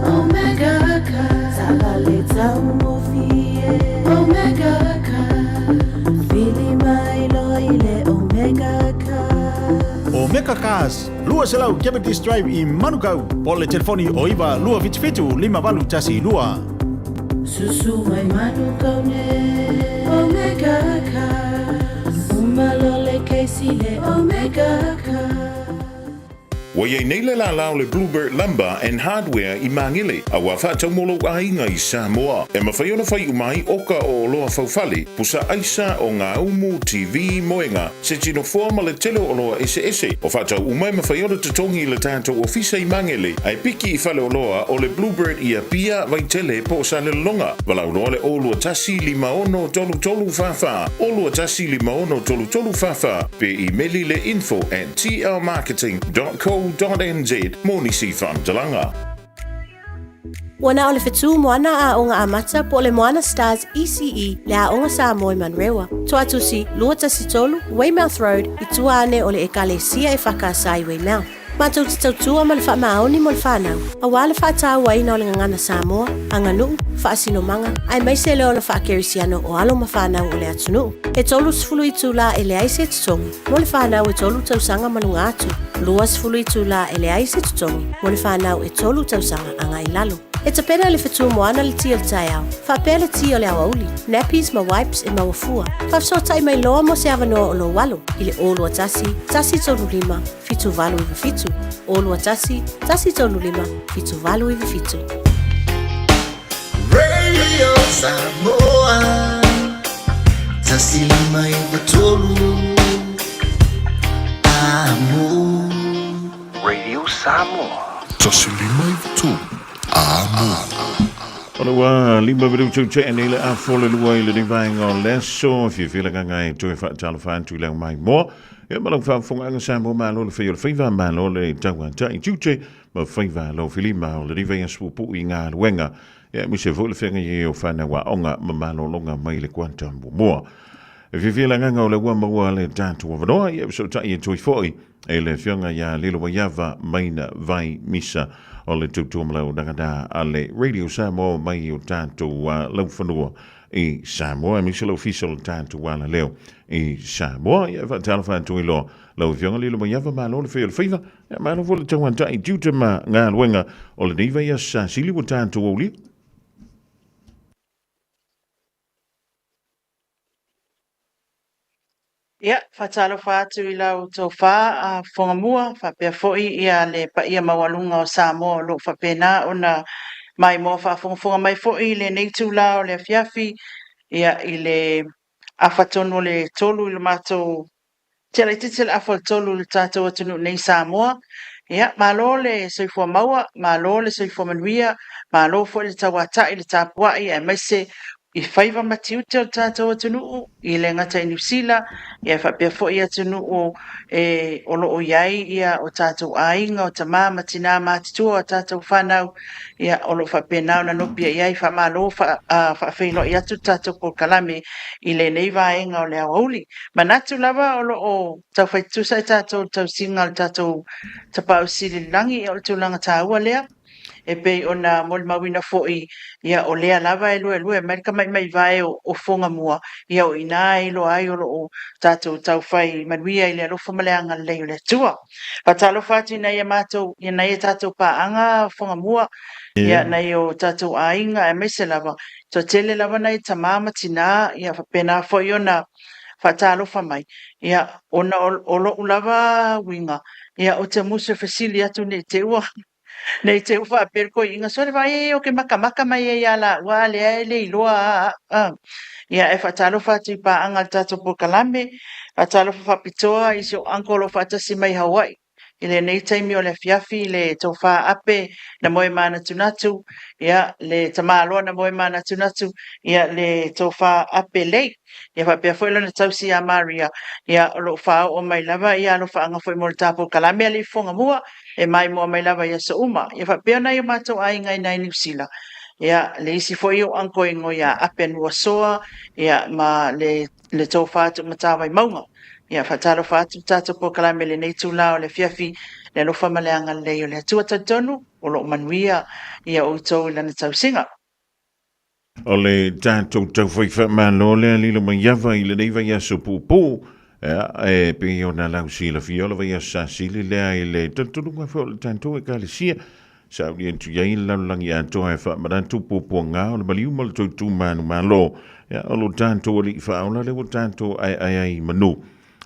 Omega Cars. Taavale taugofie. Omega Cars. Vili mai loa i le Omega Cars. Omega Cars, 200 Cavendish Drive i Manukau, po o le telefoni o 9 277 5812. Susu mai Manukau nei. Omega Cars. Uma loa le kesi i le Omega Cars. Ua i ai nei le lālā o le Bluebird Lumber and Hardware i Māgele, a ua faatau mo lou aiga i Samoa. E mafai ona fai uma ai oka o oloa faufale, pusa aisa, ogāumu, TV, moega, seti nofoa ma le tele o oloa eseese. O faatau uma e mafai ona totogi i le tatou ofisa i Māgele, ae piki i faleoloa o le Bluebird i Apia, Vaitele po o Salelologa. Valaau loa le 0 21 56 33 44, 0 21 56 33 44, pe imeli le info@tlmarketing.co.nz mo nisi faamatalaga. Ua na o le fetu Moana Aoga Amata po o le Moana Stars ECE le Aoga Samoa i Manurewa. Toatusi 213 Weymouth Road i tua ane o le Ekalesia EFKS i Weymouth. Matou te tautua ma le faamaoni mo le fanau, aua le faatauaina o le gagana Samoa, aganuu, faasinomaga, aemaise le ola faakerisiano o alo ma fanau o le atunuu. E 30 itulā e leai se totogi mo le fanau e 3 tausaga ma luga atu, 20 itulā e leai se totogi mo le fanau e 3 tausaga agai i lalo. E tapena e le fetu Moana le ti o le taeao, faapea le ti o le aoauli, nappies ma wipes e maua fua. Faafesootai mai loa mo se avanoa o lou alo i le 0 21 135 7897, 0 21 135 7897. Radio Samoa 105.3 Amo. Radio Samoa. 105.3 Amo. O le ua 5 minutu tea nei le afa o le 2 i lenei vaega o le aso, fiafia le agaga e toe faatalofa atu i le au maimoa. Ia ma lau faafofogaaga Samoa, malo le fai o le faiva, malo le tauata'i tiute ma faiva alo filima o lenei vaiaso puupuu i galuega. Ia aemaise foi le feagai ai o fanau aoga ma malologa mai le kuata muamua. E fiafia le agaga o lea ua maua le tatou avanoa, ia fesootai atu ai foi e le Afioga ia Lilomaiava Maina Vai Misa o le tautua ma lau nagana a le Radio Samoa mai o tatou laufanua i Samoa, aemaise le ofisa o le tatou alaleo i Samoa. Ia faatalofa atu ai loa lau Afioga Lilomaiava, malo le fai o le faiva, ia malo foi le tauata'i tiute ma galuega o lenei vaiaso sa sili ua tatou aulia. Ia, faatalofa atu i lau tofa a Fogamua, faapea foi ia le paia maualuga o Samoa o lo o faapena ona maimoa faafogafoga mai foi i lenei itula o le afiafi, ia, i le afa tonu o le 3 i le matou Tia laitiiti le afa o le 3 i le tatou atunuu nei Samoa. Ia, malo le soifua maua, malo le soifua manuia, malo foi le tauata'i, le tapua'i, aemaise i faiva ma tiute o le tatou atunuu, e le gata i Niu Sila, ia faapea foi atunuu e, o lo o i ai ia o tatou aiga, o tamā ma tinā matutua, o tatou fanau, ia o lo o faapena ona nopi i ai. Faamalo fa, faafeiloai atu le tatou polokalame i lenei vaega o le aoauli. Manatu lava o lo o taufai tutusa i tatou i le tausiga o le tatou Tapaau Sili i le Lagi, o le tulaga taua lea. E pei ona molimauina foi, ia, o lea lava e luelue mai le tamaimaivae o Fogamua, ia, o i ina e iloa ai o lo o tatou taufai manuia i le alofa ma le agalelei o le Atua. Faatalofa atu i nai a matou, i nai a tatou paaga Fogamua, ia, nai o tatou aiga, aemaise lava, toatele lava nai tamā ma tinā, ia, faapena foi ona faatalofa mai, ia, ona o lo'u lava uiga, ia, ou te musu e fesili atu ne i te ua ne i te ua faapea le toeaina, sole vaai ai ou te matamata mai ai ia laua a lea e le iloa a a Ia, e faatalofa atu i paaga a le tatou polokalame, faatalofa faapitoa i si ou uncle o lo o faatasi mai i Hawaii i lenei taimi o le afiafi, le tofa Ape na moe manatunatu, ia, le tamaloa na moe manatunatu, ia, le tofa Ape Lei, ia faapea foi lana tausi ia Maria, ia, o lo o faaoo mai lava ia alofaaga foi mo le ta polokalame a le Ifogamua e maimoa mai lava i aso uma. Ia faapea nai o matou aiga i nai Niu Sila, ia, le isi foi o uncle ingoa ia Ape Nuasoa, ia, ma le tofa Tuumatawai Mauga. Ia, faatalofa atu le tatou polokalame i lenei itula o le afiafi, le alofa ma le agalelei o le Atua. Talitonu o lo o manuia ia outou i Lana tausiga. O le tatou taufai faamalo lea lilo mai ava i lenei vaiaso puupuu. Ia, e pei ona lau silafia o le vaiaso sasili lea i le talitonuga foi o le tatou ekalesia. Sa uli atu i ai le lalolagi atoa e faamanatu puapuaga o le maliu ma le toitu manumalo. Ia, o lo tatou alii faaola lea ua tatou aeae ai i manu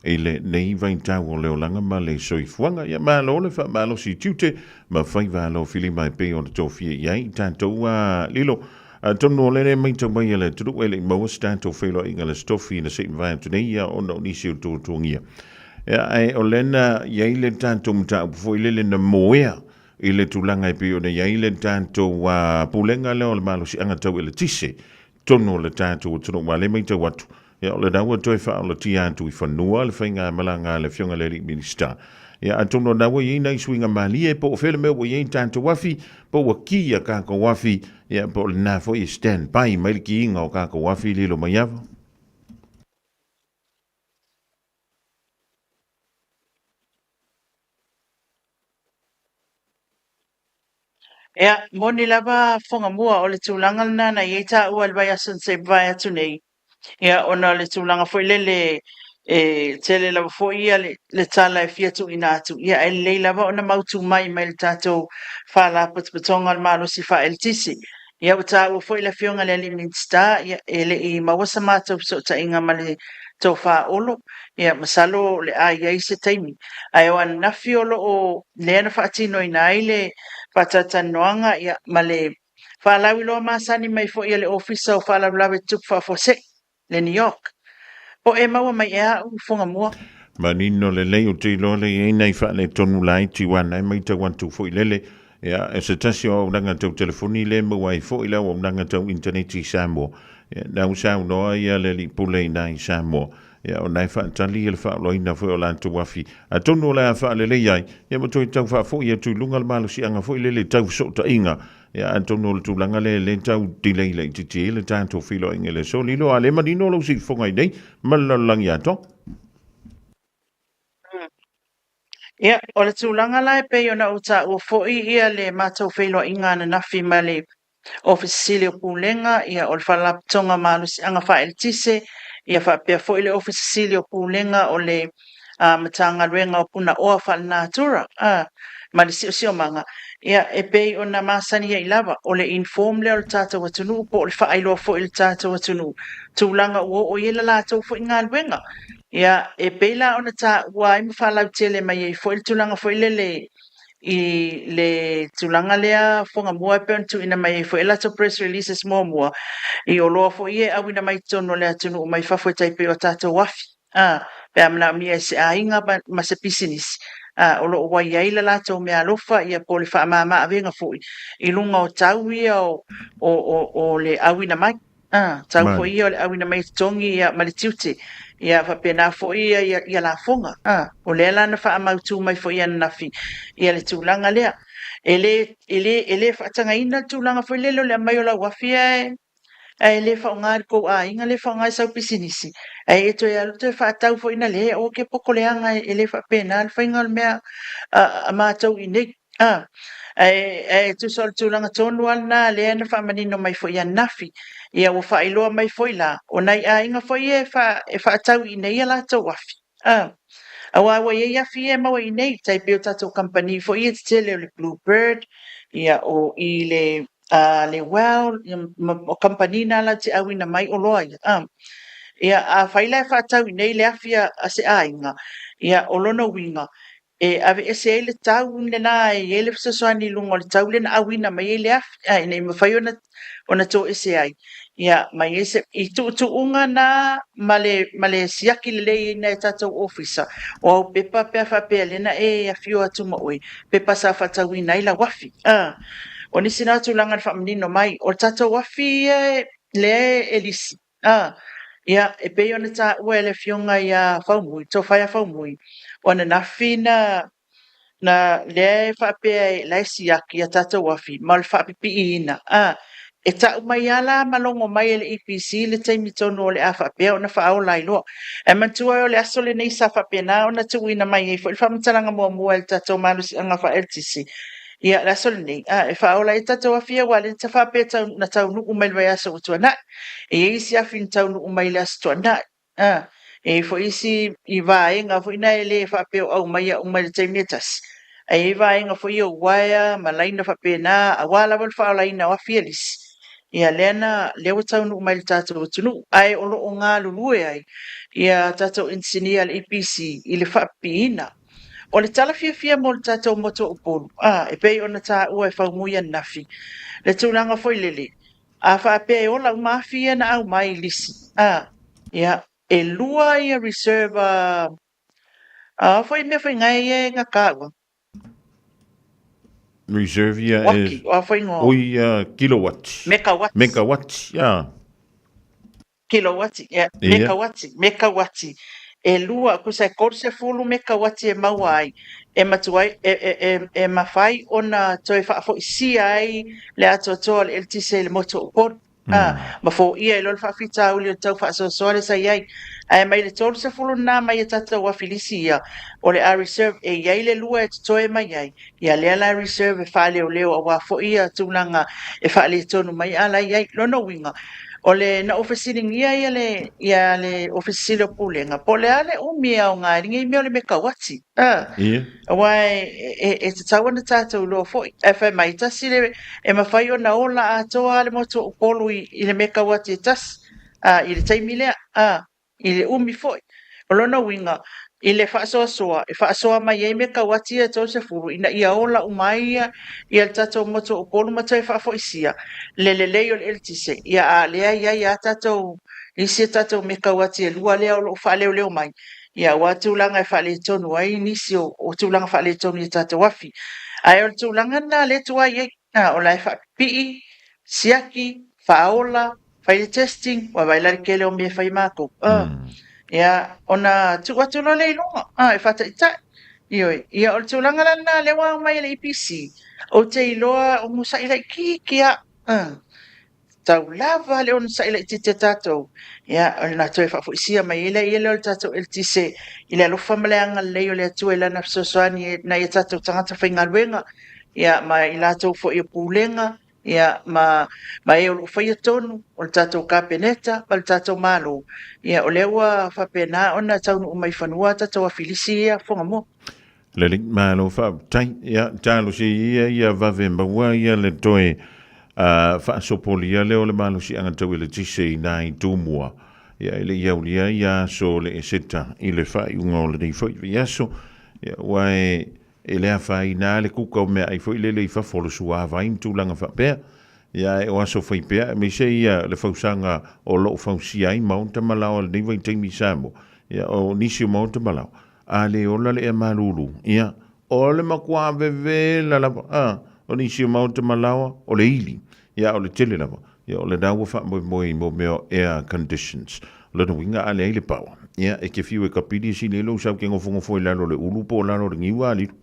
i lenei vaitau o le olaga ma le soifuaga. Ia, malo le faamalosi i tiute ma faiva alofilima e pei ona tofia i ai i tatou a lilo. Atonu o lea e matau mai e le atunuu e le i maua se tatou feiloaiga i le Aso Tofi na se i mavae atu nei ia ona o nisi o tuatuagia. Ia, ae o lea na i ai le tatou mataupu foi lele na moea i le tulaga e pei ona i ai le tatou pulega lea o le malosiaga tau eletise tonu o le tatou atunuu. Aua o lea e matau atu, ia, o lena ua toe faaolatia atu i fanua le faigamalaga a le Afioga i le alii Minisita. Ia, atonu o lena ua i ai nai suiga malie po o fea le mea ua i ai tatou afi, po ua ki a kākou afi, ia, po o lena foi e stand by mai le kiiga o kākou afi lilo mai ava. Ia, moni lava Fogamua, o le tulaga lena na i ai taua i le vaiaso na se i mavae atu nei, ia ona o le tulaga foi lele e tele lava foi ia le, le tala e fia tuuina atu, ia ae lelei lava ona mautu mai mai le tatou Faalapotopotoga o le Malosi Faaeletise. Ia ua taua foi le Afioga i le alii Minisita, ia e le i maua sa matou fesootaiga ma le Tofa Olo, ia masalo o le a i ai se taimi. Ae o ananafi o lo o lea na faatinoina ai le faatalatalanoaga ia ma le faalauiloa masani mai foi a le Ofisa o Faalavelave Tutupu Faafuasei, le NEOC. Po e maua mai ea au Fogamua? Manino lelei, ou te iloa lea e i ai nai faaletonu laiti aua na e matau atu foi lele, ia, o se tasi o auaunaga tau telefoni lea e maua ai foi le auaunaga tau initaneti i Samoa. Ia, na ua saunoa ia le alii pule i ina i Samoa, ia, o na e faatali le faaoloaina foi o latou afi. Atonu o le a faalelei ai, ia ma toe tau faafoi atu i luga le malosiaga foi lele tau fesootaiga. Ia, atonu o le tulaga lea lea e tau delay laitiiti ai le tatou feiloaiga i le aso lilo, a o lea e manino lou siufofoga i nei ma le lalolagi atoa. Ia, o le tulaga la e pei ona ou taua foi ia le matou feiloaiga ananafi ma le Ofisa Sili o Pulega, ia, o le Faalapotopotoga o Malosiaga Faaeletise, ia faapea foi le Ofisa Sili o Pulega o le Matagaluega o Punaoa Faalenatura ma le Siosiomaga, ia, e pei ona masani ai lava, o le inform lea o le tatou atunuu po o le faailoa foi i le tatou atunuu tulaga ua oo i ai le latou foi galuega. Ia, e pei la ona taua ai ma faalautele mai ai foi le tulaga foi lele i le tulaga lea Fogamua e pei ona tuuina mai ai foi e latou press releases muamua i oloa foi ia e auina mai totonu o le atunuu mai fafo e tai pei o tatou afi a pe a manaomia e se aiga ma se pisinisi a o lo o ua i ai le latou meaalofa ia po o le faamama avega foi i luga o tau ia o le auina mai. A, tau foi ia o le auina mai e totogi ia ma le tiute, ia faapena foi ia, ia, ia lafoga. A, o lea la na faamautu mai foi ananafi ia le tulaga lea. E le, e le, e le faatagaina le tulaga foi lele o le aumai o lau afi ae, ae le faaaoga i le tou aiga, le faaaoga i sau pisinisi, ae e toe alu toe faatau foi na le, aua ke pokoleaga e le faapena le faiga o le mea a, a matou i inei. A, ae, ae tusa o le tulaga tonu lava lena lea na faamanino mai foi ananafi. Ia ua faailoa mai foi la, o nai aiga foi ia e, faa, e faatau i inei a latou afi. A, aua ua i ai afi ia e maua i inei, tai pei o tatou kamupani foi ia tetele o le Blue Bird, ia o i le, a, le Well, ia, ma, o kamupani na latou te auina mai oloa ia. A, ia afai la e faatau i inei le afi a, a se aiga, ia o lona uiga, e aveese ai le tau lena e i ai le fesoasoani i luga o le tau lea na auina mai ai le afi, a ina ia mafai ona ona toese ai, ia ma i ai se i tuutuuga na ma le ma le siaki lelei ai nai tatou ofisa o au pepa pe a faapea lea na e afio atu ma oe, pepa sa faatauina ai lau afi. A, o nisi na tulaga na faamanino mai, o le tatou afi ia lea e lisi, A, ia, e pei ona taua e le Afioga ia Faumui, Tofaea Faumui, o ananafi na, na, lea e faapea e, la e siaki a tatou afi ma o le faapipiiina. A, E ta'u mai a la ma logo mai e le EPC le taimi tonu o le a faapea ona faaola ai loa. Ae manatua ai o le aso lenei sa faapena ona tuuina mai ai foi le faamatalaga muamua e le tatou malosiaga faa-eletise, ia le aso lenei, a, e faaola ai tatou afi ia aua lea na faapea tau, na taunuu mai le vaiaso ua tuanai. E i ai isi afi na taunuu mai i le aso Tuanai. A, e i ai foi isi i vaega foi na e le faapea o aumaia uma i le taimi e tasi, ae i ai vaega foi ia o uaea ma laina faapena aua lava le faaolaina o afi e lisi. Ia lea na, lea ua taunuu mai i le tatou atunuu, ae o lo o galulue ai ia tatou inisinia a le EPC i le faapipiina. O le tala fiafia mo le tatou motu o Upolu, a, e pei ona taua e Faumui ananafi, le tulaga foi lele, A faapea e ola uma afi ia na aumai i lisi, a, ia, e lua ia reserve a, a foi mea foi ngai ia e ngakaua. Reserve ia e... Waki, o a foi ngoa. Oi ia kilowatts. Megawatts. Megawatts, ia. Kilowati, ia, mekawati, mekawati. E lua, kusa e 30 mekawati e maua ai, e matua ai, e, e, e, e mafai ona toe faafoisia ai le atoatoa o le eletise i le motu o Upolu. A, ma foia ai loa le faafitauli o le tau faasoasoa lea sa i ai. Ae mai le 30 lena mai a tatou afi lisi ia, o le a reserve e i ai le lua e totoe mai ai, ia lea la e reserve e faaleoleo aua foi ia tulaga e faaletonu mai a la e i ai. Lona uiga, O le na ou fesiligia ia le ia le Ofisa Sili o Pulega, po o le a le umi e aoga ai lenei mea o le mekauati. A, Ia. aua e, e, e tatau ona tatou iloa foi. Ae fai mai, tasi le, e mafai ona ola atoa lava le motu o Upolu i, i le mekauati e tasi, a, i le taimi lea. A. i le umi foi. O lona uiga, i le faasoasoa, e faasoa mai ai mekauati ia e 30 ina ia ola uma ai ia ia le tatou motu o Upolu ma toe faafoisia le lelei o le eletise, ia a lea e i ai a tatou isi a tatou mekauati e lua lea o lo o faaleoleo mai, ia aua tulaga e faaletonu ai nisi o o tulaga faaletonu i a tatou afi. Ae o le tulaga lena lea e tuai ai, o la e faapipii, siaki, faaola, fai le testing, ua vaai la le tele o mea e fai e matou. Ia, ona tuu atu loa lea i luga, e faataitai. Ioe, ia o le tulaga la lena lea ua aumai e le EPC, ou te iloa onosai laitiiti lava, tau lava le onosai laitiiti a tatou, ia ona toe faafoisia mai ai lea o le tatou eletise i le alofa ma le agalelei o le Atua i Lana fesoasoani i nai o tatou tagata faigaluega, ia ma i latou foi o Pulega, ia, ma, ma e o lo o faia tonu, o le tatou Kapeneta ma le tatou Malo, ia, o lea ua faapena ona taunuu mai i fanua a tatou afilisi ia Fogamoa. Lelei, malo faafetai. Ia, talosia ia ia vave maua ia le toe uh, faasopolia lea o le malosiaga tau eletise i nā i Tumua. Ia, e le i aulia ia aso o le Eseta i le faaiuga o lenei foi vaiaso. Ia, ua e E le afaina lava le kuka o meaai foi lele i fafo o le suavai ma tulaga faapea. Ia ae o aso fai pea aemaise ia le fausaga o lo o fausia ai maota ma laoa i lenei vaitaimi i Samoa. Ia o nisi o maota ma laoa, a le ola le ea malulu, ia o le matua vevela lava. A, o nisi o maota ma laoa, o le ili. Ia a o le tele lava, ia o lena ua faamoemoe i mo mea o air conditions. O lona uiga a leai le power, ia e te fiu e kapili e sili ai lou sau ke nofonofo i lalo o le ulu po o lalo o le niu a lilo.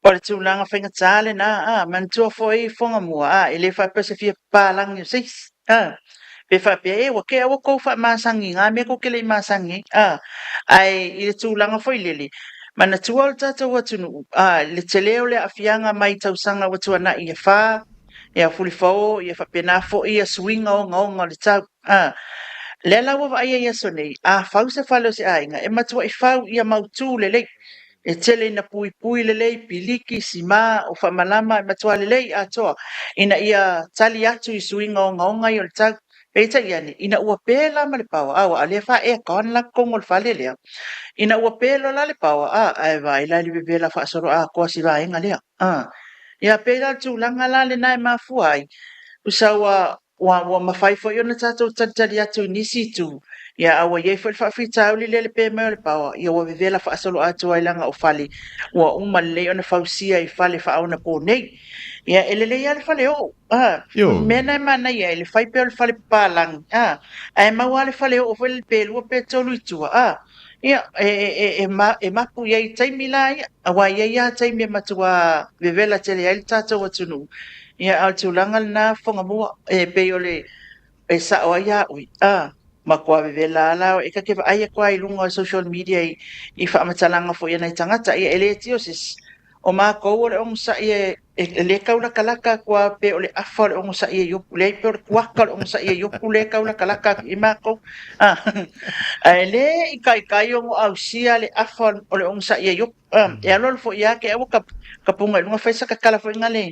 O le tulaga faigata lena, a, manatua foi Fogamua, a, e le faapea o se fia papalagi o se isi, a, pe faapea, e, ua kea ua kou faamasani i ngā mea kou te le i masani ai, a, ae i le tulaga foi lele, manatua o le tatou atunuu, a, le tele o le aafiaga mai tausaga ua tuanai e fa, ia Fulifao, ia faapena foi ia suiga ogaoga o le tau. A, lea la ua vaaia i aso nei, a fau se fale o se aiga, e matuai fau ia mautū lelei. E tele ina puipui lelei, piliki, simā, o faamalama, e matua lelei atoa, ina ia tali atu i suiga ogaoga ia o le tau. Peitai ane, ina ua pe la ma le paoa, a ua lea faa-aircon la totonu o le fale lea, ina ua pe loa la le paoa, a, ae vaai la i le vevela faasoloatoa si vaega lea. A, ia pei la o le tulaga la lena e mafua ai, tusa ua, ua, ua mafai foi ona tatou talitali atu i nisi itu, ia a ua i ai foi le faafitauli lea i le pe mai o le paoa, ia ua vevela faasoloatoa ai leaga o fale ua uma lelei ona fausia i fale faaonaponei. Ia, e lelei lava le fale oo. A, Ioe. mea na e manaia ai, le fai pea o le fale papalagi, a, ae maua lava le fale oo foi lele pe lua pe tolu i tua, a. Ia, e, e, e, ma, e mapu i ai i taimi la ia, aua e i ai lava taimi e matua vevela tele ai le tatou atunuu. Ia, a o le tulaga lena Fofoga Mua, e pei o le e sao ai ia oe, a, matua vevela lava la oe. E ta te vaai atu lava i luga o social media i, i faamatalaga foi a nai tagata, ia e le tio se isi. O matou o le onosai e, e le tau latalata atu lava pe o le afa o le onosai e Iopu, leai pe o le kuata o le onosai e Iopu lea e tau latalata atu i matou. A, ae le i taitai ona ausia le afa o le onosai e Iopu. A, e alualu foi lava te aua ka, ka puga i luga fai sa tatala foi na le,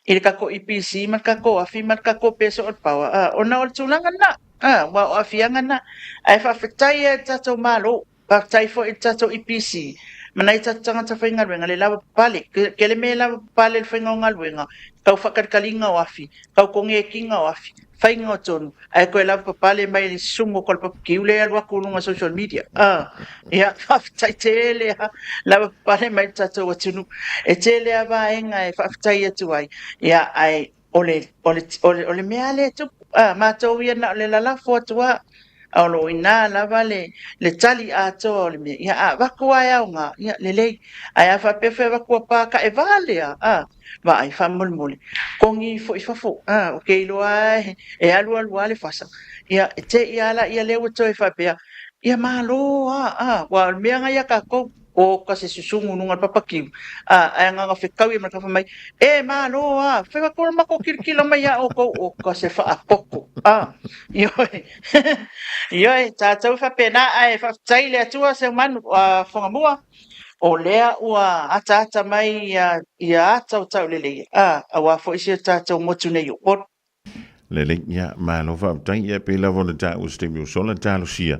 i le tatou EPC ma le tatou afi ma le tatou peso o le power, a, ona o le tulaga lena. A, aua o aafiaga na. Ae faafetai lava i le tatou Malo. Faafetai foi i le tatou EPC ma nai tatou tagata faigaluega le lava papale. Tele mea e lava papale i le faiga o galuega, tau faatalitaliga o afi, tau konekiga o afi, faiga o tonu, ae toe lava papale mai le susuga o Kolopaputiu lea e alu atu i luga o social media. Ah, ia, faafetai tele lava, lava papale mai le tatou atunuu. E tele lava vaega e faafetai atu ai, ia, ae o le, o le, o le, o le mea lea e tupu, a, matou ia na o le lalafo atu lava, a o lo o i ina lava le, le tali atoa o le mea. Ia, a avatu lava e aoga, ia, lelei. Ae a faapea foi e avatu ua pātaevā lea, a, vaai, faamolemole, togi ifo i fafo, a, ou te iloa lava e alualu lava le fasa, ia, e te i lava laia lea ua toe faapea, ia malo lava, a, aua o le mea lena ia tatou. Oka se susugu luga le papakiu, a, ae agaga fekau ia ma le kafa mai, E malo a, fai atu le matou kilokilo mai ia outou, oka se faapoto, a, ioe, ioe, tatou e faapena, ae faafetai i le Atua Seumanu, a, Fogamua, o lea ua ataata mai ia, ia ata o tauleleia, a, aua foi si o tatou motu nei o Upolu. Lelei, ia, malo faafetai, ia, pei lava ona taua se taimi ua sola, talosia,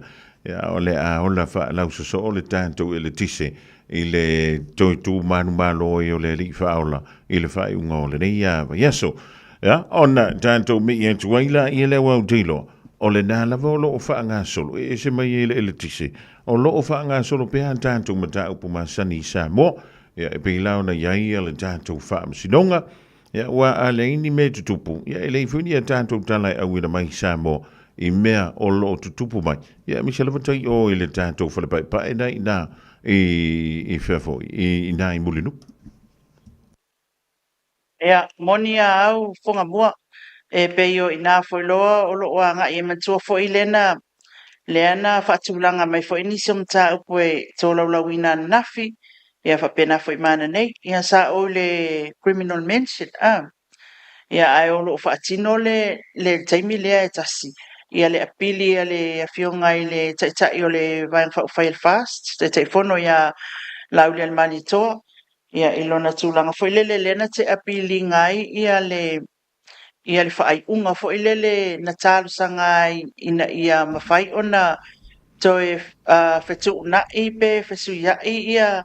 ia, o le a ola faalausosoo le tatou eletise i le toe tu manumalo ai o le Alii Faaola i le faaiuga o lenei vaiaso. Ia, ona tatou mei atu ai laia lea ua ou te iloa, o lena lava o lo o faagasolo, e ese mai ai le eletise, o lo o faagasolo pea a tatou mataupu masani i Samoa, ia, e pei la ona i ai le tatou faamasinoga, Ia, ua a leai ni mea e tutupu, ia e leai foi ni a tatou tala e auina mai i Samoa i mea o lo o tutupu mai. Ia, aemaise lava tai o i le tatou fale paepae na i ina i, i fea foi, i ina i Mulinuu. Ia, moni a au Fogamua, e pei o ina foi loa o lo o agai e manatua foi lena lea na faatulaga mai foi nisi o mataupu e tolaulauina ananafi, ia faapena foi ma ananei. Ia sa ou i le criminal mention, a, ia ae o lo o faatino le, le taimi lea e tasi, ia le apili a le Afioga i le Taitai o le Vaega Faaupufai a le FAST, Taitaifono ia Laaulialemalietoa, ia i lona tulaga foi lele lea na te apiliina ai ia le ia le faaiuga foi lele na talosaga ai ina ia mafai ona toe fetuunai pe fesuiai ia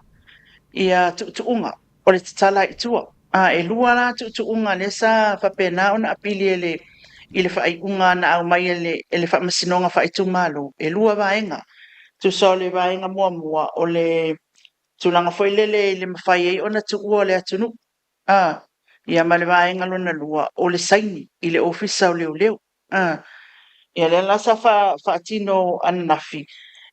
ia tuutuuga o le tatala i tua. A e lua la tuutuuga lea sa faapena ona apili e le i le faaiuga na aumai e le e le Faamasinoga Faaitumalo, e lua vaega. Tusa o le vaega muamua o le tulaga foi lele i le mafai ai ona tuua o le atunuu A, ia ma le vaega lona lua, o le saini i le Ofisa o Leoleo. A, ia lea la sa faatino ananafi,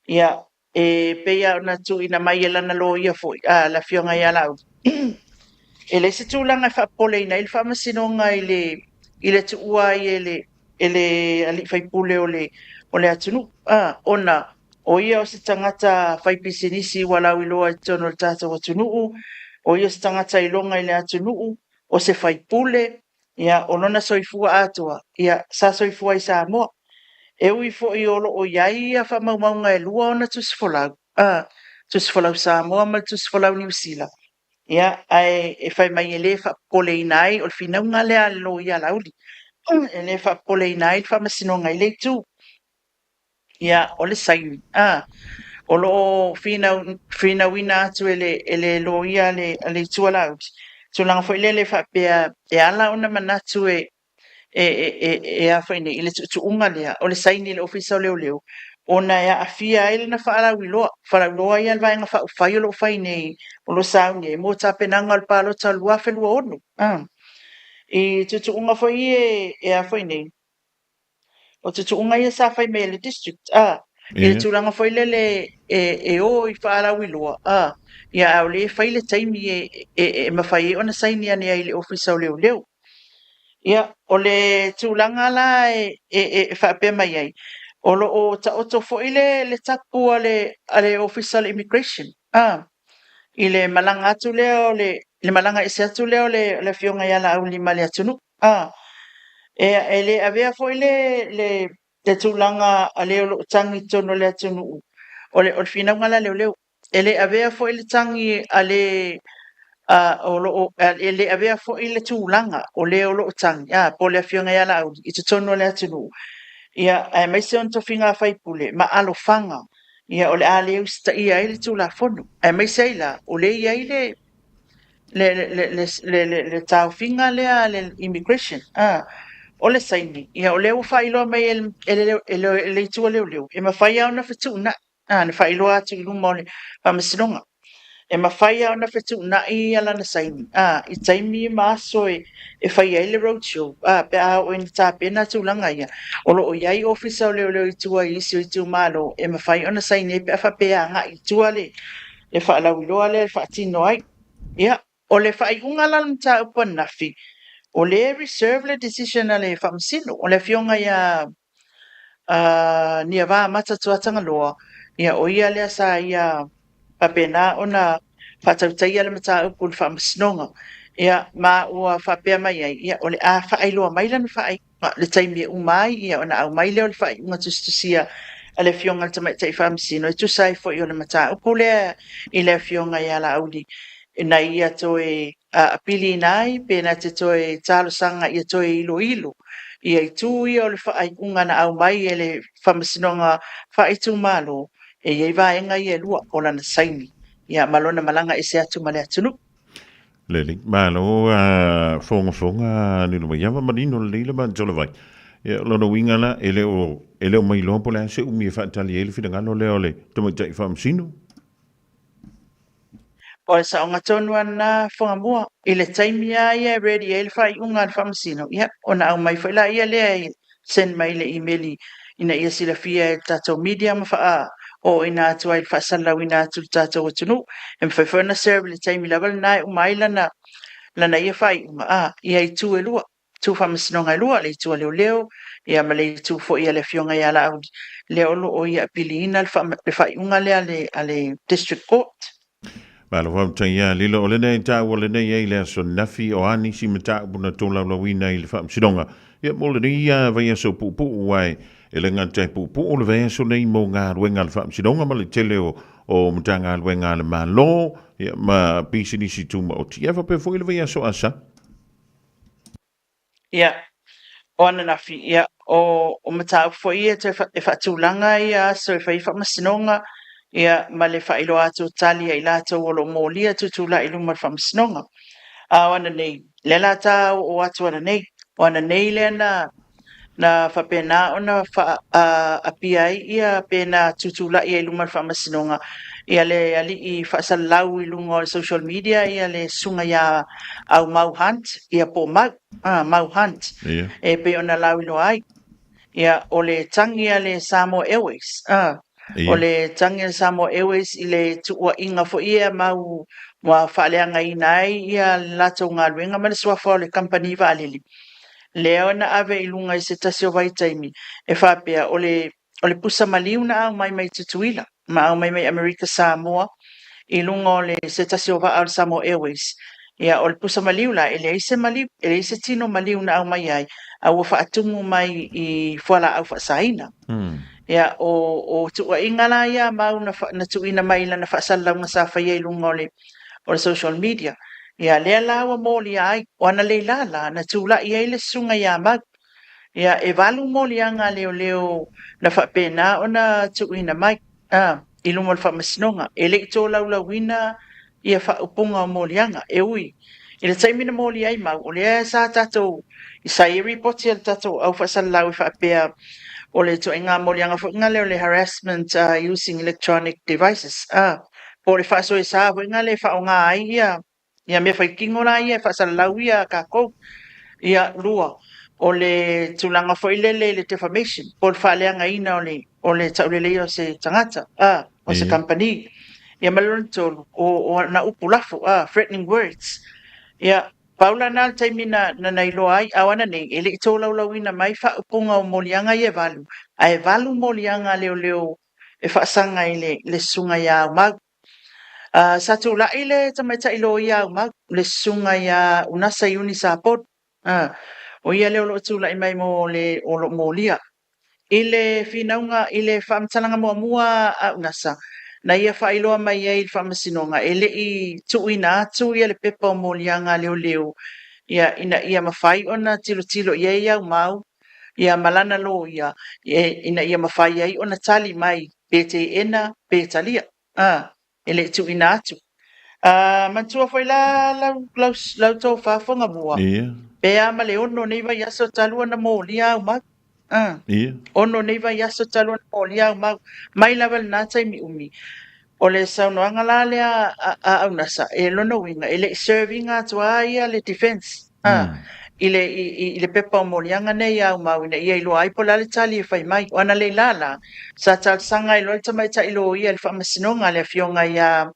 ia, e pei lava ona tuuina mai e lana loia foi, a, le Afioga ia Laauli, e leai se tulaga e faapopoleina ai le Faamasinoga i le, i le tuua ai e le, e le alii faipule o le, o le atunuu, a, ona O ia o se tagata faipisinisi ua lauiloa i totonu o le tatou atunuu, o ia o se tagata iloga i le atunuu, o se faipule, ia, o lona soifua atoa, ia, sa soifua i Samoa. E ui foi o lo o i ai ia faamaumauga e lua ona tusifolau, a, tusifolau Samoa ma le tusifolau Niu Sila, ia, ae e fai mai e le faapopoleina ai, o le finauga lea a le Loia Laauli, e le faapopoleina ai le Faamasinoga i le itu. Ia, o le saini, a, o lo o finau, finauina atu e le, e le loia a le, a le Itu a Laauli, tulaga foi lele faapea e ala ona manatu e, e, e, e, e a foi nei, i le tuutuuga lea, o le saini i le Ofisa o Leoleo, ona e aafia ai lana faalauiloa, faalauiloa ia a le Vaega Faaupufai o lo o fai nei, o lo o sauni ai mo tapenaga o le palota o le 2026. A. I tuutuuga foi e, e a foi nei, O tuutuuga ia sa fai mai e le District, a, I le tulaga foi lele e, e o i faalauiloa, a, ia, a o lea e fai le taimi e, e, e mafai ai ona saini ane ai i le Ofisa o Leoleo. Ia, o le tulaga la e, e, e faapea mai ai, o lo o taoto foi le, le tapu a le, a le Ofisa o le Immigration, a, i le malaga atu lea o le, le malaga ese atu lea o le, o le Afioga ia Laauli ma le atunuu. A, e, e le avea foi le, le, le tulaga a le o lo o tagi i totonu o le atunuu, o le, o le finauga la a leoleo. E le avea foi le tagi a le o lo o, e le avea foi le tulaga o le o lo o tagi, a, po o le Afioga ia Laauli i totonu o le atunuu, ia, aemaise ona tofiga faipule ma alofaga, ia, o le a le usitaia ai le Tulafono, aemaise ai la, o lea e i ai le, le, le, le, le, le, le taofiga lea a le immigration, a, o le saini, ia, o lea ua faailoa mai e le, e le, e le, e le itu a leoleo, e mafai lava ona fetuunai, a, na faailoa atu i luma o le faamasinoga. E mafai lava ona fetuunai ia lana saini, a, i taimi ma aso e, e fai ai le road show, a, pe a oo ina tapena tulaga ia, o lo o i ai ofisa o leoleo i tua i isi o itumalo e mafai ona saini ai pe a faapea e agai i tua le, le faalauiloa lea e faatino ai. Ia, o le faaiuga la o le mataupu ananafi, o lea e reserve le decision a le Faamasino, o le Afioga ia Niava Mata Tuatagaloa, ia o ia lea sa ia faapena ona faatautaia le mataupu i le Faamasinoga. Ia, ma ua faapea mai ai, ia, o le a faailoa mai lana faaiuga le taimi e uma ai, ia, ona aumai lea o le faaiuga tusitusia a le Afioga i le Tamaitai Faamasino e tusa ai foi o le mataupu lea i le Afioga ia Laauli ina ia toe apiliina ai pe na te toe talosaga ia toe iloilo ia itu ia o le faaiuga na aumai e le Faamasinoga Faaitumalo e i ai vaega ia e lua o lana saini ia ma lona malaga ese atu ma le atunuu. Lelei, malo a fogafoga ni luma iava manino lelei le manitola vai. Ia, lona uiga la, e le o, e le o mailoa po o le a se umi e faatali ai le finagalo lea o le tamaitai faamasino. O le saoga tonu a lena Fogamua, i le taimi lava ia e ready ai le faaiuga a le Faamasino, ia, ona aumai foi laia lea e send mai le imeli ina ia silafia e le tatou media ma faaooina atu ai le faasalalauina atu i le tatou atunuu. E mafai foi ona serve i le taimi lava lena e uma ai lana, lana ia faaiuga, a, ia itu e lua. Itu faamasinoga e lua, le itu a leoleo ia ma le itu foi a le Afioga ia Laauli, lea o lo o ia apiliina le faaiuga lea a le District Court. Malo faafetai ia Lilo, o lenei taua lenei ai le aso nafi o a nisi mataupu na tolaulauina i le faamasinoga. Ia mo lenei vaiaso puupuu ae e le gata e puupuu le vaiaso nei mo galuega a le faamasinoga ma le tele o o Matagaluega a le Malo ia ma pisinisi tumaoti. Ia faapea foi le vaiaso asa. Ia, o ananafi, ia, o, o mataupu foi ia toe fa, e faatulaga ia aso e fai ai faamasinoga, ia, ma le faailoa atu o tali a i latou o lo o molia tutulai i luma o le faamasinoga. A o ananei, lea la ta oo atu ananei, o ananei lea na, na faapena ona faaapia ai ia pe na tutulai ai i luma o le faamasinoga ia le alii faasalalau i luga o le social media ia le susuga ia Aumau Hunt ia po o Mau, ah, Mau Hunt e pei ona lauiloa ai. Ia o le tagi a le Samoa Airways, ah, o le tagi a le Samoa Airways i le tuuaiga foi ia mau ua faaleagaina ai ia le latou galuega ma le suafa o le kamupani vaalele. Lea na ave i luga i se tasi o vaitaimi e faapea o le o le pusa maliu na aumai mai Tutuila ma aumai mai Amerika Samoa i luga o le se tasi o vaa o le Samoa Airways. Ia, o le pusa maliu la, e leai se maliu, e leai se tino maliu na aumai ai, a ua faatumu mai i fualaau faasaina. Ia, o, o tuuaiga la ia a Mau na, na tuuina mai i lana faasalalauga sa faia i luga o le, o le social media. Ia, lea la ua molia ai, o analeila la, na tulai ai le susuga ia Mau. Ia, e valu moliaga a leoleo na faapena ona tuuina mai, a, i luma o le faamasinoga. E le i tolaulauina ia faaupuga o moliaga. E ui i le taimi na molia ai Mau, o lea sa tatou, sa i ai ripoti a le tatou au faasalalau e faapea o le ituaiga moliaga foi lea o le harassment using electronic devices, a, po o le faasoesa foi lea e faaaoga ai ia ia mea faitino la ia e faasalalau ia tatou. Ia, lua, o le tulaga foi lele i le defamation, po o le faaleagaina o le, o le tauleleia o se tagata, a, o se kamupani. Ia ma le lona tolu, o, o ana upu lafo, a, threatening words. Ia, pau la lena o le taimi na, na, na iloa ai, a o ana nei, e le i tolaulauina mai faaupuga o moliaga ia e valu, ae valu moliaga a leoleo e faasaga i le, le susuga ia Aumau. A, sa tulai le tamaitai loia Aumau, le susuga ia Unasa Iuni Sapolu, a, o ia lea o lo o tulai mai mo le o lo o molia. I le finauga, i le faamatalaga muamua a UNASA, na ia faailoa mai ai i le Faamasinoga e le i tuuina atu ia le pepa o moliaga a leoleo ia ina ia mafai ona tilotilo i ai Aumau ia ma lana loia ina ia mafai ai ona tali mai pe teena pe talia. A, e le i tuuina atu. A, manatua foi la lau, lau, lau tofa Fogamua, Ia. pe a ma le ono nei vaiaso talu ona molia au mau. A, Ia. ono nei vaiaso talu ona molia au mau. Mai lava i lena taimi umi. O le saunoaga la lea a, a Aunasa, e lona uiga, e le i serve ina atu a ia le defense. A, i le, i, i, i le pepa o moliaga nei a Aumau ina ia iloa ai po o le a le tali e fai mai. O ana lei lala, sa talosaga ai loa le tamaitai loia i le faamasinoga a le afioga ia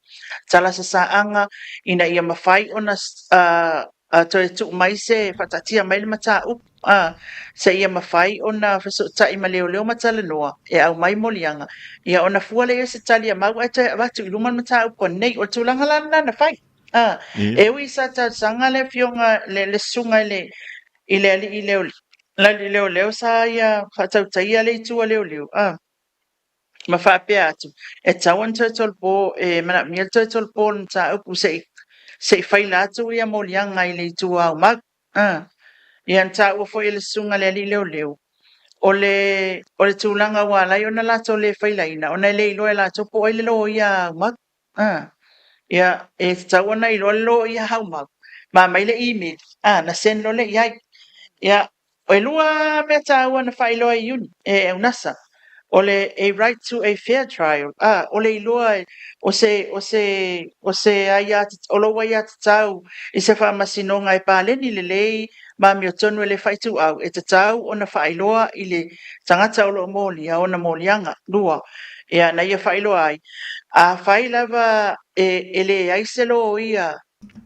Talasa Saaga ina ia mafai ona a, toe tuu mai se, faataatia mai le mataupu, a, seia mafai ona fesootai ma leoleo ma talanoa e aumai moliaga, ia ona fua lea i ai se tali a Mau ae toe avatu i luma le mataupu anei. O le tulaga la lena na fai. A, e ui sa talosaga le afioga le, le susuga i le, i le alii leo, le alii leoleo sa ia faatautaia le itu a leoleo, a, ma faapea atu, e tatau ona toe tolopo, e manaomia le toe tolopo o le mataupu se i, se i faila atu ia moliaga i le itu a Aumau. A, ia na taua foi e le susuga i le alii leoleo, o le, o le tulaga ua ala ai ona latou le failaina, ona e le iloa e latou po o ai le loia a Aumau. A, ia, e tatau ona iloa le loia Aumau, ma aumai le email, a, na send loa lea i ai. Ia, e lua mea taua na faailoa e Iuni, e Unasa, o le a right to a fair trial, a, o le iloa o se, o se, o se aia, o lou aiatatau i se faamasinoga e paleni lelei ma amiotonu e le faaituau, e tatau ona faailoa i le tagata o lo o molia ona moliaga. Lua, ia, na ia faailoa ai, afai lava e, e leai se loia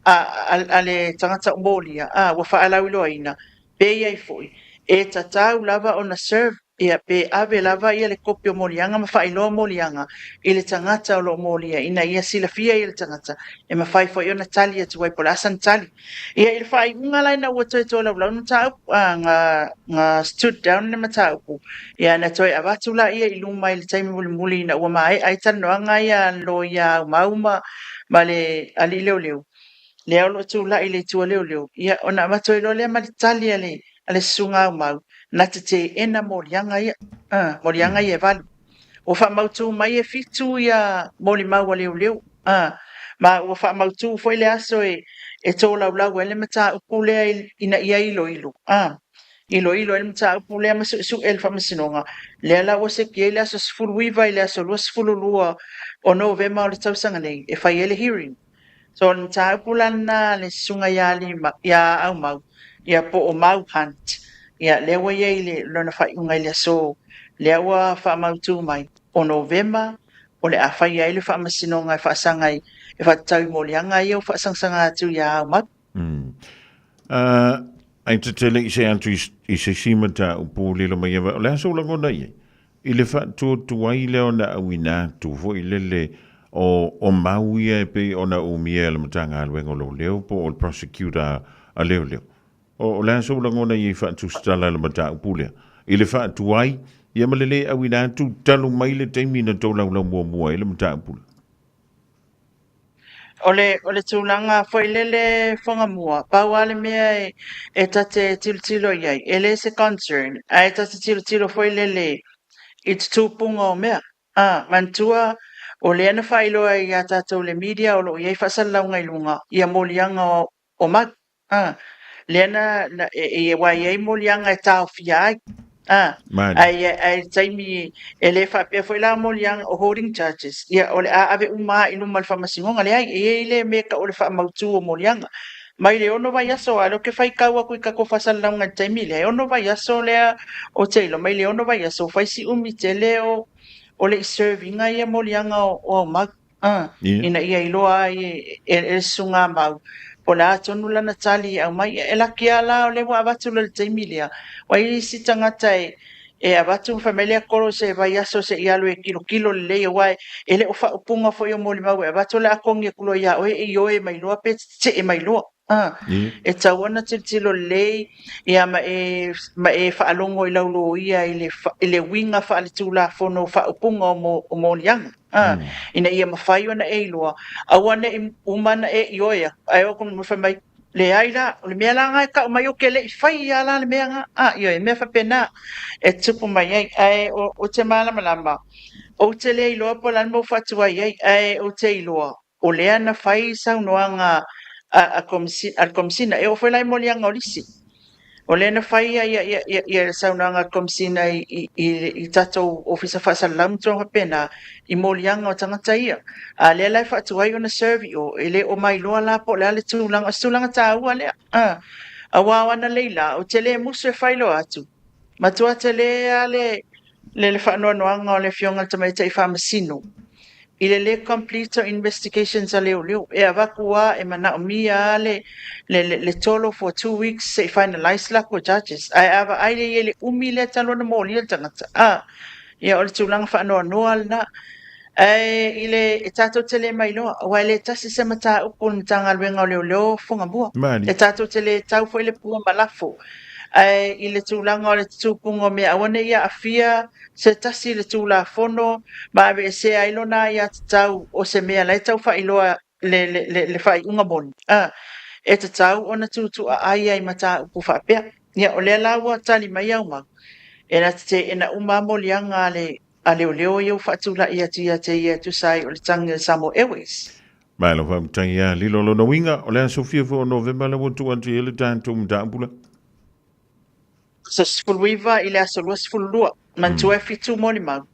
a, a, a le tagata o molia, a, ua faalauiloaina, pe i ai foi, e tatau lava ona serve, ia, pe ave lava ia le kopi o moliaga ma faailoa moliaga i le tagata o lo o molia ina ia silafia ai e le tagata e mafai foi ona tali atu ai po o le a sana tali. Ia, i le faaiuga la ina ua toe tolaulau le mataupu, a, na, na stood down le mataupu, ia, na toe avatu laia i luma i le taimi mulimuli ina ua maea ai talanoaga ia a le loia Aumau ma, ma le alii leoleo, lea o lo o tulai i le itu a leoleo, ia, ona avatu ai loa lea ma le tali a le, a le Susuga Aumau, na te teena moliaga ia, a, moliaga ia e valu. Ua faamautu mai e fitu ia molimau a leoleo, a, ma ua faamautu foi le aso e, e tolaulau ai le mataupu lea ina ia iloilo, a, iloilo ai le mataupu lea ma suesue e le Faamasinoga, lea la ua seki ai le aso 19 i le aso 22 o Novema o le tausaga nei e fai ai le hearing. So o le mataupu la lena a le susuga ia Alima, ia Aumau, ia po o Mau Hunt, ia lea ua i ai le lona faaiuga i le aso, lea ua faamautu mai, o Novema o le a faia ai le faamasinoga e faasaga ai, e faatatau i moliaga ia ua faasangasaga atu ia Aumau. Mm. Ai te tele i se atu i se isi mataupu lilo mai ava, o le a sou lagona i ai? I le faatuatuai lea ona auina atu foi lele o, o mau ia e pei ona umia e le Matagaluega o Leoleo po o le Prosecutor a Leoleo. O, o le a sou lagona i ai faatusitala i le mataupu lea? I le faatuai, ia ma le le auina atu talu mai le taimi na tolaulau muamua ai le mataupu lea. O le, o le tulaga foi lele Fogamua, pau lava le mea e, e ta te tilotilo i ai, e le se concern, ae ta te tilotilo foi lele i te tupuga o mea. A, manatua, o lea na faailoa ai ia tatou le media o lo o i ai faasalalauga i luga, ia moliaga o, o mau. A, lea na, na e, e, aua e i ai moliaga e taofia ai. A, Mali. ae, ae i le taimi e le faapea foi la moliaga o holding charges, ia o le a ave uma lava i luma o le faamasinoga. Leai, e i ai le mea e tau o le faamautu o moliaga. Mai le ono vaiaso, a o lea ou te faitau atu i tatou faasalalauga i le taimi lea, e ono vaiaso lea ou te iloa, mai le ono vaiaso, ua fai si umi tele o o le i serve ina ia moliaga o aumau, ina ia iloa ai e le susuga a Mau po o le a tonu lana tali e aumai. E laki lava la o lea ua avatu loa i le taimi lea, ua i ai isi tagata e avatu ma fai mai lea kolo se vaiaso se i alu e tilotilo lelei aua e le o faaupuga foi o molimau e avatu o le a togi atu loa ia oe e ioe mai loa pe tetee mai loa. E tatau ona tilotilo lelei ia ma e, ma e faalogo i lau loia i le, i le uiga faaletulafono o faaupuga o, mo, o moliaga. Ina ia mafai ona e iloa, aua ne i uma ona e ioe atu, ae oo atu fai mai, leai la, o le mea la lena e tau mai ou te le i faia la le mea lena. Ioe, e mea faapena e tupu mai ai. Ae ou te malamalama, ou te le iloa po o le a le mea ua faatuai ai, ae ou te iloa, o lea na fai saunoaga a le Komesina, e oo foi la i moliaga o lisi. O lea na fai ia saunoaga a le Komesina i tatou Ofisa Faasalalau ma tulaga faapena i moliaga o tagata ia. A lea la e faatuai ona serve i o, e le o mailoa la po o le a le tulaga, o se tulaga taua lea. Aua o analeila la, ou te le musu e faailoa atu, matua tele lava le faanoanoaga o le Afioga i le Tamaitai Faamasino i le le complete o investigations a leoleo. E avatu lava, e manaomia lava le tolo for 2 weeks se i finalize latou charges. Ae a vaai i le umi lea talu ona molia le tagata, ia o le tulaga faanoanoa lena. Ae i le e tatou te le mailoa, aua e le tasi se mataupu o le Matagaluega o Leoleo Fugamua. E tatou te le tau foi le pua ma lafo. Ae i le tulaga o le tutupuga o mea, aua ne i aafia se tasi i le Tulafono ma aveesea ai lona aiatatau o se mea la e tau faailoa le faaiuga moni, e tatau ona tutuaai ai mataupu faapea. Ia, o lea la ua tali mai au mau, e na te teena uma lava moliaga a leoleo ia ua faatulai atu ia te ia e tusa ai o le tagi o le Samoa Airways. Malo faafetai ia lilo lona uiga o le aso fia foi o Novema le ua tuu atu i ai le tatou mataupu lea. Aso 19 i le aso 22, manatua e fitu molimau.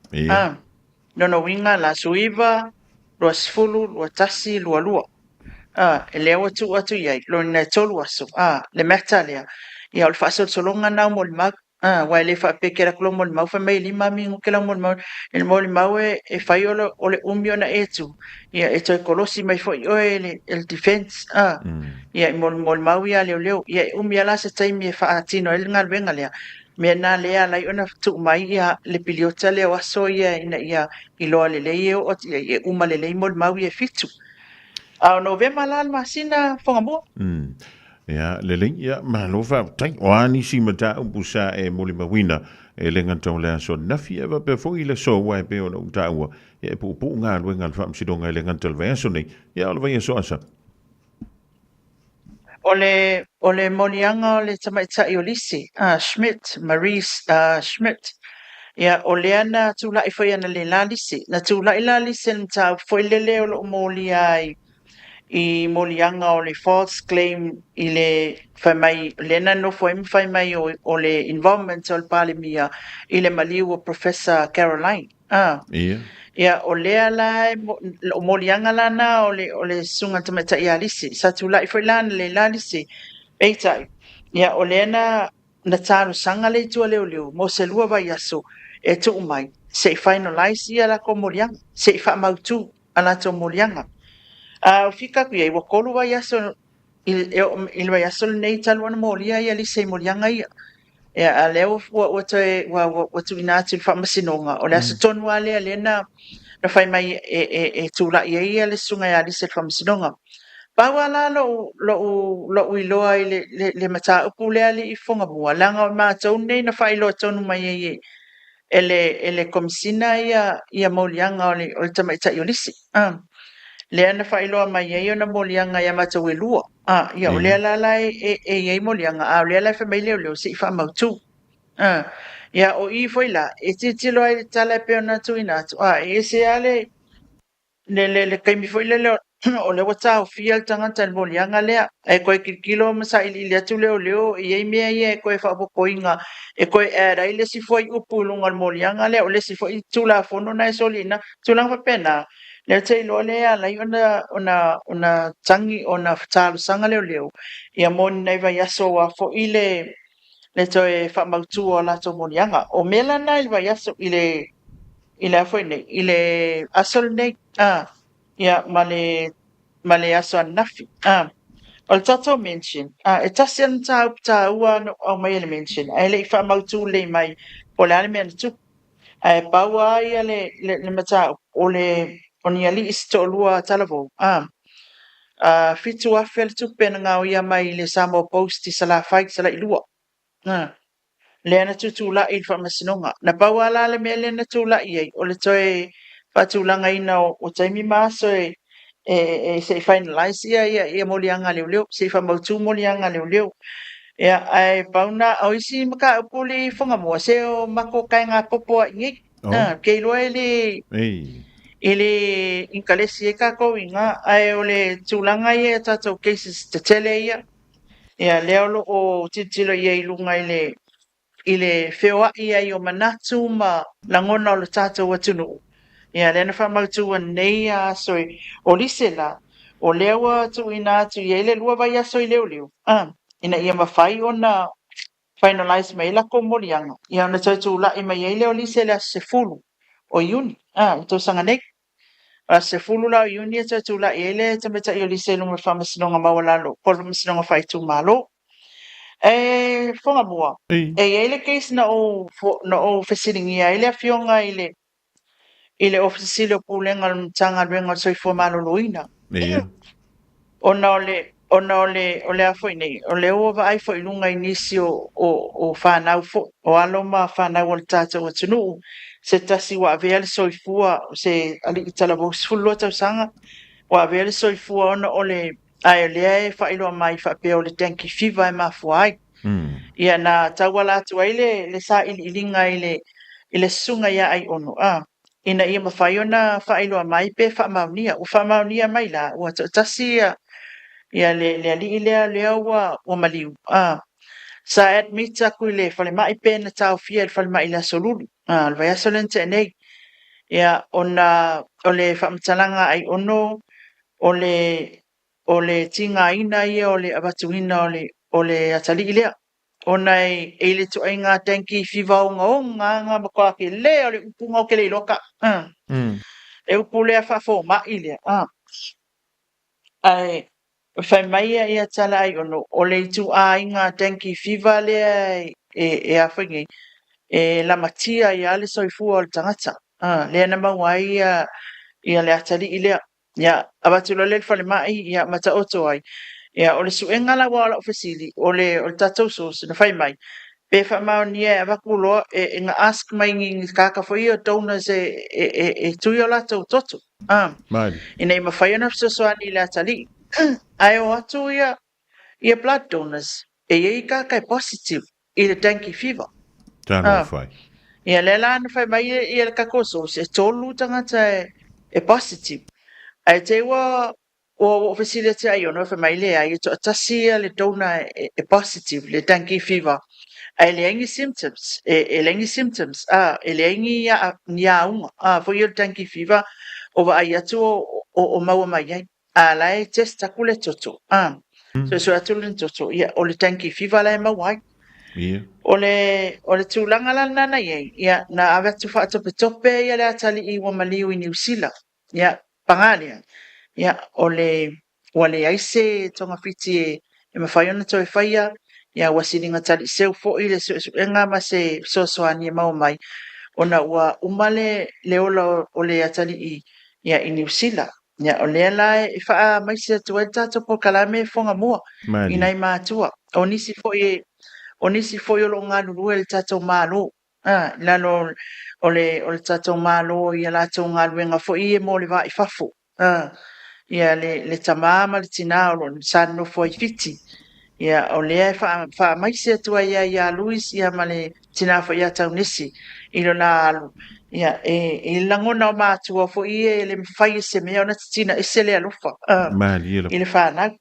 Lona uiga le aso 9, 20, 21, 22. E lea ua tuu atu i ai, lona e tolu aso, le matter lea. Ia o le faasolosologa lena o molimau. Aua e le faapea e te alu atu lau molimau fai mai e lima minute lau molimau. I le molimau e fai o le umi ona e tu, ia e toe kolosi mai foi oe e le defense. Ia i molimau ia a leoleo. Ia e umi lava la se taimi e faatino ai le galuega lea. Mea lena lea e ala ai ona tuu mai ia le piliota lea o aso ia ina ia iloa lelei e oo atu i ai, e uma lelei molimau ia e fitu. A o Novema la le masina Fugamua. Ia, lelei, ia, malo faafetai. O a nisi mataupu sa e molimauina e le gata o le aso ananafi, ae faapea foi i le aso aua e pei ona ou taua, ia e puupuu galuega a le Faamasinoga e le gata i le vaiaso nei, ia a o le vaiaso asa. O le moliaga o le tamaitai o Lisi, Schmidt, Marie Schmidt, ia, o lea na tulai foi analeila Lisi. Na tulai la Lisi i le mataupu foi lele o lo o molia ai i moliaga o le false claim i le fai mai lea na nofo ai ma fai mai o le involvement o le Palemia i le maliu o Professor Caroline. Ia, o lea la, o moliaga la na o le susuga tamaitai ia Lisi. Sa tulai foi la analeila Lisi. Peitai, ia, o lea na talosaga le itu a leoleo mo se 2 vaiaso e tuu mai se i finalize ia latou moliaga, se i faamautu a latou moliaga. A o fika atu i ai, ua 3 vaiaso i le vaiaso lenei talu ona molia ia Lisi i moliaga ia. Ia, a lea ua toe ua tuuina atu i le faamasinoga, o le aso tonu lava lea na fai mai e tulai ai ia le susuga ia Lisi i le faamasinoga. Pau lava la lou iloa i le mataupu lea alii Fugamua, leaga o matou nei na faailoa tonu mai ai e le Komesina ia moliaga o le tamaitai o Lisi. Lea na faailoa mai ai ona moliaga ia matou e lua. Ia, o lea la e i ai moliaga, a o lea la e fai mai leoleo se i faamautu. Ia, o i foi la, e tilotilo ai i le tala e pei ona tuuina atu, e ese lava le taimi foi lele o lea ua taofia le tagata i le moliaga lea, ae toe tilotilo ma sailiili atu leoleo e i ai mea ia e toe faaopoopoina e toe add ai le isi fuaiupu i luga o le moliaga lea, o le isi foi tulafono na e soliina, tulaga faapena. Lea ou te iloa lea e ala ai ona ona ona tagi ona talosaga leoleo ia mo ni nai vaiaso aua foi le le toe faamautu o a latou moliaga. O mea la na i le vaiaso i le i le a foi nei i le aso lenei a ia ma le ma le aso ananafi. A o le tatou mention, a e tasi lava le mataupu taua na ou aumaia i le mention ae le i faamautu lelei mai po o le a le mea na tupu. Ae pau lava ia le, le, le mataupu, o le o ni alii se toalua talavou, a a $7,000 le tupe na gaoia mai i le Samoa Post i Salafai, Salailua. A lea na tutulai i le faamasinoga. Na pau lava la le mea lea na tulai ai, o le toe faatulagaina o taimi ma aso e, e, e se i finalize ia, ia, ia moliaga a leoleo, se i faamautu moliaga a leoleo. Ia, ae pau na, o isi mataupu le i Fagamua, se o mako kaegapopo a i nei. Oh. Ah, ke iloa e le, Ei. e le inkalesi ai kākou i ngā, ae o le tulaga ia i a tātou cases tetele ia, ia lea o lo o tilotilo i ai i luga i le, i le feoai ai o manatu ma lagona o le tātou atunuu. Ia lea na faamautu anei ia aso e, o lise la, o lea ua tuuina atu i ai le 2 vaiaso i leoleo, ah, ina ia mafai ona finalize mai ai lakou moliaga, ia ona toe tulai mai ai lea o lise i le aso 10 o Iuni, ah, le tausaga nei. O le aso 10 la o Iuni e toe tulai ai le tamaitai o Lise i luma o le Faamasinoga Maualalo po o le Faamasinoga Faaitumalo. E Fogamua, e i ai le case na ou, na ou fesiligia ai le afioga i le i le Ofisa Sili o Pulega o le Matagaluega o le Soifua Maloloina. Ia. Ona o le, ona o le, o le a foi nei, o lea ua vaai foi i luga i nisi o, o, o fanau foi, o alo ma fanau a le tatou atunuu, se tasi ua avea le soifua, o se alii talavou 12 tausaga, ua avea le soifua ona o le, ae o lea e faailoa mai faapea o le dengue fever e mafua ai. Ia na tauala atu ai le, le sailiiliga i le, i le susuga ia Aiono, a, ina ia mafai ona faailoa mai pe faamaonia. Ua faamaonia mai la, ua toatasi ia, ia le, le alii lea, lea ua, ua maliu, a, sa admit atu i le falemai pe na taofia i le falemai i le Aso Lulu, a, le vaiaso lea na tea nei. Ia, ona o le faamatalaga a Aiono, o le, o le tigaina ia o le avatuina o le, o le atalii lea. Ona e, e i le ituaiga dengue fever ogaoga lava matua tele o le upu na ou te le iloa ka, a, le upu lea faafomai lea, a. Ae fai mai ia, ia tala Aiono, o le ituaiga dengue fever lea e, e a foi nei, e lamatia ai lava le soifua o le tagata, a, lea na maua ai ia, ia le atalii lea. Ia, avatu loa lea i le falemai, ia, ma taoto ai. Ia, o le suega la, aua o lau fesili, o le, o le tatou source, na fai mai, pe faamaonia e avatu loa, e, e na ask mai ni, ni tagata foi ia o donors e, e, e, e tui o latou toto, a, Maali. ina ia mafai ona fesoasoani i le atalii. Ae o atu ia, ia blood donors, e i ai tagata e positive i le dengue fever. Talofa e. Ia lea la na fai mai ia le tatou source e 3 tagata e positive. Ae te i ua ua ou fesili atu ia Aiono fai mai leai e toatasi ia le donor e positive le dengue fever ae leai ni symptoms e leai ni symptoms a e leai ni ni auga a foi ia o le dengue fever o vaai atu o maua mai ai. A la e test atu le toto, a. Suesue atu le toto, ia, o le dengue fever la e maua ai. Ia. O le, o le tulaga la lena na i ai, ia, na ave atu faatopetope ia le atalii ua maliu i Niu Sila. Ia, paga lea, ia, o le, ua leai se togafiti e, e mafai ona toe faia, ia, ua siliga taliiseu foi le suesuega ma se fesoasoani e maua mai, ona ua uma le, le ola o le atalii, ia, i Niu Sila. Ia, o lea la e faamaise atu ai le tatou polokalame e Fogamua i nai matua. O nisi foi, o nisi foi o lo o galulue i le tatou Malo, a, i lalo o le, o le tatou Malo i a latou galuega foi ia mo le va i fafo. A, ia le, le tama ma le tina o lo o sa nonofo ai i Fiti. Ia, o lea e faamaise atu ai ia ia Louis ia ma le tina foi ia Taunesi i lona alu. Ia, e, e lagona o matua foi ia e le mafai e se mea ona titina ese le alofa Malie i le fanau.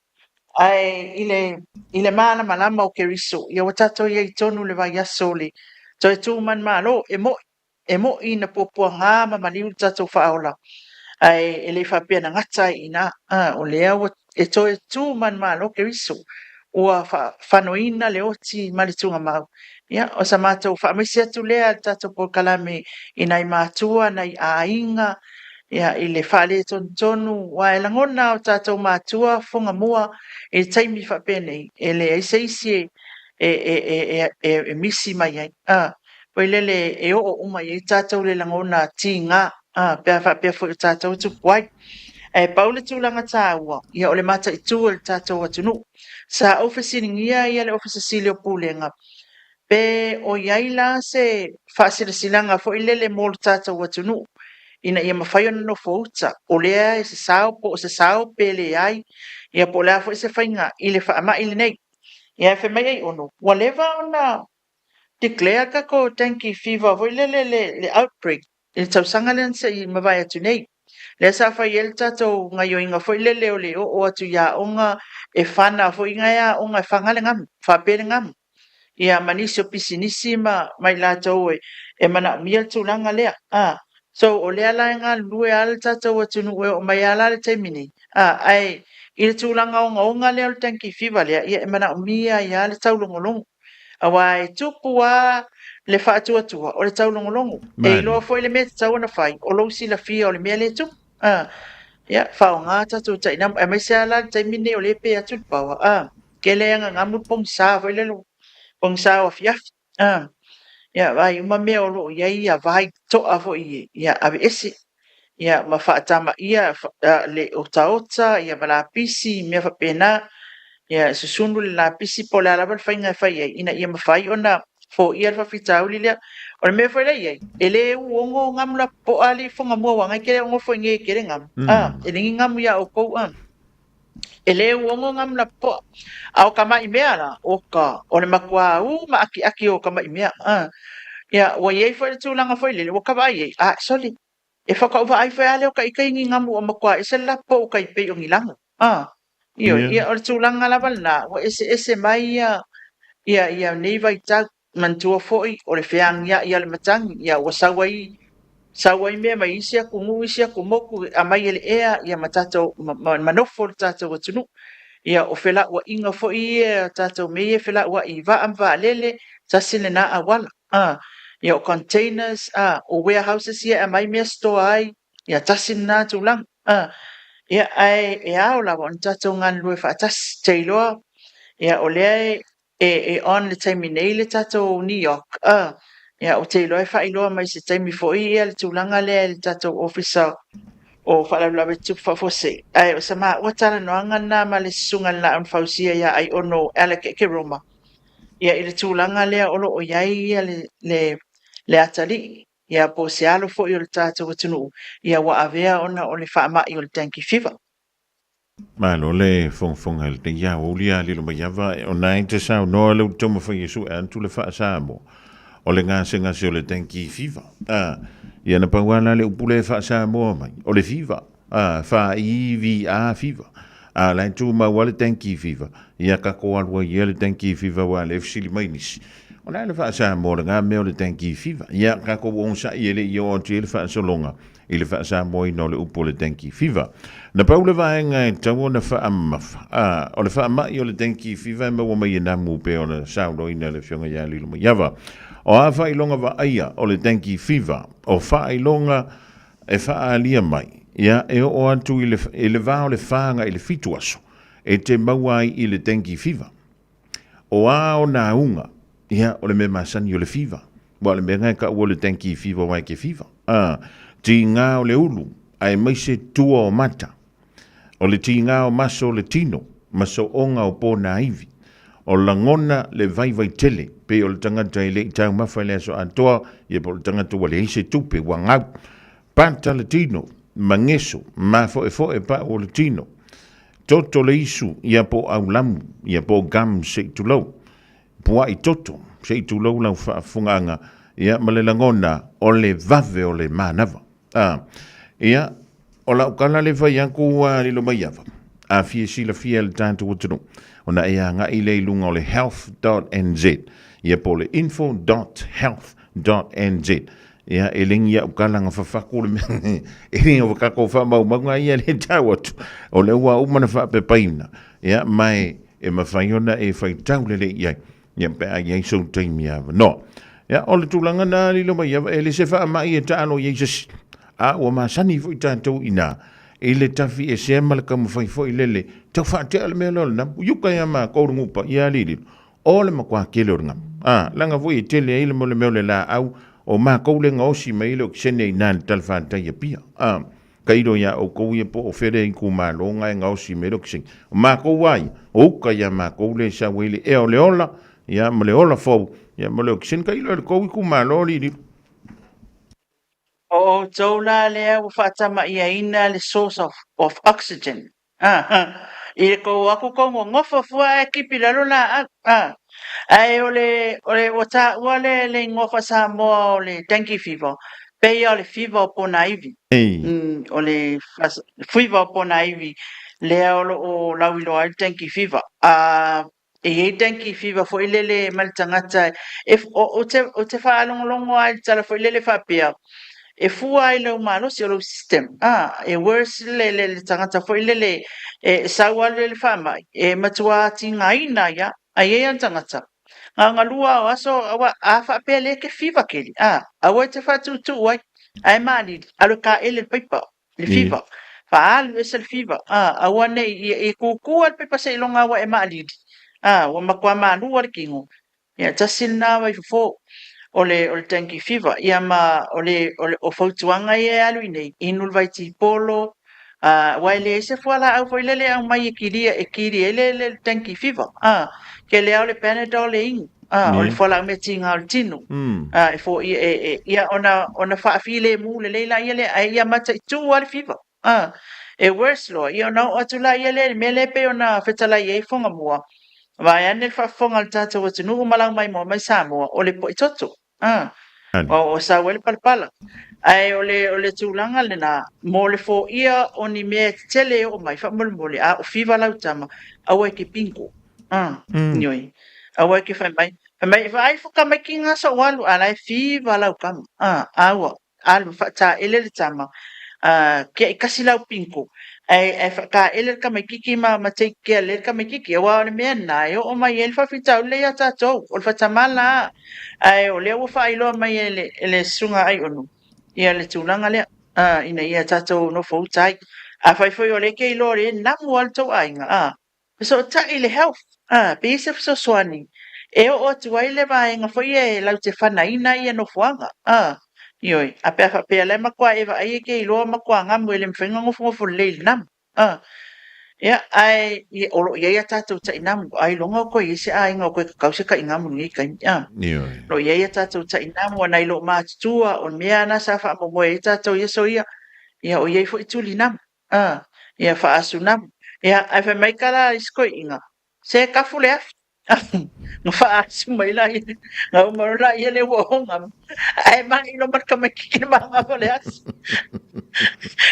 Ae i le, i le malamalama o Keriso, ia ua tatou i ai tonu le vaiaso o le toe tu manumalo, e mo'i, e mo'i na puapuaga ma maliu le tatou faaola. Ae e le i faapea na gata ai i ina, o lea ua e toe tu manumalo Keriso, ua faafanoina le oti ma le tugamau. Ia, o sa matou faamaise atu lea i le tatou polokalame i nai matua, nai aiga, ia, i le faaletonutonu, aua e lagona o tatou matua fofoga mua i le taimi faapenei, e leai se isi e misi mai ai. Foi lele e oo uma i ai tatou le lagona tiga, pe a faapea foi o tatou e tupu ai. Ae pau le tulaga taua, ia o le mataitu e le tatou atunuu. Sa ou fesiligia ia le Ofisa Sili o Pulega, pe o i ai la se faasilasilaga foi lele mo le tatou atunuu ina ia mafai ona nofo uta, o lea e sasao po o sasao pe leai, ia po o le a foi se faiga i le faamai lenei. Ia ae fai mai Aiono, ua leva ona declare tatou dengue fever foi lele le outbreak i le tausaga lea na se i mavae atu nei. Lea sa fai ai le tatou gaioiga foi lele o le oo atu i aoga e fana foi nai aoga e faga le gamu, faapea le gamu. Ia ma nisi o pisinisi ma i latou e manaomia le tulaga lea. So o lea la e galulue lava le tatou atunuu e oo mai lava la le taimi nei, ae i le tulaga ogaoga lea o le dengue fever lea, ia e manaomia ai lava le taulogologo. Aua e tupu lava le faatuatua o le taulogologo. E iloa foi le mea e tatau ona fai, o lou silafia o le mea lea e tupu. Ia, faaaoga tatou tainamu, aemaise lava la le taimi lenei o lea e pe atu le power, tele lava ina gamu le pogisa foi lele, pogisa o afiafi. Ia, vaai uma mea o lo o i ai ia vai toa foi ia aveese. Ia ma faatamaia le otaota ia ma lapisi mea faapena. Ia susunu le lapisi po o le a lava le faiga e fai ai ina ia mafai ona foia le faafitauli lea. O le mea foi lea e i ai, e le u ono gamu lapopoa alii fofoga mua aua na e te le o nofo i nei e tele gamu. E le ni gamu ia outou. E le u ono gamu lapopoa. A o ka maʻi mea la, oka, o le matua u ma ʻakiʻaki o ka maʻi mea. Ia, ua i ai foi le tulaga foi lele, ua ka vaai ai, a, sole, e faatoa ou vaai foi lava lea o ka ʻike i ni gamu ua matua ese le lapopoa uka i pei o ni lago. Ioe, ia, o le tulaga lava lena, ua eseese mai ia, ia, ia nei vaitau. Manatua foi, o le feagiai a le matagi, ia, ua sau ai, sau ai mea mai isi atunuu, isi atumotu, aumai e le ea, ia, ma tatou, ma, ma, ma nofo le tatou atunuu. Ia, o felauaiga foi ia, tatou mea ia e felauai i vaa ma vaalele, tasi lena auala. Ia, o containers, o warehouses ia e aumai mea stoa ai, ia, tasi lena tulaga. Ia, ae e ao lava ona tatou galulue faatasi. Te iloa, ia, o lea e, e on le taimi nei le tatou NEOC, ia, ou te iloa e faailoa mai se taimi foi ia le tulaga lea i le tatou Ofisa o Faalavelave Tutupu Faafuasei. Ae o sa maua talanoaga lena ma le Susuga i le Laau na Fausia ia Aiono Alec Ekeroma, ia, i le tulaga lea o lo o i ai ia le atalii, ia, po o se alo foi o le tatou atunuu, ia, ua avea ona o le faamai o le dengue fever. Malo le fogafoga i lenei aoauli a Lilomaiava o na e te saunoa le taumafai e sue atu le faa-Samoa o le gasegase o le dengue fever. A, ia na pau lava la le upu lea e faa-Samoa mai, o le fever, a, F-E-V-A fever. A la e tumau lava le dengue fever, ia tatou alu ai ia le dengue fever aua o lea e fesili mai nisi, o le a le faa-Samoa o lena mea o le dengue fever? Ia tatou onosai e le i oo atu i ai le faasologa i le faasamoaina o le upu o le dengue fever. Na pau le vaega e tatau ona faamamafa, a, o le faamai o le dengue fever e maua mai e namu pei ona saunoaina e le Afioga ia Lilomaiava. O a faailoga vaaia o le dengue fever, o faailoga e faaalia mai, ia, e oo atu i le, i le va o le fa agai i le fitu aso e te maua ai i le dengue fever. O a ona auga, ia, o le mea masani o le fiva. Ua o le mea lena e taua o le dengue fever aua e te fiva. A, tiga o le ulu, aemaise tua o mata. O le tiga o maso o le tino, ma sooga o ponaivi. O lagona le vaivai tele, pei o le tagata e le i taumafa i le aso atoa, ia po o le tagata ua leai se tupe, ua gau. Pata le tino, mageso, mafoefoe pau o le tino. Toto le isu, ia po o aulamu, ia po o gums se i tulou. Pua'i toto, se i tulou lau faafofogaaga, ia ma le lagona o le vave o le manava. A, ia, o lau tala le fai atu ua lilo mai ava, a fia silafia e le tatou atunuu, ona e agai lea i luga o le health.nz, ia po o le info.health.nz. Ia, e lengi au kala nga fafaku le mea, e lengi o kako whamaumauga ia le tau atu. O le ua uma na whaapepaina. Ia, mai e mawhai ona e whai tau lele i ai. Ia, pe a iai sou taimi ava. No. Ia, o le tulaga na lilo mai ava, e le se whaamai e taalo i se a ua masani foi tātou ina i le tafi e sea ma le kamawhai foi lele, tau whaatea le mea leo le namu, yuka ia mā kouru ngupa, ia lililo. O le makuā tele o le gamu. A, laga foi e tele ai le mo le mea o le laau, o makou le gaosi mai ai le okesene i na le talafatai Apia. A, tailo iā outou ia po o fea lea itumalo na e gaosi mai ai le okesene. O makou lava ia, o uka iā makou lea e sau ai le ea o le ola, ia, ma le ola fou, ia, ma le okesene. Tailo i le tou itumalo alii. O outou la lea ua faatama'iaina le source of oxygen. I le kou aku kou gogofo fua ae kipi lalo laau. Ae o le, o le, ua taua le, le igoa faa-Samoa o le dengue fever, pei o le fever o ponaivi. O le fever o ponaivi lea o lo o lauiloa ai le dengue fever. E i ai dengue fever foi lele mai le tagata e, ou te, ou te faalogologo lava i le tala foi lele faapea, e fua ai lou malosi o lou system, e worse le, le, le tagata foi lele e sau lava le faamai, e matua tigaina ai lava. Ae i ai lava le tagata, na ona lua o aso, aua a faapea lea e te fever keli, aua e te faatuutuu ai, ae malili, alu e taele le paipa. Le fever. Faaalu ese le fever. Aua ne i e kūkū lava le pepa seiloga ua e maalili. Ua matua malū lava le kino. Ia, tasi lena vaifofo o le, o le dengue fever. Ia ma o le, o le, o fautuaga ia e alu i nei, inu le vaitipolo, aua e leai se fualaau foi lele e aumai e kilia, e kili ai le, le dengue fever. Tele lava o le Panadol e inu. O le fualaau mea tiga o le tino. E foia, e, e, ia ona, ona faafilemu lelei laia lea, ae ia mataitu lava le fever. E worse loa, ia ona oo atu laia lea i le mea lea e pei ona fetalai ai Fogamua, vaeane le faafofoga a le tatou atunuu ma lau maimoa mai Samoa, o le po'i toto. O sau ai le palapala. Ae o le, o le tulaga lena, mo le foia o ni mea e tetele e oo mai, faamolemole, a o fever lau tama, aua e ke bingo. Ioe. Aua e ke fai mai, fai mai, vaai foka mai ki nga so alu, a la e fever lau tama. Aua, alu faataele le tama, kia i kasi lau bingo. Ae, ae faataele le tamaititi ma, ma take care lelei le tamaititi. Aua o le mea lena e oo mai ai le faafitauli lea ia tatou, o le faatamala lava. Ae o lea ua faailoa mai e le, e le Susuga Aiono ia le tulaga lea, ina ia tatou nofouta ai. Afai foi o lea e te iloa o lea e namu lava le tou aiga, fesootai i le Health, pe i ai se fesoasoani e oo atu ai le vaega foi ia e latou te fanaina ia nofoaga. Ioe, a pe a faapea o la e matua e vaai e te iloa matua gamu e le mafai ona nofonofo lelei i le namu. Ia, ae o lo o i ai a tatou tainamu, ailoga o toe i ai se aiga o toe tatau se tainamu i lenei taimi. Ioe. O lo o i ai a tatou tainamu, nai lou matutua, o le mea lena sa faamoemoe ai tatou i aso ia, ia o i ai foi tuli namu. Ia faaasu namu. Ia, ae fai mai ka la isi toeaiina, se tafu le afi. Na faaasu mai laia, na uma loa laia lea ua oga, ae mailo ma le tamaititi le magava o le asu.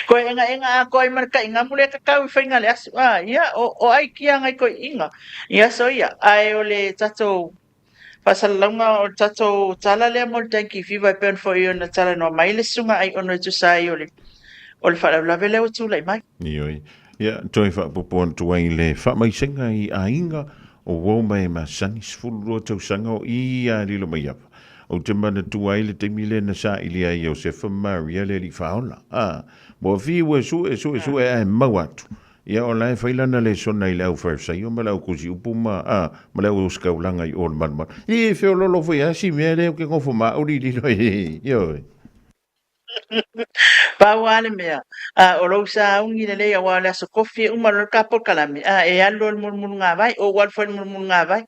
Toe egaega atoa ai ma le taigamu lea tatau i faiga le asu. Ia, o aikia nai toeaiina i aso ia. Ae o le tatou Faasalalauga o le tatou tala lea mo le dengue fever e pei ona foi ona talanoa mai le Susuga Aiono e tusa ai o le o le faalavelave lea ua tulai mai. Ioe. Ia, toe faaopoopo atu ai le faamaisega i aiga o uo mai e masani 12 tausaga o i a lilo mai ava. Ou te manatua ai le taimi lea na saili ai Iosefa ma Maria le alii faaola. A, ua fiu e sue, sue, sue ae maua atu. Ia o la e fai lana lesona i le au Farisaio ma le au tusi upu ma, a, ma le au ositaulaga i o le malumalu. I feololo foi a si mea lea ou te nofo ma au lililo ai, ioe. Pau lava le mea, a, o lou sauni lelei aua o le aso kofi e uma loa le ta polokalame, a, e alu loa i le mulumulugavai, ou alu foi i le mulumulugavai.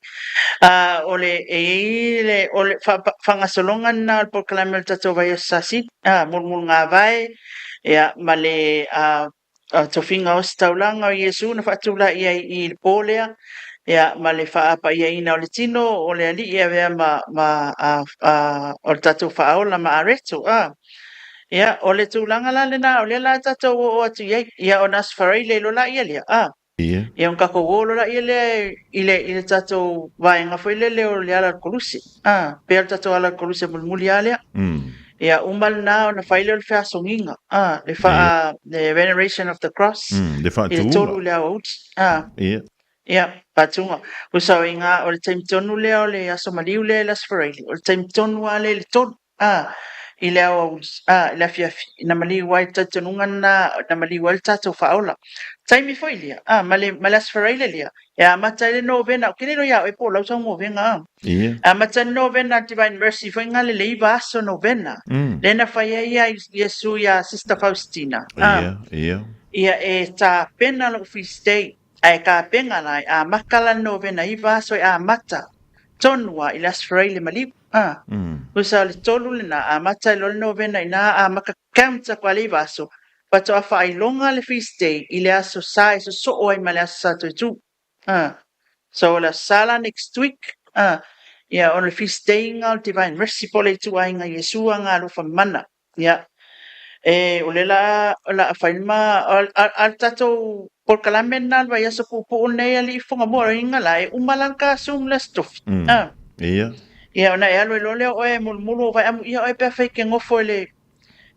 A, o le, e i ai le, o le faagasologa lena o le polokalame o le tatou vaiaso sasina, a, mulumulugavai, ia, ma le, a, tofiga ositaulaga o Iesu na faatulai ai i le po lea, ia, ma le faapaiaina o le tino o le Alii e avea ma, ma a, a, o le tatou faaola ma areto. A. Ia, o le tulaga la lena, o lea la tatou oo atu i ai, ia, ona Aso Faraile loa laia lea, a. Ia, ona tatou o loa laia lea i le, i le tatou vaega foi lele o le ala o le koluse, a, pei o le tatou ala o le koluse mulimuli lava lea. Ia, uma lena ona fai lea o le feasogiga, a, le faa, le veneration of the cross, Mm, le i le faatuga. 3 i le aoauli, a. Ia. Ia, faatuga. Usa o iga, o le taimi tonu lea o le aso maliu lea i le Aso Faraile, o le taimi tonu lava lea i le 3, a, i le aoauli, a, i le afiafi, na maliu ai, talitonuga lena, na maliu ai le tatou faaola. Taimi foi lea, a, ma le, ma le Aso Faraile lea, e amata ai le novena, ou te le iloa ia oe po o lau sau novena, a. Ia. Amata ai le novena a le Divine Mercy foi nga le le 9 aso novena, lea na fai ai ia Iesu ia Sister Faustina, a. Ia, ia. Ia, e tapena lou feast day, Ae tapena la e amata la le novena 9 aso e amata tonu a i le Aso Faraile maliu. A. Usa o le 3 lena amata ai loa le novena ina amata count aku a le 9 aso faatoa faailoga le feast day i le aso sa e sosoo ai ma le aso sa toe tu. A. So o le aso sa la next week. A. Ia o le feast day nga o le Divine Mercy po o le ituaiga Iesu a nga alofa mana. Ia, e, o lea la o le a fai ma, a le tatou polokalame lena o le vaiaso puupuu lenei alii Fofoga Mua, o inga la, e uma la le Zoom le Aso Tofi. A. Ia. Ia, ona e alu ai loa lea o oe e mulumulu o vae amuia oe pe afai e te nofo i le,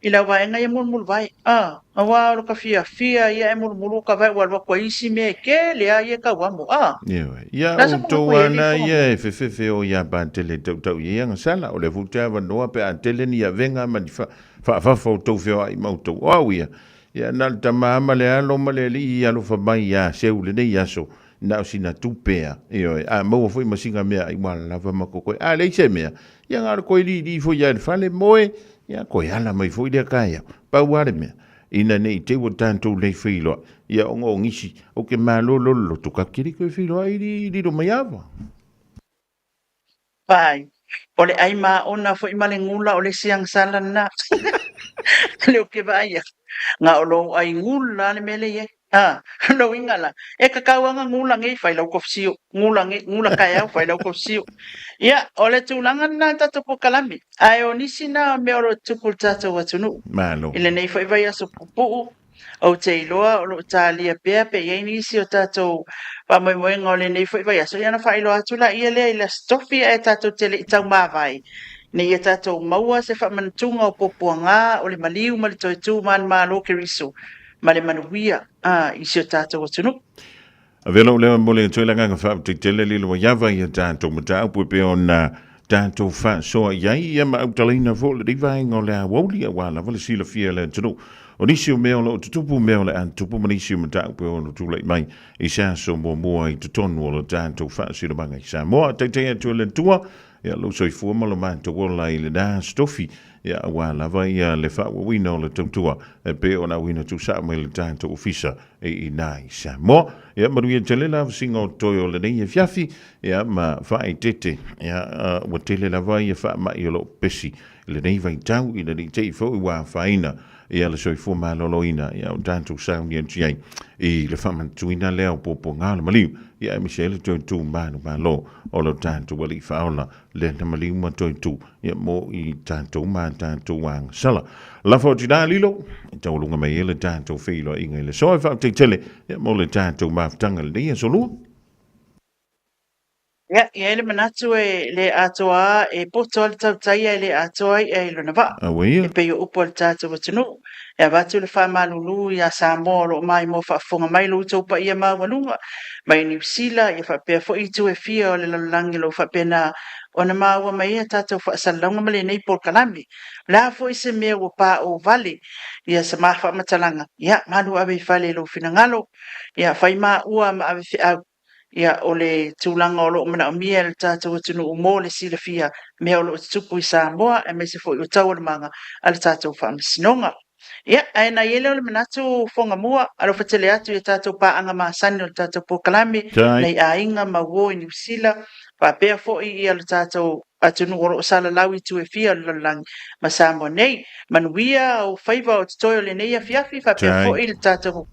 i lau vaega ia mulumulu vae. A, aua o lo ka fiafia ia e mulumulu o ka vae ua alu atu ai isi mea e tele a ia e tau amo. A. Ioe. Ia Le a sa manatu outou i ai alii ana Fofoga ia Mua? e fefefe o ia patele tautau i ai agasala, o lea foi ou te avanoa pe a tele ni avega ma ni faafafa o tou feoai ma outou. O au ia, ia na o le tama ma le alo ma le alii i alofa mai ia Seu i lenei aso, na o sina tupe a, ioe, a maua foi ma sina mea ai ua lava ma kokoe. A leai se mea, ia na o le koe liilii foi ia i le fale moe, ia koe ala mai foi lea taeao. Pau lava le mea, ina ne i te i ua tatou le feiloai, ia ona o nisi, ou te malolo le loto, tatou te le toe feiloai i lilo mai ava. Vai, o le ʻai māʻona foi ma le gula o le isi agasala lena. Lea ou te vaai atu, na o lou ʻai gula le mea lea e i ai. A, lou uiga la, e tatau lava ona gula nei, fai lau kofi sio, gula nei, gula taeao, fai lau kofi sio. Ia, o le tulaga lena i le tatou polokalame. Ae o nisi na o mea o lo o tupu i le tatou atunuu. Malo. I lenei foi vaiaso puupuu, Ou te iloa o lo o talia pea pe i ai nisi o tatou faamoemoega o lenei foi vaiaso, ia ona faailoa atu laia lea i le Aso Tofi ae tatou te le i taumavae ina ia tatou maua se faamanatuga o puapuaga o le maliu ma le toe tu manumalo o Keriso ma le manuia i si o tatou atunuu. Avea lou leo e momoli atu ai le agaga faafetai tele lilo ai ava i a tatou mataupu e pei ona tatou faasoa i ai ia ma autalaina foi lenei vaega o le aoauli aua lava le silafia e le atunuu o nisi o mea o lo o tutupu, mea o le a tutupu ma nisi o mataupu e ono tulai mai i se aso muamua i totonu o le tatou faasinomaga i Samoa. Taitai atu e le Atua ia lou soifua ma lo matou ola i lena aso tofi Ia, aua lava ia le faaauauina o le tautua e pei ona auina tuusao mai le tatou ofisa i ina i Samoa. Ia, manuia tele la vasiga o totoe o lenei afiafi, ia, ma faaeteete, ia, ua tele lava ia faamai o lo o pepesi i lenei vaitau ina ne i te i foi ua afaina ia le soifua maloloina, ia, o tatou sauni atu i ai i le faamanatuina lea o puapuaga o le maliu, ia, aemaise ai le toe tu manumalo o lo tatou Alii Faaola lea na maliu ma toe tu ia mo i tatou ma tatou agasala. Lafo atu i la lilo, e taualuga mai ai le tatou feiloaiga i le aso e faafetai tele ia mo le tatou mafutaga i lenei aso lua. Ia, e i ai le manatu e le atoa a, e poto a le tautai ae le atoa i'a i lona vaa. Aua ia. E pei o upu a le tatou atunuu. E avatu le faamalulu iā Samoa o lo o maimoa faafofoga mai lo outou paia maualuga mai Niu Sila ia faapea foi itu e fia o le lalolagi o lo o faapena ona maua mai ai a tatou faasalalauga ma lenei polokalame. O le a foi se mea ua paʻo vale ia sa ma faamatalaga, ia malu ave i fale i lou finagalo, ia fai maua ma ave feau. Ia, o le tulaga o lo o manaomia e le tatou atunuu mo le silafia mea o lo o tutupu i Samoa aemaise foi o taualumaga a le tatou Faamasinoga. Ia, ae na i ai lea o le manatu Fofoga Mua, alofa tele atu i a tatou paaga masani o le tatou polokalame, nai aiga ma uo i Niu Sila, faapea foi ia le tatou atunuu o lo o salalau i itu e fia o le lalolagi ma Samoa nei. Manuia ou faiva o totoe o lenei afiafi faapea foi le tatou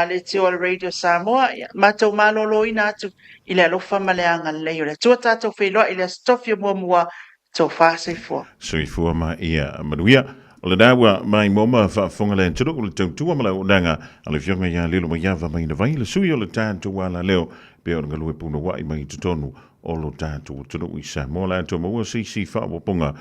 leitio a le Radio Samoa. Ia, matou maloloina atu i le alofa ma le agalelei o le Atua. Tatou feiloai i le Aso Tofi o muamua. Tofa soifua. Soifua ma ia manuia. O lena ua maimoa ma faafofoga le atunuu i le tautua ma le auaunaga a le Afioga ia Lilomaiava Mainavai, le sui o le tatou alaleo, pei ona galue punouai mai i totonu o lo tatou atunuu i Samoa. O le a toe maua se isi faaopoopoga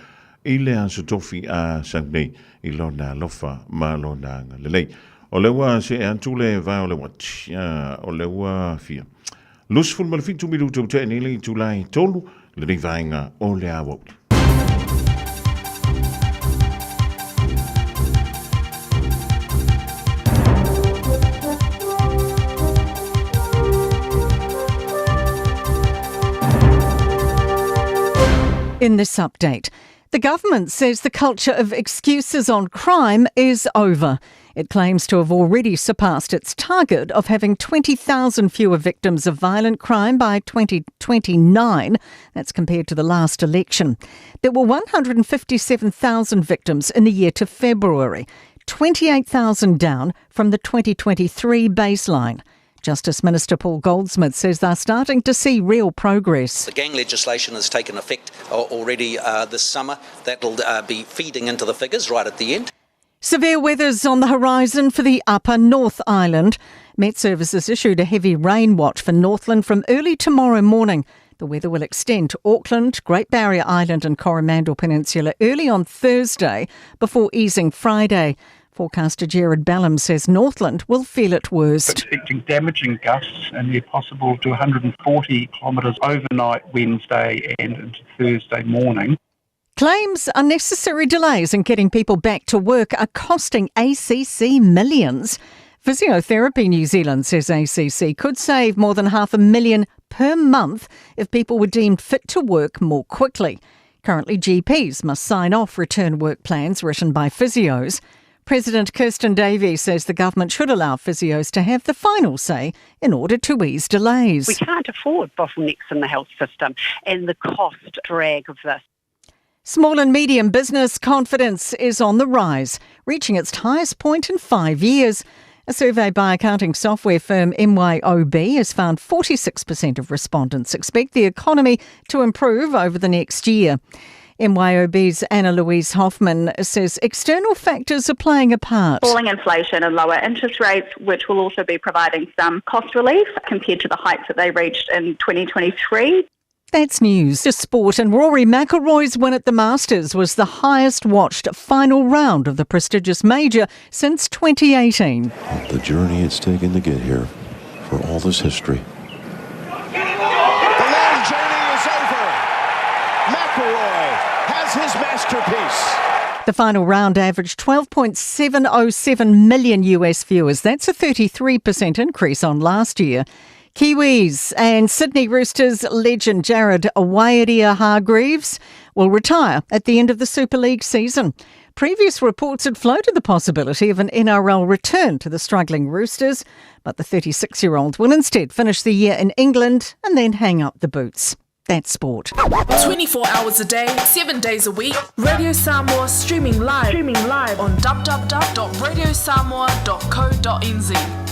i le Aso Tofi a sau nei i Lona alofa ma Lona agalelei. O lea ua see atu le vae o le uati, o lea ua fia 27 minuta ua tea nei le itula e 3 lenei vaega o le aoauli. In this update, the government says the culture of excuses on crime is over. It claims to have already surpassed its target of having 20,000 fewer victims of violent crime by 2029. That's compared to the last election. There were 157,000 victims in the year to February, 28,000 down from the 2023 baseline. Justice Minister Paul Goldsmith says they're starting to see real progress. The gang legislation has taken effect already this summer. That'll be feeding into the figures right at the end. Severe weather's on the horizon for the upper North Island. Met Services issued a heavy rain watch for Northland from early tomorrow morning. The weather will extend to Auckland, Great Barrier Island and Coromandel Peninsula early on Thursday before easing Friday. Forecaster Jared Ballum says Northland will feel it worst. Expecting damaging gusts and they're possible to 140 kilometres overnight Wednesday and into Thursday morning. Claims unnecessary delays in getting people back to work are costing ACC millions. Physiotherapy New Zealand says ACC could save more than 500,000 per month if people were deemed fit to work more quickly. Currently, GPs must sign off return work plans written by physios. President Kirsten Davies says the government should allow physios to have the final say in order to ease delays. We can't afford bottlenecks in the health system and the cost drag of this. Small and medium business confidence is on the rise, reaching its highest point in 5 years. A survey by accounting software firm MYOB has found 46% of respondents expect the economy to improve over the next year. MYOB's Anna-Louise Hoffman says external factors are playing a part. Falling inflation and lower interest rates, which will also be providing some cost relief compared to the heights that they reached in 2023. That's news. To sport, and Rory McIlroy's win at the Masters was the highest watched final round of the prestigious major since 2018. The journey it's taken to get here for all this history. The long journey is over. McIlroy has his masterpiece. The final round averaged 12.707 million US viewers. That's a 33% increase on last year. Kiwis and Sydney Roosters legend Jared Waerea-Hargreaves will retire at the end of the Super League season. Previous reports had floated the possibility of an NRL return to the struggling Roosters, but the 36-year-old will instead finish the year in England and then hang up the boots. That's sport. 24 hours a day, 7 days a week. Radio Samoa streaming live on www.radiosamoa.co.nz.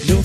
No.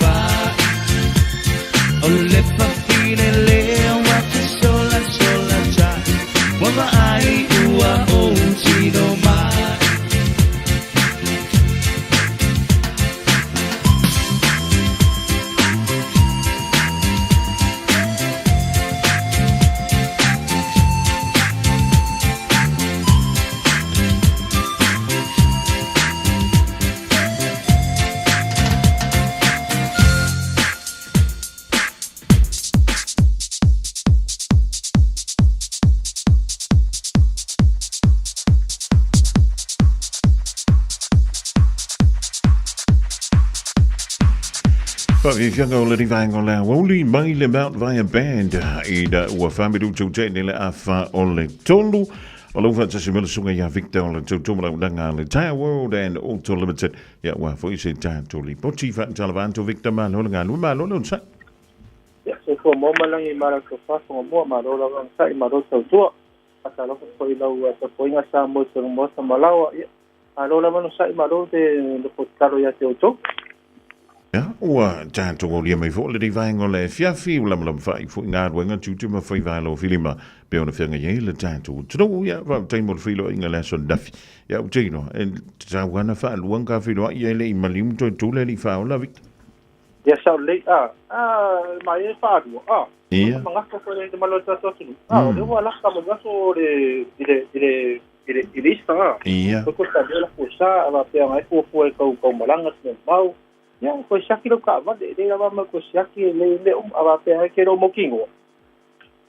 vai O le fafine lea wa te sola sola tai Wa vaai ua ou tino mai. Faafiafiaga o le vaega o le aoauli mai le Mount Vaea Band ina ua faamilu tene le afa o le tolu o lau faatasi mai le susuga ia Victor o le tautumalaunaga a le Tire World and Auto Limited. Ia ua foi se tatou lipoti faatalafa atu Victor, malo le galue, malo le onosai. Ia, soifua maua ma lagi ma la tofa fonga mua, malo lava onosai, malo tautua. Faatalofa foi i lau tapuaiga Samoa i totonu maota ma laoa. Ia, malo lava onosai, malo le nofo tatalo ia te outou. Ia, ua tatou aulia mai foi lenei vaega o le afiafi, ua lamalama faai foi galuega tiute ma faiva alofilima pei ona feagai ai le tatou atunuu. Ia, faafetai mo le feiloaiga i le aso ananafi. Ia, ou te iloa, e tatau lava ona faalua ona feiloai e le i maliu ma toe tula e le i faaola, Victor. Ia, sao lelei, a, a, mai e faalua, a. Ia. Magafo foi le malo o le tatou atunuu. A, o lea ua laka ma le aso o le, i le, i le, i le, i le Easter, a. Ia. Ko ta lea la fusa, a faapea ngai fuafua e kau kau malaga se mea mau. Ia, koe siaki lau taavale, e le lava ma koe siaki e le mea uma, a faapea ai ke lou mautinoa.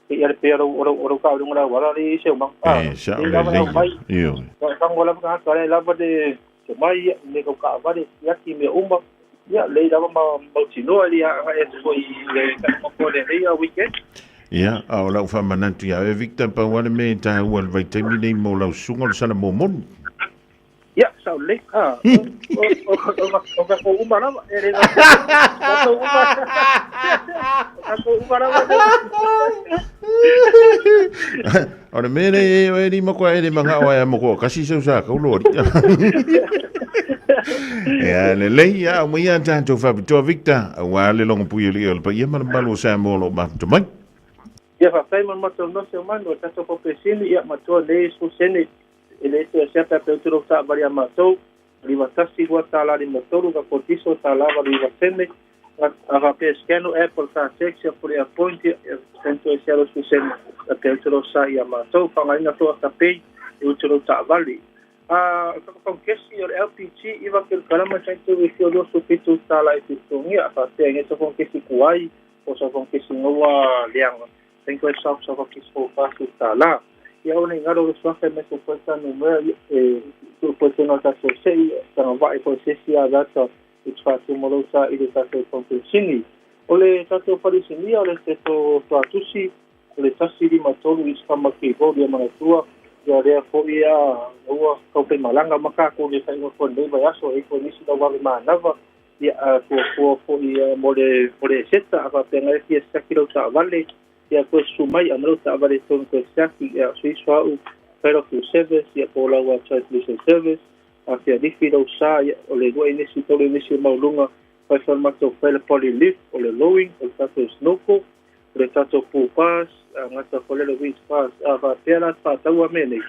E ia le pea o lau o lau taavale la wala le se uma. A, E, sao le lava lelei. lau mai. Ioe. Tango lava ka le lava le se mai me kau taavale siaki mea uma. Ia, le lava ma mautinoa ia e foi le ka mo le ia weekend. Ia, a o lau faamanatu ia oe Victor, pau lava le mea e taua i le vaitaimi lenei mo lau susuga o le sala momoni. Ia, sao lelei. A, o tatou uma lava. E le tatou uma. O tatou uma lava. O le mea lea e oe li makoa e le magao ai a makoa kasi sau sa kau loa. Ia, lelei, ia, au mai ia tatou faapitoa Victor, aua le logo pui ali o le paia ma le mamalu o Samoa o lo o mafuta mai. Ia, faafetai mo le matou nose o manu o tatou paupesini, ia matua nei su sene e le toe sea pe pe utu taavale ia matou 51 2 tala 53 ka kotiso tala 89 sene a faapea scano Apple car taxi a pule appoint ia sento e sea su sene a pe utu sa ia matou whangaina toa ka pei e utu taavale. A whakawhangkesi o le LPG iwa kilo kalama sento e fio 27 tala e tutongia a faapea nge sa whangkesi kuai o sa whangkesi ngaua leanga. Tenko e sa sa whangkesi o fasu tala. Ia ona ngaro le suafa me so poita no mea e tu poita no tatou sei tanga vai ko sesi a data i te whātu sa i le tatou pampesini. O le tatou farisinia o le te to tusi o le 153 i skama ki vau ia manatua ia lea foi a ua kaupai malanga maka ko le whainga ko nei vai aso e ko nisi na wale mānava ia a kua foi mo le seta a whapenga e fia saki lau taavale ia koe sumai a malo taavale tonu koe siaki ia sui suau Federal Fuel Service ia po lau a Transmission Service a fia lifi lau sa ia o le lua inisi tolu inisi maulunga whai whai matou whaila poly lift o le lowing o le tatou snorkel o le tatou pool pass a ngata fole le winch pass a whapea la whātaua me nei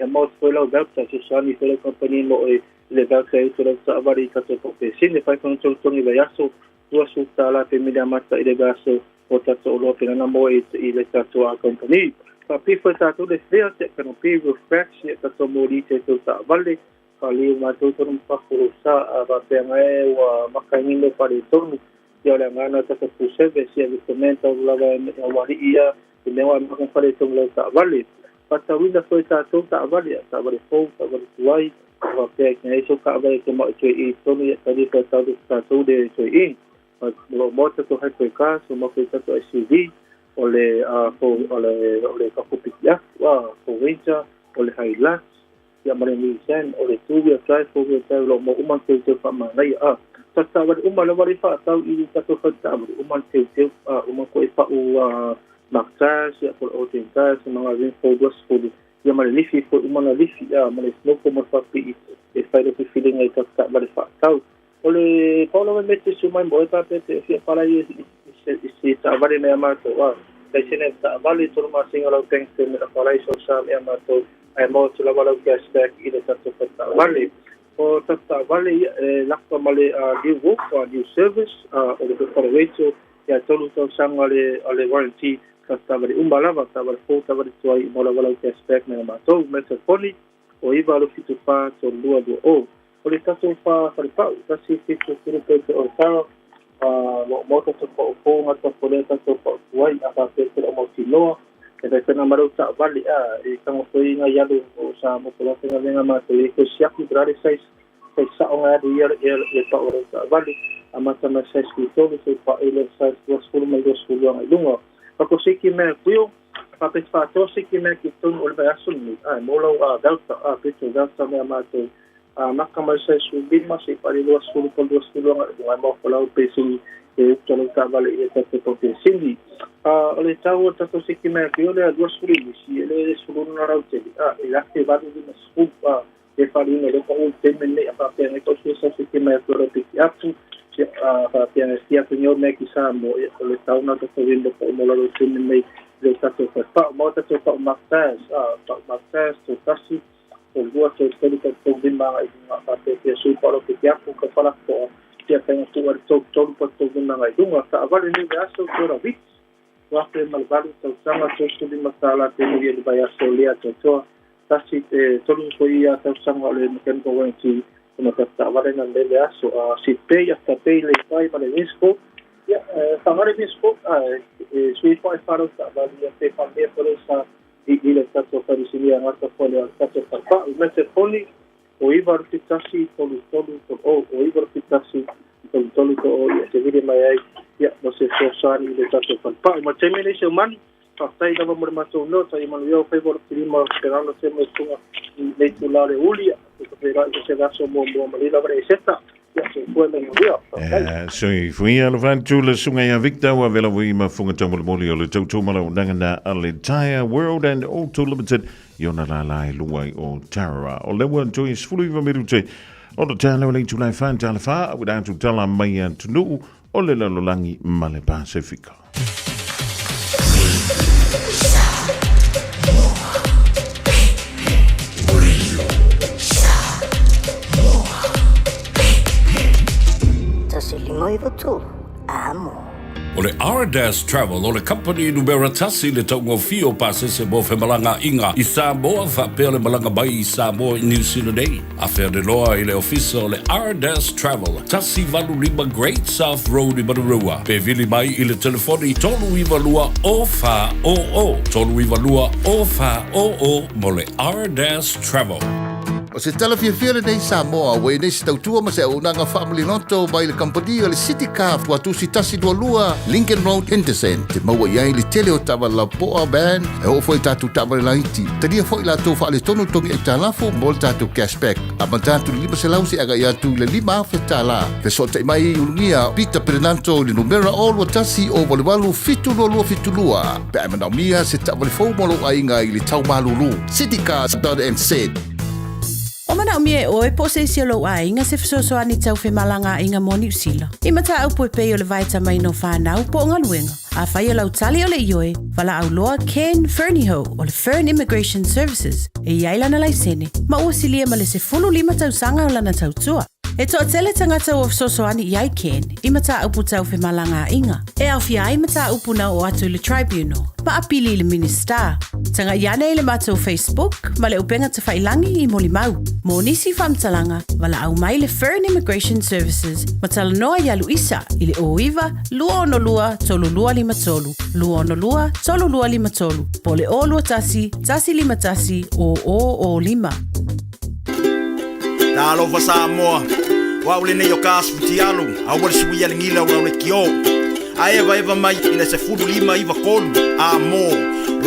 ia maut foi lau voucher se soani foi lau company mo e le voucher e utu lau taavale i tatou paupesini whai whai tolu tongi vai aso 20 tala pe milia mata i le vaso o tatou oloa penana mo e i le tatou a company. Whapifo e tatou le flea te kanopi refresh ia tatou mōli te tau taavale whaliu mātou tonu mpakuru sa a whapea ngai ua makaingino pare tonu ia o le angana tatou full service ia recommend tau lava e wari ia i mea wa maka pare tonu lau taavale. Whatawina foi tatou taavale, taavale fou, taavale tuai, whapea ki ngai so taavale te mau toe i tonu ia tari foi tatou tatou le toe i. Lo mota to hai koe ka, so mako i tatou SUV, o le o le kakupiki aku, a fo Ranger, o le Hilux, ia ma le Nissan, o le two-wheel drive, four-wheel drive, lo mo uma teu teu whamanai, a. Tatawari uma le wari whaatau i tatou whaatawari, uma teu teu, a, uma koe pau Mark Tires, ia po le Ocean Tires, mga rim four duas four, ia ma le lifi foi uma na lifi, a, ma le snorkel ma whapii, e whairo ki whiringa i tatawari whaatau. O le pau lava mea te susu mai mo oe pe te fia palai i se taavale mea matou a. Laisene o taavale, tolu masina lau bank statement a palai sau sa mea matou ae maua atu lava lau cash back i le tatou fale taavale. O tatou taavale ia e laka ma le new wolf, new service, o le fale Rachel ia tolu tausaga le warranty tatou taavale uma lava, taavale fou, taavale tuai maua lava lau cash back mea matou. Mea telefoni o 9 8 7 4 3 2 2 0. O le tatou falepau, 1 7 3 pete o le tara, lo o maua tatou pau fou gata po lea tatou pau tuai, a faapea te leo mautinoa, e faipena ma lau taavale, a e tagofoiga i alu o sa mo po lau faigaluega matou e toe siaki po o le a le size size sao na alu ia le pau o lau taavale, amata mai le size 13 seia paʻa i le size 20 ma le 22 agai i luga. Ma ko siki mea kuio, faapea te faatoa siki mea ki totonu o le vaiaso lenei, a e maua lau Velta, a peto Velta mea matou a maka mai le size 15 seia paʻa i le 20 po o le 22 agai i luga, e maua folau pe sili e uta lau taavale i le tatou pau penisini. O le tau o le tatou siki mea kuio lea 20 inisi, e le 16 lautele, a e $1,850, a e faaluina i lea pau i le taimi lenei, a faapea nei tau fia sau siki mea kuio lau piki apu, a faapea e fia atu nei mea ki Samoa, ia o le tau na tatou window pa mo lalo i le taimi lenei i le tatou falepau. Ma o tatou pau Mark Taz, a pau Mark Taz, tolu tasi, tolu lua, tolu tolu, tolu tolu lima agai i luga, a faapea fia sui pau lau piki apu, ka falapoa, ia faiga tuu ai le tolu tolu pa tolu lima agai i luga. Taavale nei vaiaso Toyota Vitz, 2008 tausaga, $35 te nui i le vaiaso lea atoatoa. Tasi e tolu foi ia tausaga o le mechanical warranty ona tatou taavale na lele aso. A sit pay, after pay le fai ma le Winsco. Ia, whaanga le Winsco, e sui whae wharau taavale ia te whanea fore sa i i le tatou wharisinia ngata fole o le tatou wharepa'u. Me te poni, o iwa rupi tasi, tolu tolu, tolu o, o iwa rupi tasi, tolu tolu, tolu o, ia te vili mai ai, ia, mo se fesoasoani i le tatou wharepa'u. Ma taimi nei se o manu, Faafetai lava mo le matou noa, ia manuia o faiva o le filima Perana te mai tunga i nei tula le uli, e ka pera i se vaso muamua ma le lava le eseta. Ia, soifua ma manuia. Faafetai. Soifua le fatu le susuga ia Victor ua vela ui ma funga taumolimoli o le tautumalau nagana a le Tyre World and Auto Limited i ona lala e lua i o Tarawa. O le ua toi 19 minute o le tāleo le itula e wha tala wha, ua atu tala mai atunuu o le lalolagi ma le Pasefika. Tasi lima iwa tolu, amo. O le Ardas Travel o le kamupani numera tasi i le taugofie o pasese mo femalagaaiga i Samoa faapea le malaga mai i Samoa i New Zealand nei. Afea-le-loa i le ofisa o le Ardas Travel, 185 Great South Road i Manurewa, pe vili mai i le telefoni 392 0400, 392 0400 mo le Ardas Travel. O se tala fiafia lenei Samoa ua i nei se tautua ma se auaunaga faamaliloto mai le kamupani o le City Car Tuatusi 122 Lincoln Road Henderson te maua i ai le tele o taavale lapoa van e oo foi i tatou taavale laiti. Talia foi latou faaletonu togi aitalafu mo le tatou cashback amata atu i le 500 seia agai atu i le $5,000. Fesootai mai i Ulugia Peter Perenanto i le numera 021 088 7272 pe a e manaomia se taavale fou mo lou aiga i le tau malulu. Citycars.nz. O manaomia e oe po o se isi o lou aiga se fesoasoani tau femalagaaiga mo Niu Sila. I mataupu e pei o le vaetamaina o fanau po o galuega. Afai o lau tali o le ioe, valaau loa Ken Fernihough o le Fern Immigration Services e i ai lana laisene ma ua silia ma le 15 tausaga o lana tautua. E toatele tagata ua fesoasoani i ai Ken i mataupu tau femalagaaiga, e aofia ai mataupu na oo atu i le Tribunal ma apili i le Minisita. Tagai ane i le matou Facebook ma le upega tafailangi i molimau. Mo nisi faamatalaga, valaau mai le Fern Immigration Services ma talanoa iā Luisa i le 09 262 3253, 262 3253, po o le 021 151 0005. Talofa Samoa, o au lenei o ka asu fitialo, aua le sui a le gila o le kio. A eva eva mai i le 15 9 3, a mo,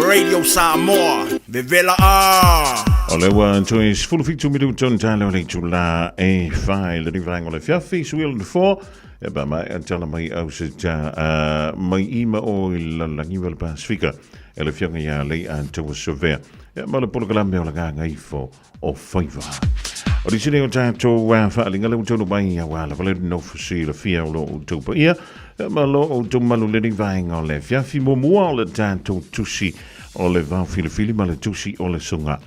Radio Samoa, vevela a! O le ua toe 17 minuto na tala o le itula e whai le rivaenga o le fiafi, suil le 4, e ba mai a tala mai au se ta mai ima o i lalagi wa le Pasifika e le fioga ia lei a taua surveyor. E ma le polokalame o le ganga ifo o faiva. O nisi nei o tatou faaaliga lea ua taunuu mai aua lava le nofo silafia o lo outou paia ma lo outou mamalu i lenei vaega o le afiafi muamua o le tatou tusi o le vaofilifili ma le tusi o le soga.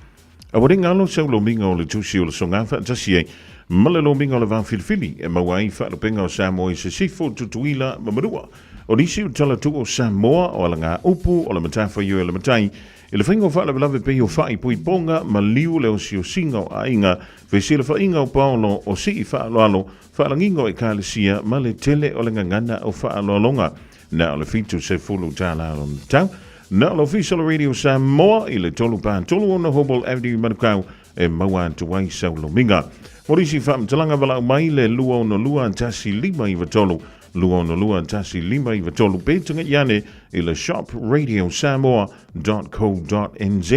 Aua ne i galo sau lomiga o le tusi o le soga faatasi ai ma le lomiga o le vaofilifili e maua ai faalupega o Samoa i Sisifo, Tutuila ma Manua. O nisi o talatuu o Samoa o alagaupu o le matafaioi a le matai I le faiga o faalavelave pei o fa'i puipoga, maliu le osiosiga o aiga, fesilafaiga o paolo, o sii faaaloalo, faalagiga o ekalesia ma le tele o le gagana o faaaloaloga. Na o le $70 lona tau. Na o le Ofisa o le Radio Samoa i le 3 3 6 Hobble Avenue i Manukau e maua atu ai sau lomiga. Mo nisi faamatalaga valaau mai le 262 1593 262 1593 pe taga'i ane i le shopradiosamoa.co.nz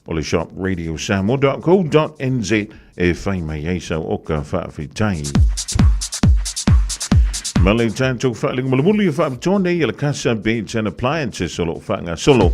o le shopradiosamoa.co.nz e fai mai ai sau oka faafetai. Ma le tatou faaliga mulimuli e faapitoa nei e le Casa Beds and Appliances o lo o faagasolo. O lo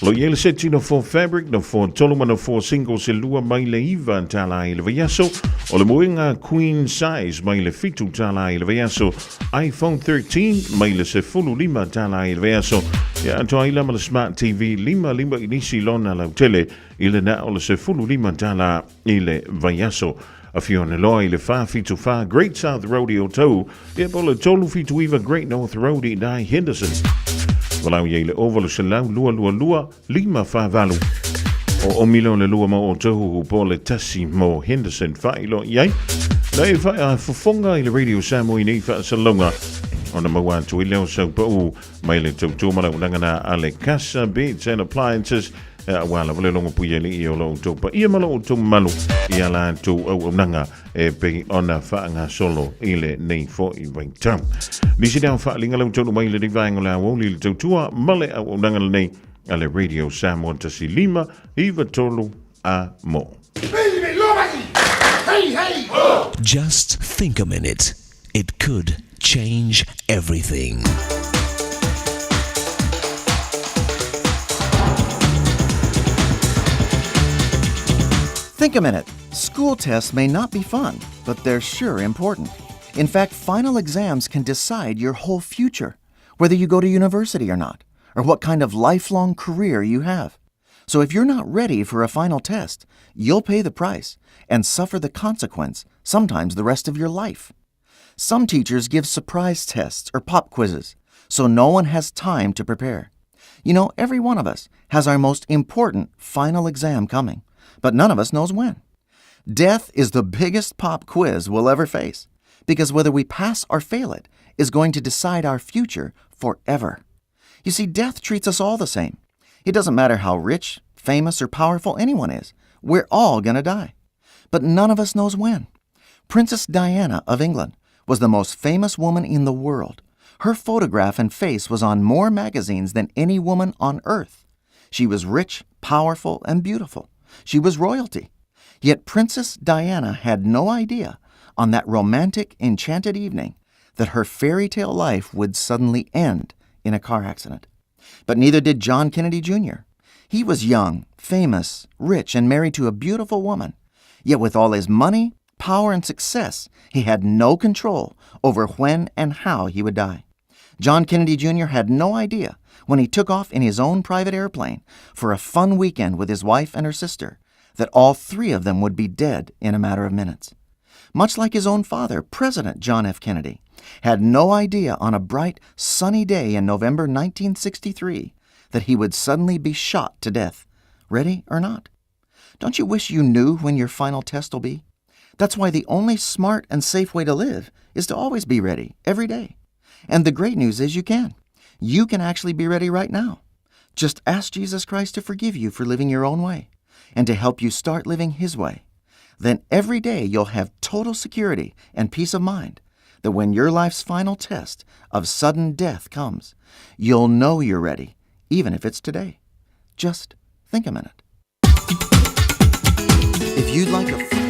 o i ai le seti no 4 fabric, no 4 tolu ma no 4 singles e lua mai le iva tālā i le vaiaso. O le moega queen size mai le fitu tālā i le vaiaso. iPhone 13 mai le 15 tālā i le vaiaso. Ia atoa ai la ma le Smart TV lima lima inisi lona lautele i le na o le 15 tālā i le vaiaso. Afio ane loa i le 474 Great South Road i Otahuhu, ia po o le 379 Great North Road i Nye Henderson. Valaau i ai le 0800 222 548. O Omilo le lua mo Otahuhu po o le tasi mo Henderson. Faailoa i ai. Na e faafofoga i le Radio Samoa i nei faasalalauga ona maua atu ai lea o sau pau mai le tautua ma le auaunaga na a le Casa Beds and Appliances aua lava le logo pui alii o lo outou paia ma lo outou mamalu i a latou auaunaga e pei ona faagasolo i lenei foi vaitau. Nisi lea o faaaliga lea ua taunuu mai i lenei vaega o le aoauli i le tautua ma le auaunaga lenei a le Radio Samoa 1593 a mo. Just think a minute. It could change everything. Think a minute. School tests may not be fun, but they're sure important. In fact, final exams can decide your whole future, whether you go to university or not, or what kind of lifelong career you have. So if you're not ready for a final test, you'll pay the price and suffer the consequence, sometimes the rest of your life. Some teachers give surprise tests or pop quizzes, so no one has time to prepare. You know, every one of us has our most important final exam coming, but none of us knows when. Death is the biggest pop quiz we'll ever face, because whether we pass or fail it is going to decide our future forever. You see, death treats us all the same. It doesn't matter how rich, famous, or powerful anyone is, we're all going to die. But none of us knows when. Princess Diana of England was the most famous woman in the world. Her photograph and face was on more magazines than any woman on earth. She was rich, powerful, and beautiful. She was royalty. Yet Princess Diana had no idea on that romantic, enchanted evening that her fairy tale life would suddenly end in a car accident. But neither did John Kennedy Jr. He was young, famous, rich, and married to a beautiful woman. Yet with all his money, power, and success, he had no control over when and how he would die. John Kennedy Jr. had no idea when he took off in his own private airplane for a fun weekend with his wife and her sister that all three of them would be dead in a matter of minutes. Much like his own father, President John F. Kennedy, had no idea on a bright, sunny day in November 1963 that he would suddenly be shot to death, ready or not. Don't you wish you knew when your final test will be? That's why the only smart and safe way to live is to always be ready, every day. And the great news is you can. You can actually be ready right now. Just ask Jesus Christ to forgive you for living your own way and to help you start living His way. Then every day you'll have total security and peace of mind that when your life's final test of sudden death comes, you'll know you're ready, even if it's today. Just think a minute. If you'd like a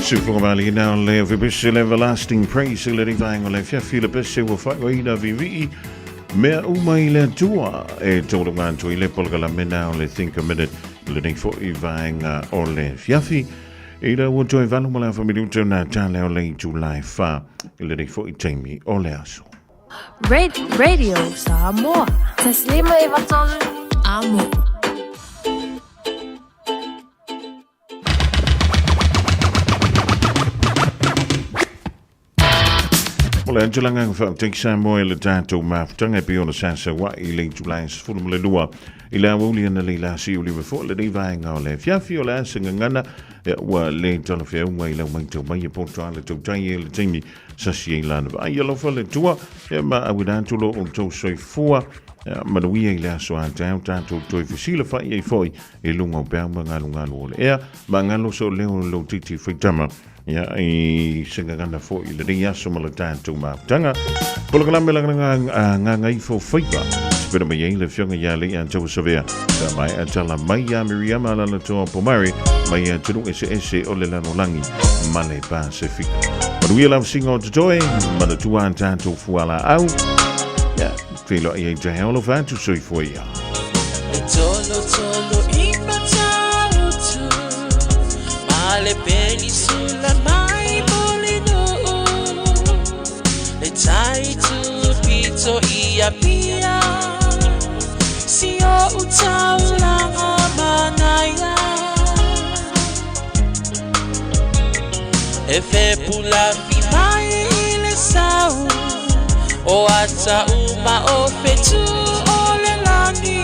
Sufogamaliina o le vipisi le everlasting praise i le vaenga o le afiafi le pese ua faaigoaina viivii mea uma i le Atua e taulaga atu ai le polokalame o le Think a Minute i lenei fo'i vaega o le afiafi ina ua toe 8 ma le afa minuta na tale o le itula e 4 i lenei fo'i taimi o le aso. Radio Samoa. 1 5 3. Amo. O le angelanga faafetai Samoa i le tatou mafutaga e pei ona sa saua'i i le itula e 12 i le aoauli analeila siuliva foi lenei vaega o le afiafi o le a se gagana ua le talafeauga i lau matau mai e poto a le tautai e le taimi sasi ai lana vaai. Alofa le Atua ma auina atu lo outou soifua manuia i le aso a taeao tatou toe fesilafa'i ai foi i luga o peau ma galugalu o le ea ma galo so leo lo titi faitama ia i se gagana foi i lenei aso ma le tatou mafutaga. Polokalame lagalaga gagaifo faiva. Pena mai ai le afioga ia Lei Antaua Savea. Sa mai a tala mai ia Miriama Lalatoa Pomare mai atunuu eseese o le lalolagi ma le Pasefika. Manuia lausiga o totoe, manatua a tatou fualaau. Ia, feiloai ai taeao alofa atu soifua ia. E tolo tolo i Matautu Ma le penisula mai Mulinuu Le tai tu pito i Apia Si o utaulanga manaia E fepulafi mai i le sau O ata uma o fetu o le lani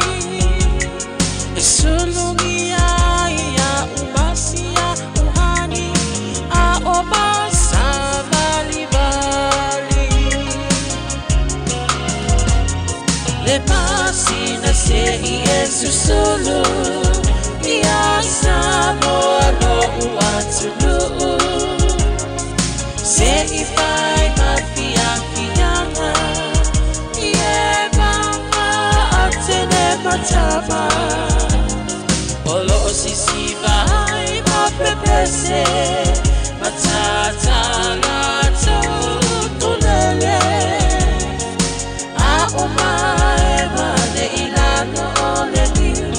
E sulungi ai ia umasia uhani A o masavalivali Le masina se i e susulu Ia Samoa lo uatunuu Se i fai ma fiafiaga I e mama atene matama O lo o sisiva ai ma pepese Matata latou tulele A o mae mane i lalo o le niu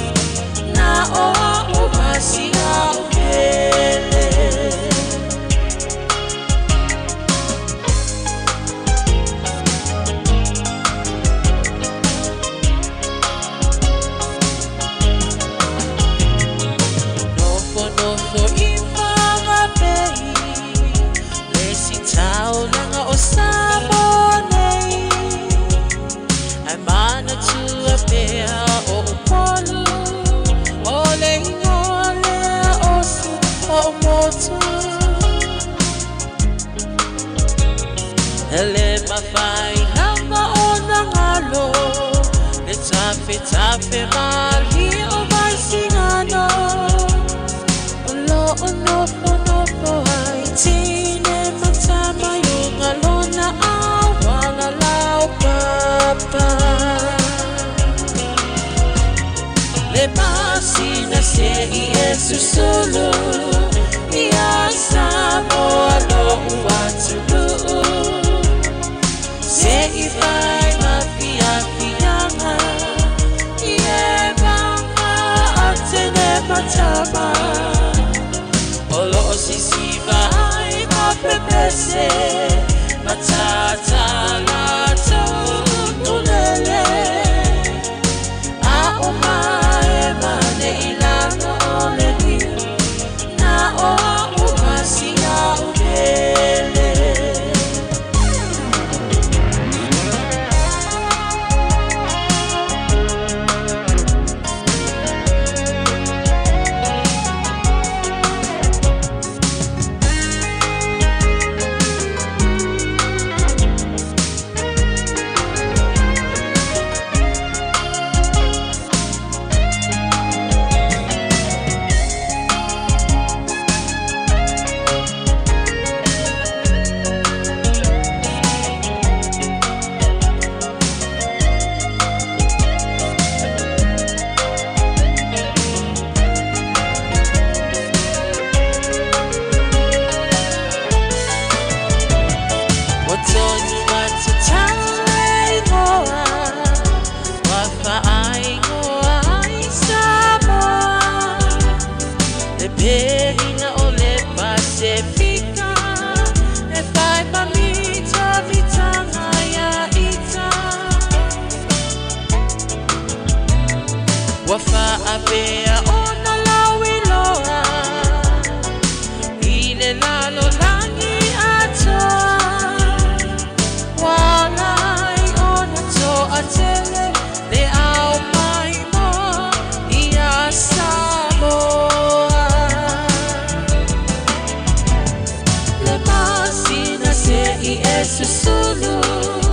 Na o a o masia o pele. Nofo nofo i Whangape Le si taulaga o Samoa nei Ai manatua pea o Upolu O le ingoa lea o si o motu E le mafai lava ona galo Le tafetafe malie o Vaisigano O lo o nofonofo ai tine ma tama i uga lona auala laupapa Le masina se i e susulu Ia Samoa lo'u atunuu Se i fai ma fiafiaga I e maga atene matama O loo sisiva ai ma pepese Matata latou tulele A o mae mane i lalo o le niu Na o a umasia o pele. Pelina o le Pasefika E whai ma mita mitanga ia ita Ua whaapea ona lauiloa I le lalolagi atoa Ua lai ona toatele Le au mai mo ia Samoa Le masina se i e susulu.